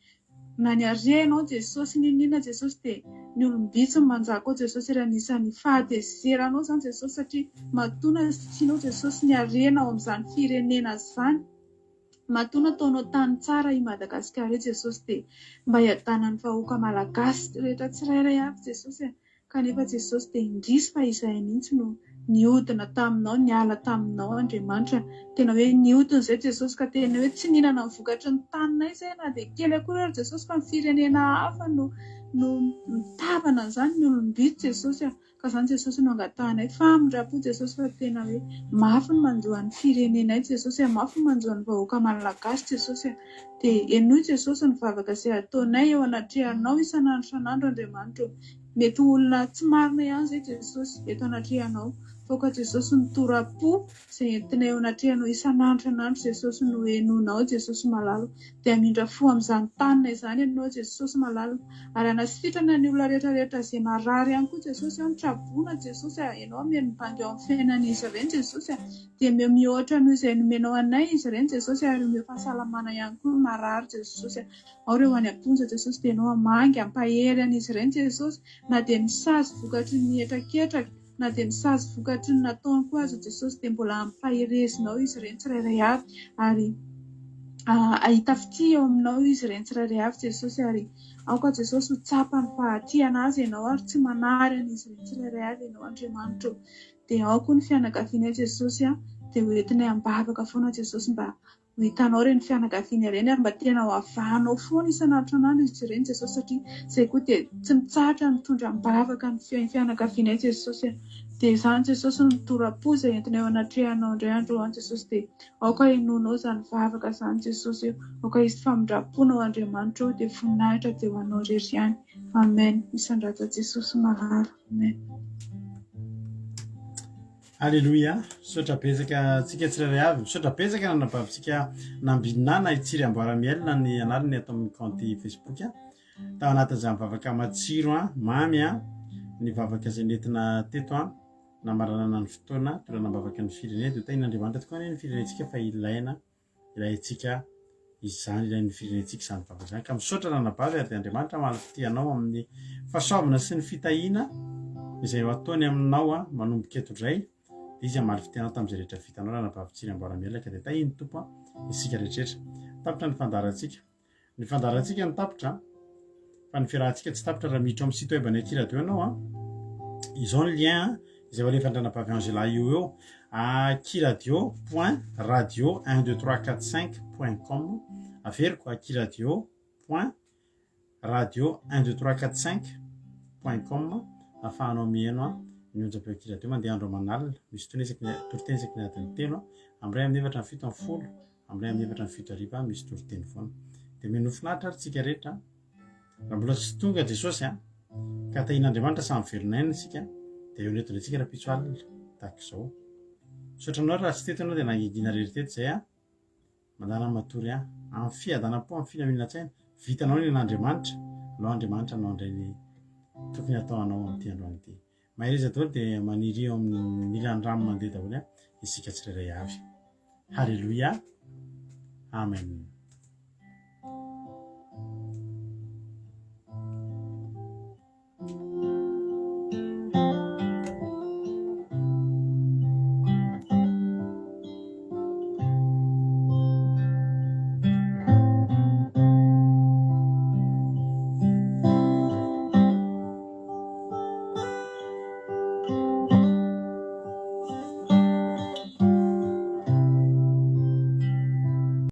Na ny harenao Jesosy n'inon'inona Jesosy dia ny olom-bitsy no manjaka ao Jesosy ary anisan'ny fahatezeranao izany Jesosy satria matoa nasianao Jesosy ny harena ao amin'izany firenena izany matoa nataonao tany tsara i Madagasikara io Jesosy dia mba hiadanan'ny vahoaka malagasy rehetra tsirairay avy Jesosy a! Kanefa Jesosy dia indrisy fa izahay mihitsy no niodina taminao, niala taminao Andriamanitra. Tena hoe niodina izay Jesosy ka tena hoe tsy nihinana ny vokatry ny taninay izahay na dia kely akory ary Jesosy fa ny firenena hafa no no mitavana an'izany, ny olom-bitsy Jesosy a. Ka izany Jesosy no angatahanay famindram-po Jesosy fa tena hoe mafy ny manjo an'ny firenenay Jesosy a, mafy ny manjo an'ny vahoaka malagasy Jesosy a. Dia henoy Jesosy ny vavaka izay ataonay eo anatrehanao isan'andro isan'andro Andriamanitra ô. Mety ho olona tsy marina ihany izay Jesosy eto anatrehanao. Fa aoka Jesosy ny tora-po izay entinay eo anatrehanao isan'andro isan'andro Jesosy no henoinao Jesosy malala. Dia hamindra fo amin'izany taninay izany Ianao Jesosy malala. Ary hanasitrana ny olona rehetra rehetra izay marary ihany koa Jesosy a, mitraboina Jesosy a, Ianao hameno ny banga eo amin'ny fiainan'izy ireny Jesosy a. Dia omeo mihoatra noho izay nomenao anay izy ireny Jesosy ary omeo fahasalamana ihany koa ny marary Jesosy a. Ao ireo any am-ponja Jesosy dia Ianao hamangy, hampahery an'izy ireny Jesosy na dia misazy vokatry ny hetraketraka na dia misazy vokatry ny nataony koa aza Jesosy dia mbola ampaherezinao izy ireny tsirairay avy ary hahita fitia eo aminao izy ireny tsirairay avy Jesosy ary aoka Jesosy ho tsapany fa tia an'azy Ianao ary tsy manary an'izy ireny tsirairay avy Ianao Andriamanitra ô. Dia ao koa ny fianakavianay Jesosy a, dia ho entinay am-bavaka foana Jesosy mba ho hitanao ireny fianakaviana ireny ary mba tena ho avahanao foana isan'andro isan'andro izy ireny Jesosy satria izay koa dia tsy mitsahatra ny mitondra am-bavaka ny fianakavianay Jesosy a. Dia izany Jesosy no tora-po izay entinay eo anatrehanao indray androany Jesosy dia aoka henoinao izany vavaka izany Jesosy o, aoka hisy famindram-ponao Andriamanitra o, dia voninahitra dia ho anao irery ihany. Amen. Misandrata Jesosy malala. Amen. Aleloia, misaotra betsaka antsika tsirairay avy, misaotra betsaka ny anabavintsika Nambinina na i Tsiry Amboaramiel ny anarany ato amin'ny kaonty Facebook. Tao anatin'izany vavaka matsiro an, mamy an, ny vavaka izay nentina teto an, namaranana ny fotoana, torana am-bavaka ny firenena, dia ho tahin'Andriamanitra tokoa anie ny firenentsika fa ilaina ilaintsika izany, ilain'ny firenentsika izany vavaka izany. Ka misaotra ranabavy ary dia Andriamanitra hamaly fitia anao amin'ny fahasoavana sy ny fitahiana izay ho ataony aminao a, manomboka eto indray. Dia izy hamaly fitia anao tamin'izay rehetra vitanao ranabavy Tsiry Amboaramelaka. Dia tahian'ny Tompo a, isika rehetrarehetra. Tapitra ny fandaharantsika. Ny fandaharantsika no tapitra fa ny fiarahantsika tsy tapitra raha miditra ao amin'ny site web an'i Aky Radio ianao a. Izao ny lien izay ho alefan'dranabavy Angela io eo. Akiradio point radio 1 2 3 4 5 point com. Averiko akiradio point radio 1 2 3 4 5 point com ahafahanao mihaino ny onjam-peo Akiradio mandeha andro aman'alina. Misy fotoana isaky ny toriteny isaky ny adiny telo amin'ny iray amin'ny efatra amin'ny fito amin'ny folo Amin'ilay amin'ny efatra amin'ny fito hariva misy toriteny foana. Dia mino finaritra ary tsika rehetra. Raha mbola tsy tonga Jesosy an, ka tahian'Andriamanitra samy velona aina isika, dia eo eto indray tsika rahampitso alina tahaka izao. Misaotra anao raha tsy teto ianao dia nangingina irery teto izay an. Mandana matory an. Amin'ny fiadanam-po, amin'ny filaminan-tsaina, vitanao ny an'Andriamanitra, alao Andriamanitra hanao indray ny tokony hatao anao amin'ity androany ity. Mahereza daholo dia maniria eo amin'ny ilan'ny rano mandeha daholo isika tsirairay avy. Haleloia. Amen.